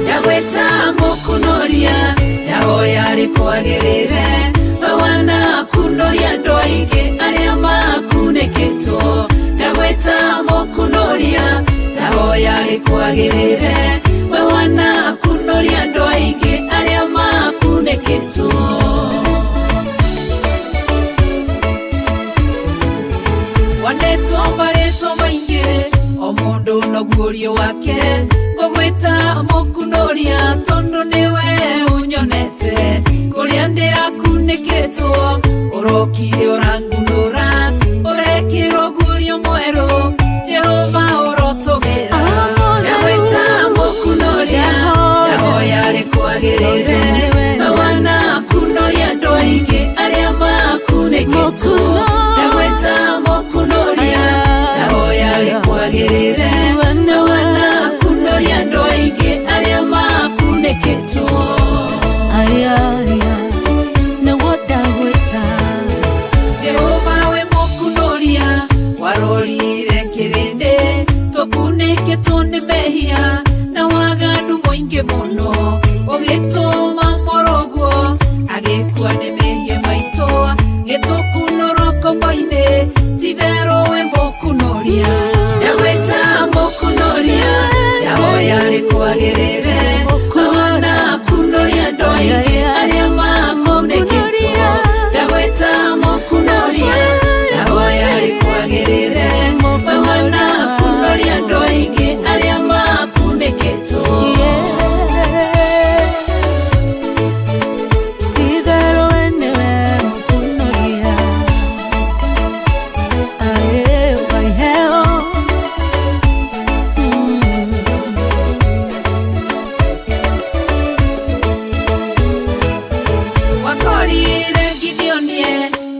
B: Ndagwĩta mũkunoria, ndahoya rĩkwagĩrĩre, we wanakunoria andũ aingĩ arĩa makunĩkĩtwo. Ndagwĩta mũkunoria, ndahoya rĩkwagĩrĩre, we wanakunoria andũ aingĩ arĩa makunĩkĩtwo. Wanetwo marĩtwo maingĩ, o mũndũ na guũrio wake, ngũgwĩta mũkunoria tondũ nĩwe ũnyonete. Kũrĩa ndĩrakunĩkĩtwo, ũrokire ũrangunũra, ũrekĩrwo guũrio mwerũ, Jehova ũrotũgĩra. Ndagwĩta mũkunoria, ndahoya rĩkwagĩrĩre, we wanakunoria andũ aingĩ arĩa makunĩkĩtwo. Ndagwĩta mũkunoria, ndahoya rĩkwagĩrĩre, we wanakunoria andũ aingĩ arĩa makunĩkĩtwo. Jehova we mũkunoria, warorire kĩrĩndĩ, tũkunĩkĩtwo nĩ mehia na waganu mũingĩ mũno, ũgĩtũma mũrũguo agĩkua nĩ mehia maitũ, gĩtũkunũrwo ngombo-inĩ, ti-itherũ we mũkunoria. Ndagwĩta mũkunoria, ndahoya rĩkwagĩrĩre, we wanakunoria andũ aingĩ arĩa makunĩkĩtwo. Ndagwĩta mũkunoria, ndahoya rĩkwagĩrĩre, we wanakunoria andũ aingĩ arĩa makunĩkĩtwo. Wakorire Gideonie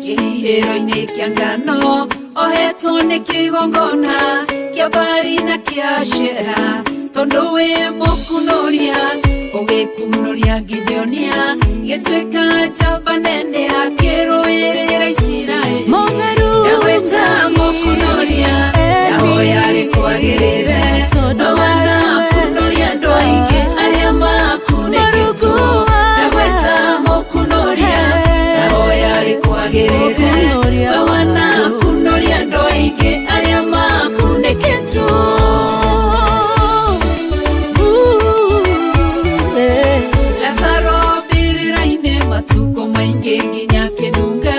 B: kĩhihĩro-inĩ kĩa ngano, ohetwo nĩ kĩgongona kĩa Baali na kĩa Ashera, tondũ wĩ mũkunoria, ũgĩkunoria Gideonia, gĩtuĩka njamba nene akĩrũĩrĩra Isiraeli. Ndagwĩta mũkunoria, ndahoya rĩkwagĩrĩre, we wanakunoria andũ aingĩ arĩa makunĩkĩtwo. Ndagwĩta mũkunoria, ndahoya rĩkwagĩrĩre, we wanakunoria andũ aingĩ arĩa makunĩkĩtwo. Lazaro mbĩrĩra-inĩ matukũ maingĩ nginya kĩnunga,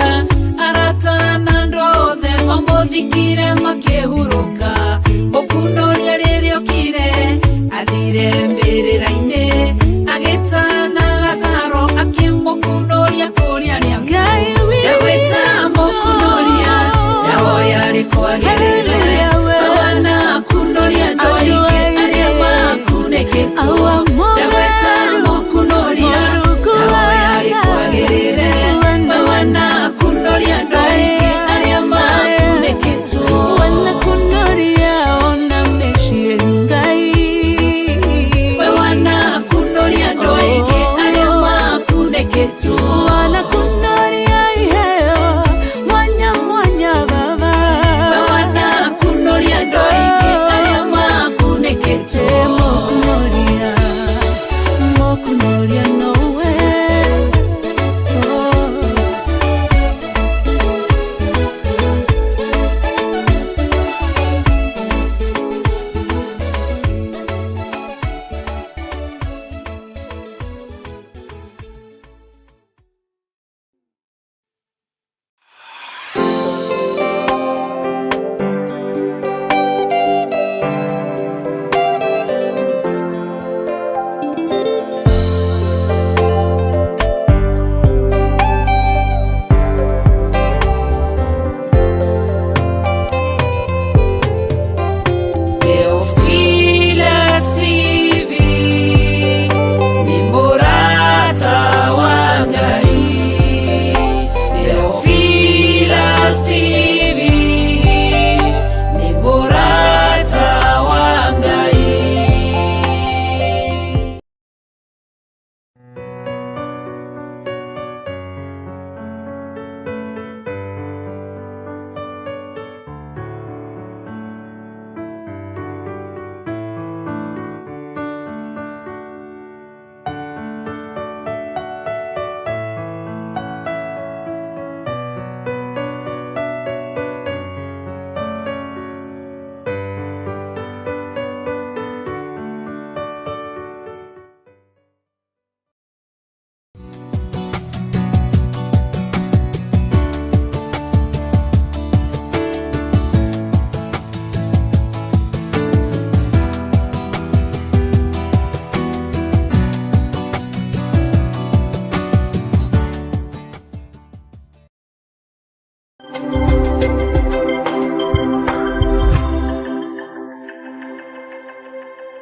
B: arata na andũ othe mamũthikire makĩhurũka. Mũkunoria rĩrĩa okire athire mbĩrĩra-inĩ, agĩtana Lazaro akĩmũkunoria kũrĩa arĩa. Ndagwĩta mũkunoria, ndahoya rĩkwagĩrĩre, we wanakunoria andũ aingĩ arĩa makunĩkĩtwo. Ndagwĩta mũkunoria, ndahoya rĩkwagĩrĩre, we wanakunoria andũ aingĩ arĩa makunĩkĩtwo. We wanakunoria andũ aingĩ arĩa makunĩkĩtwo.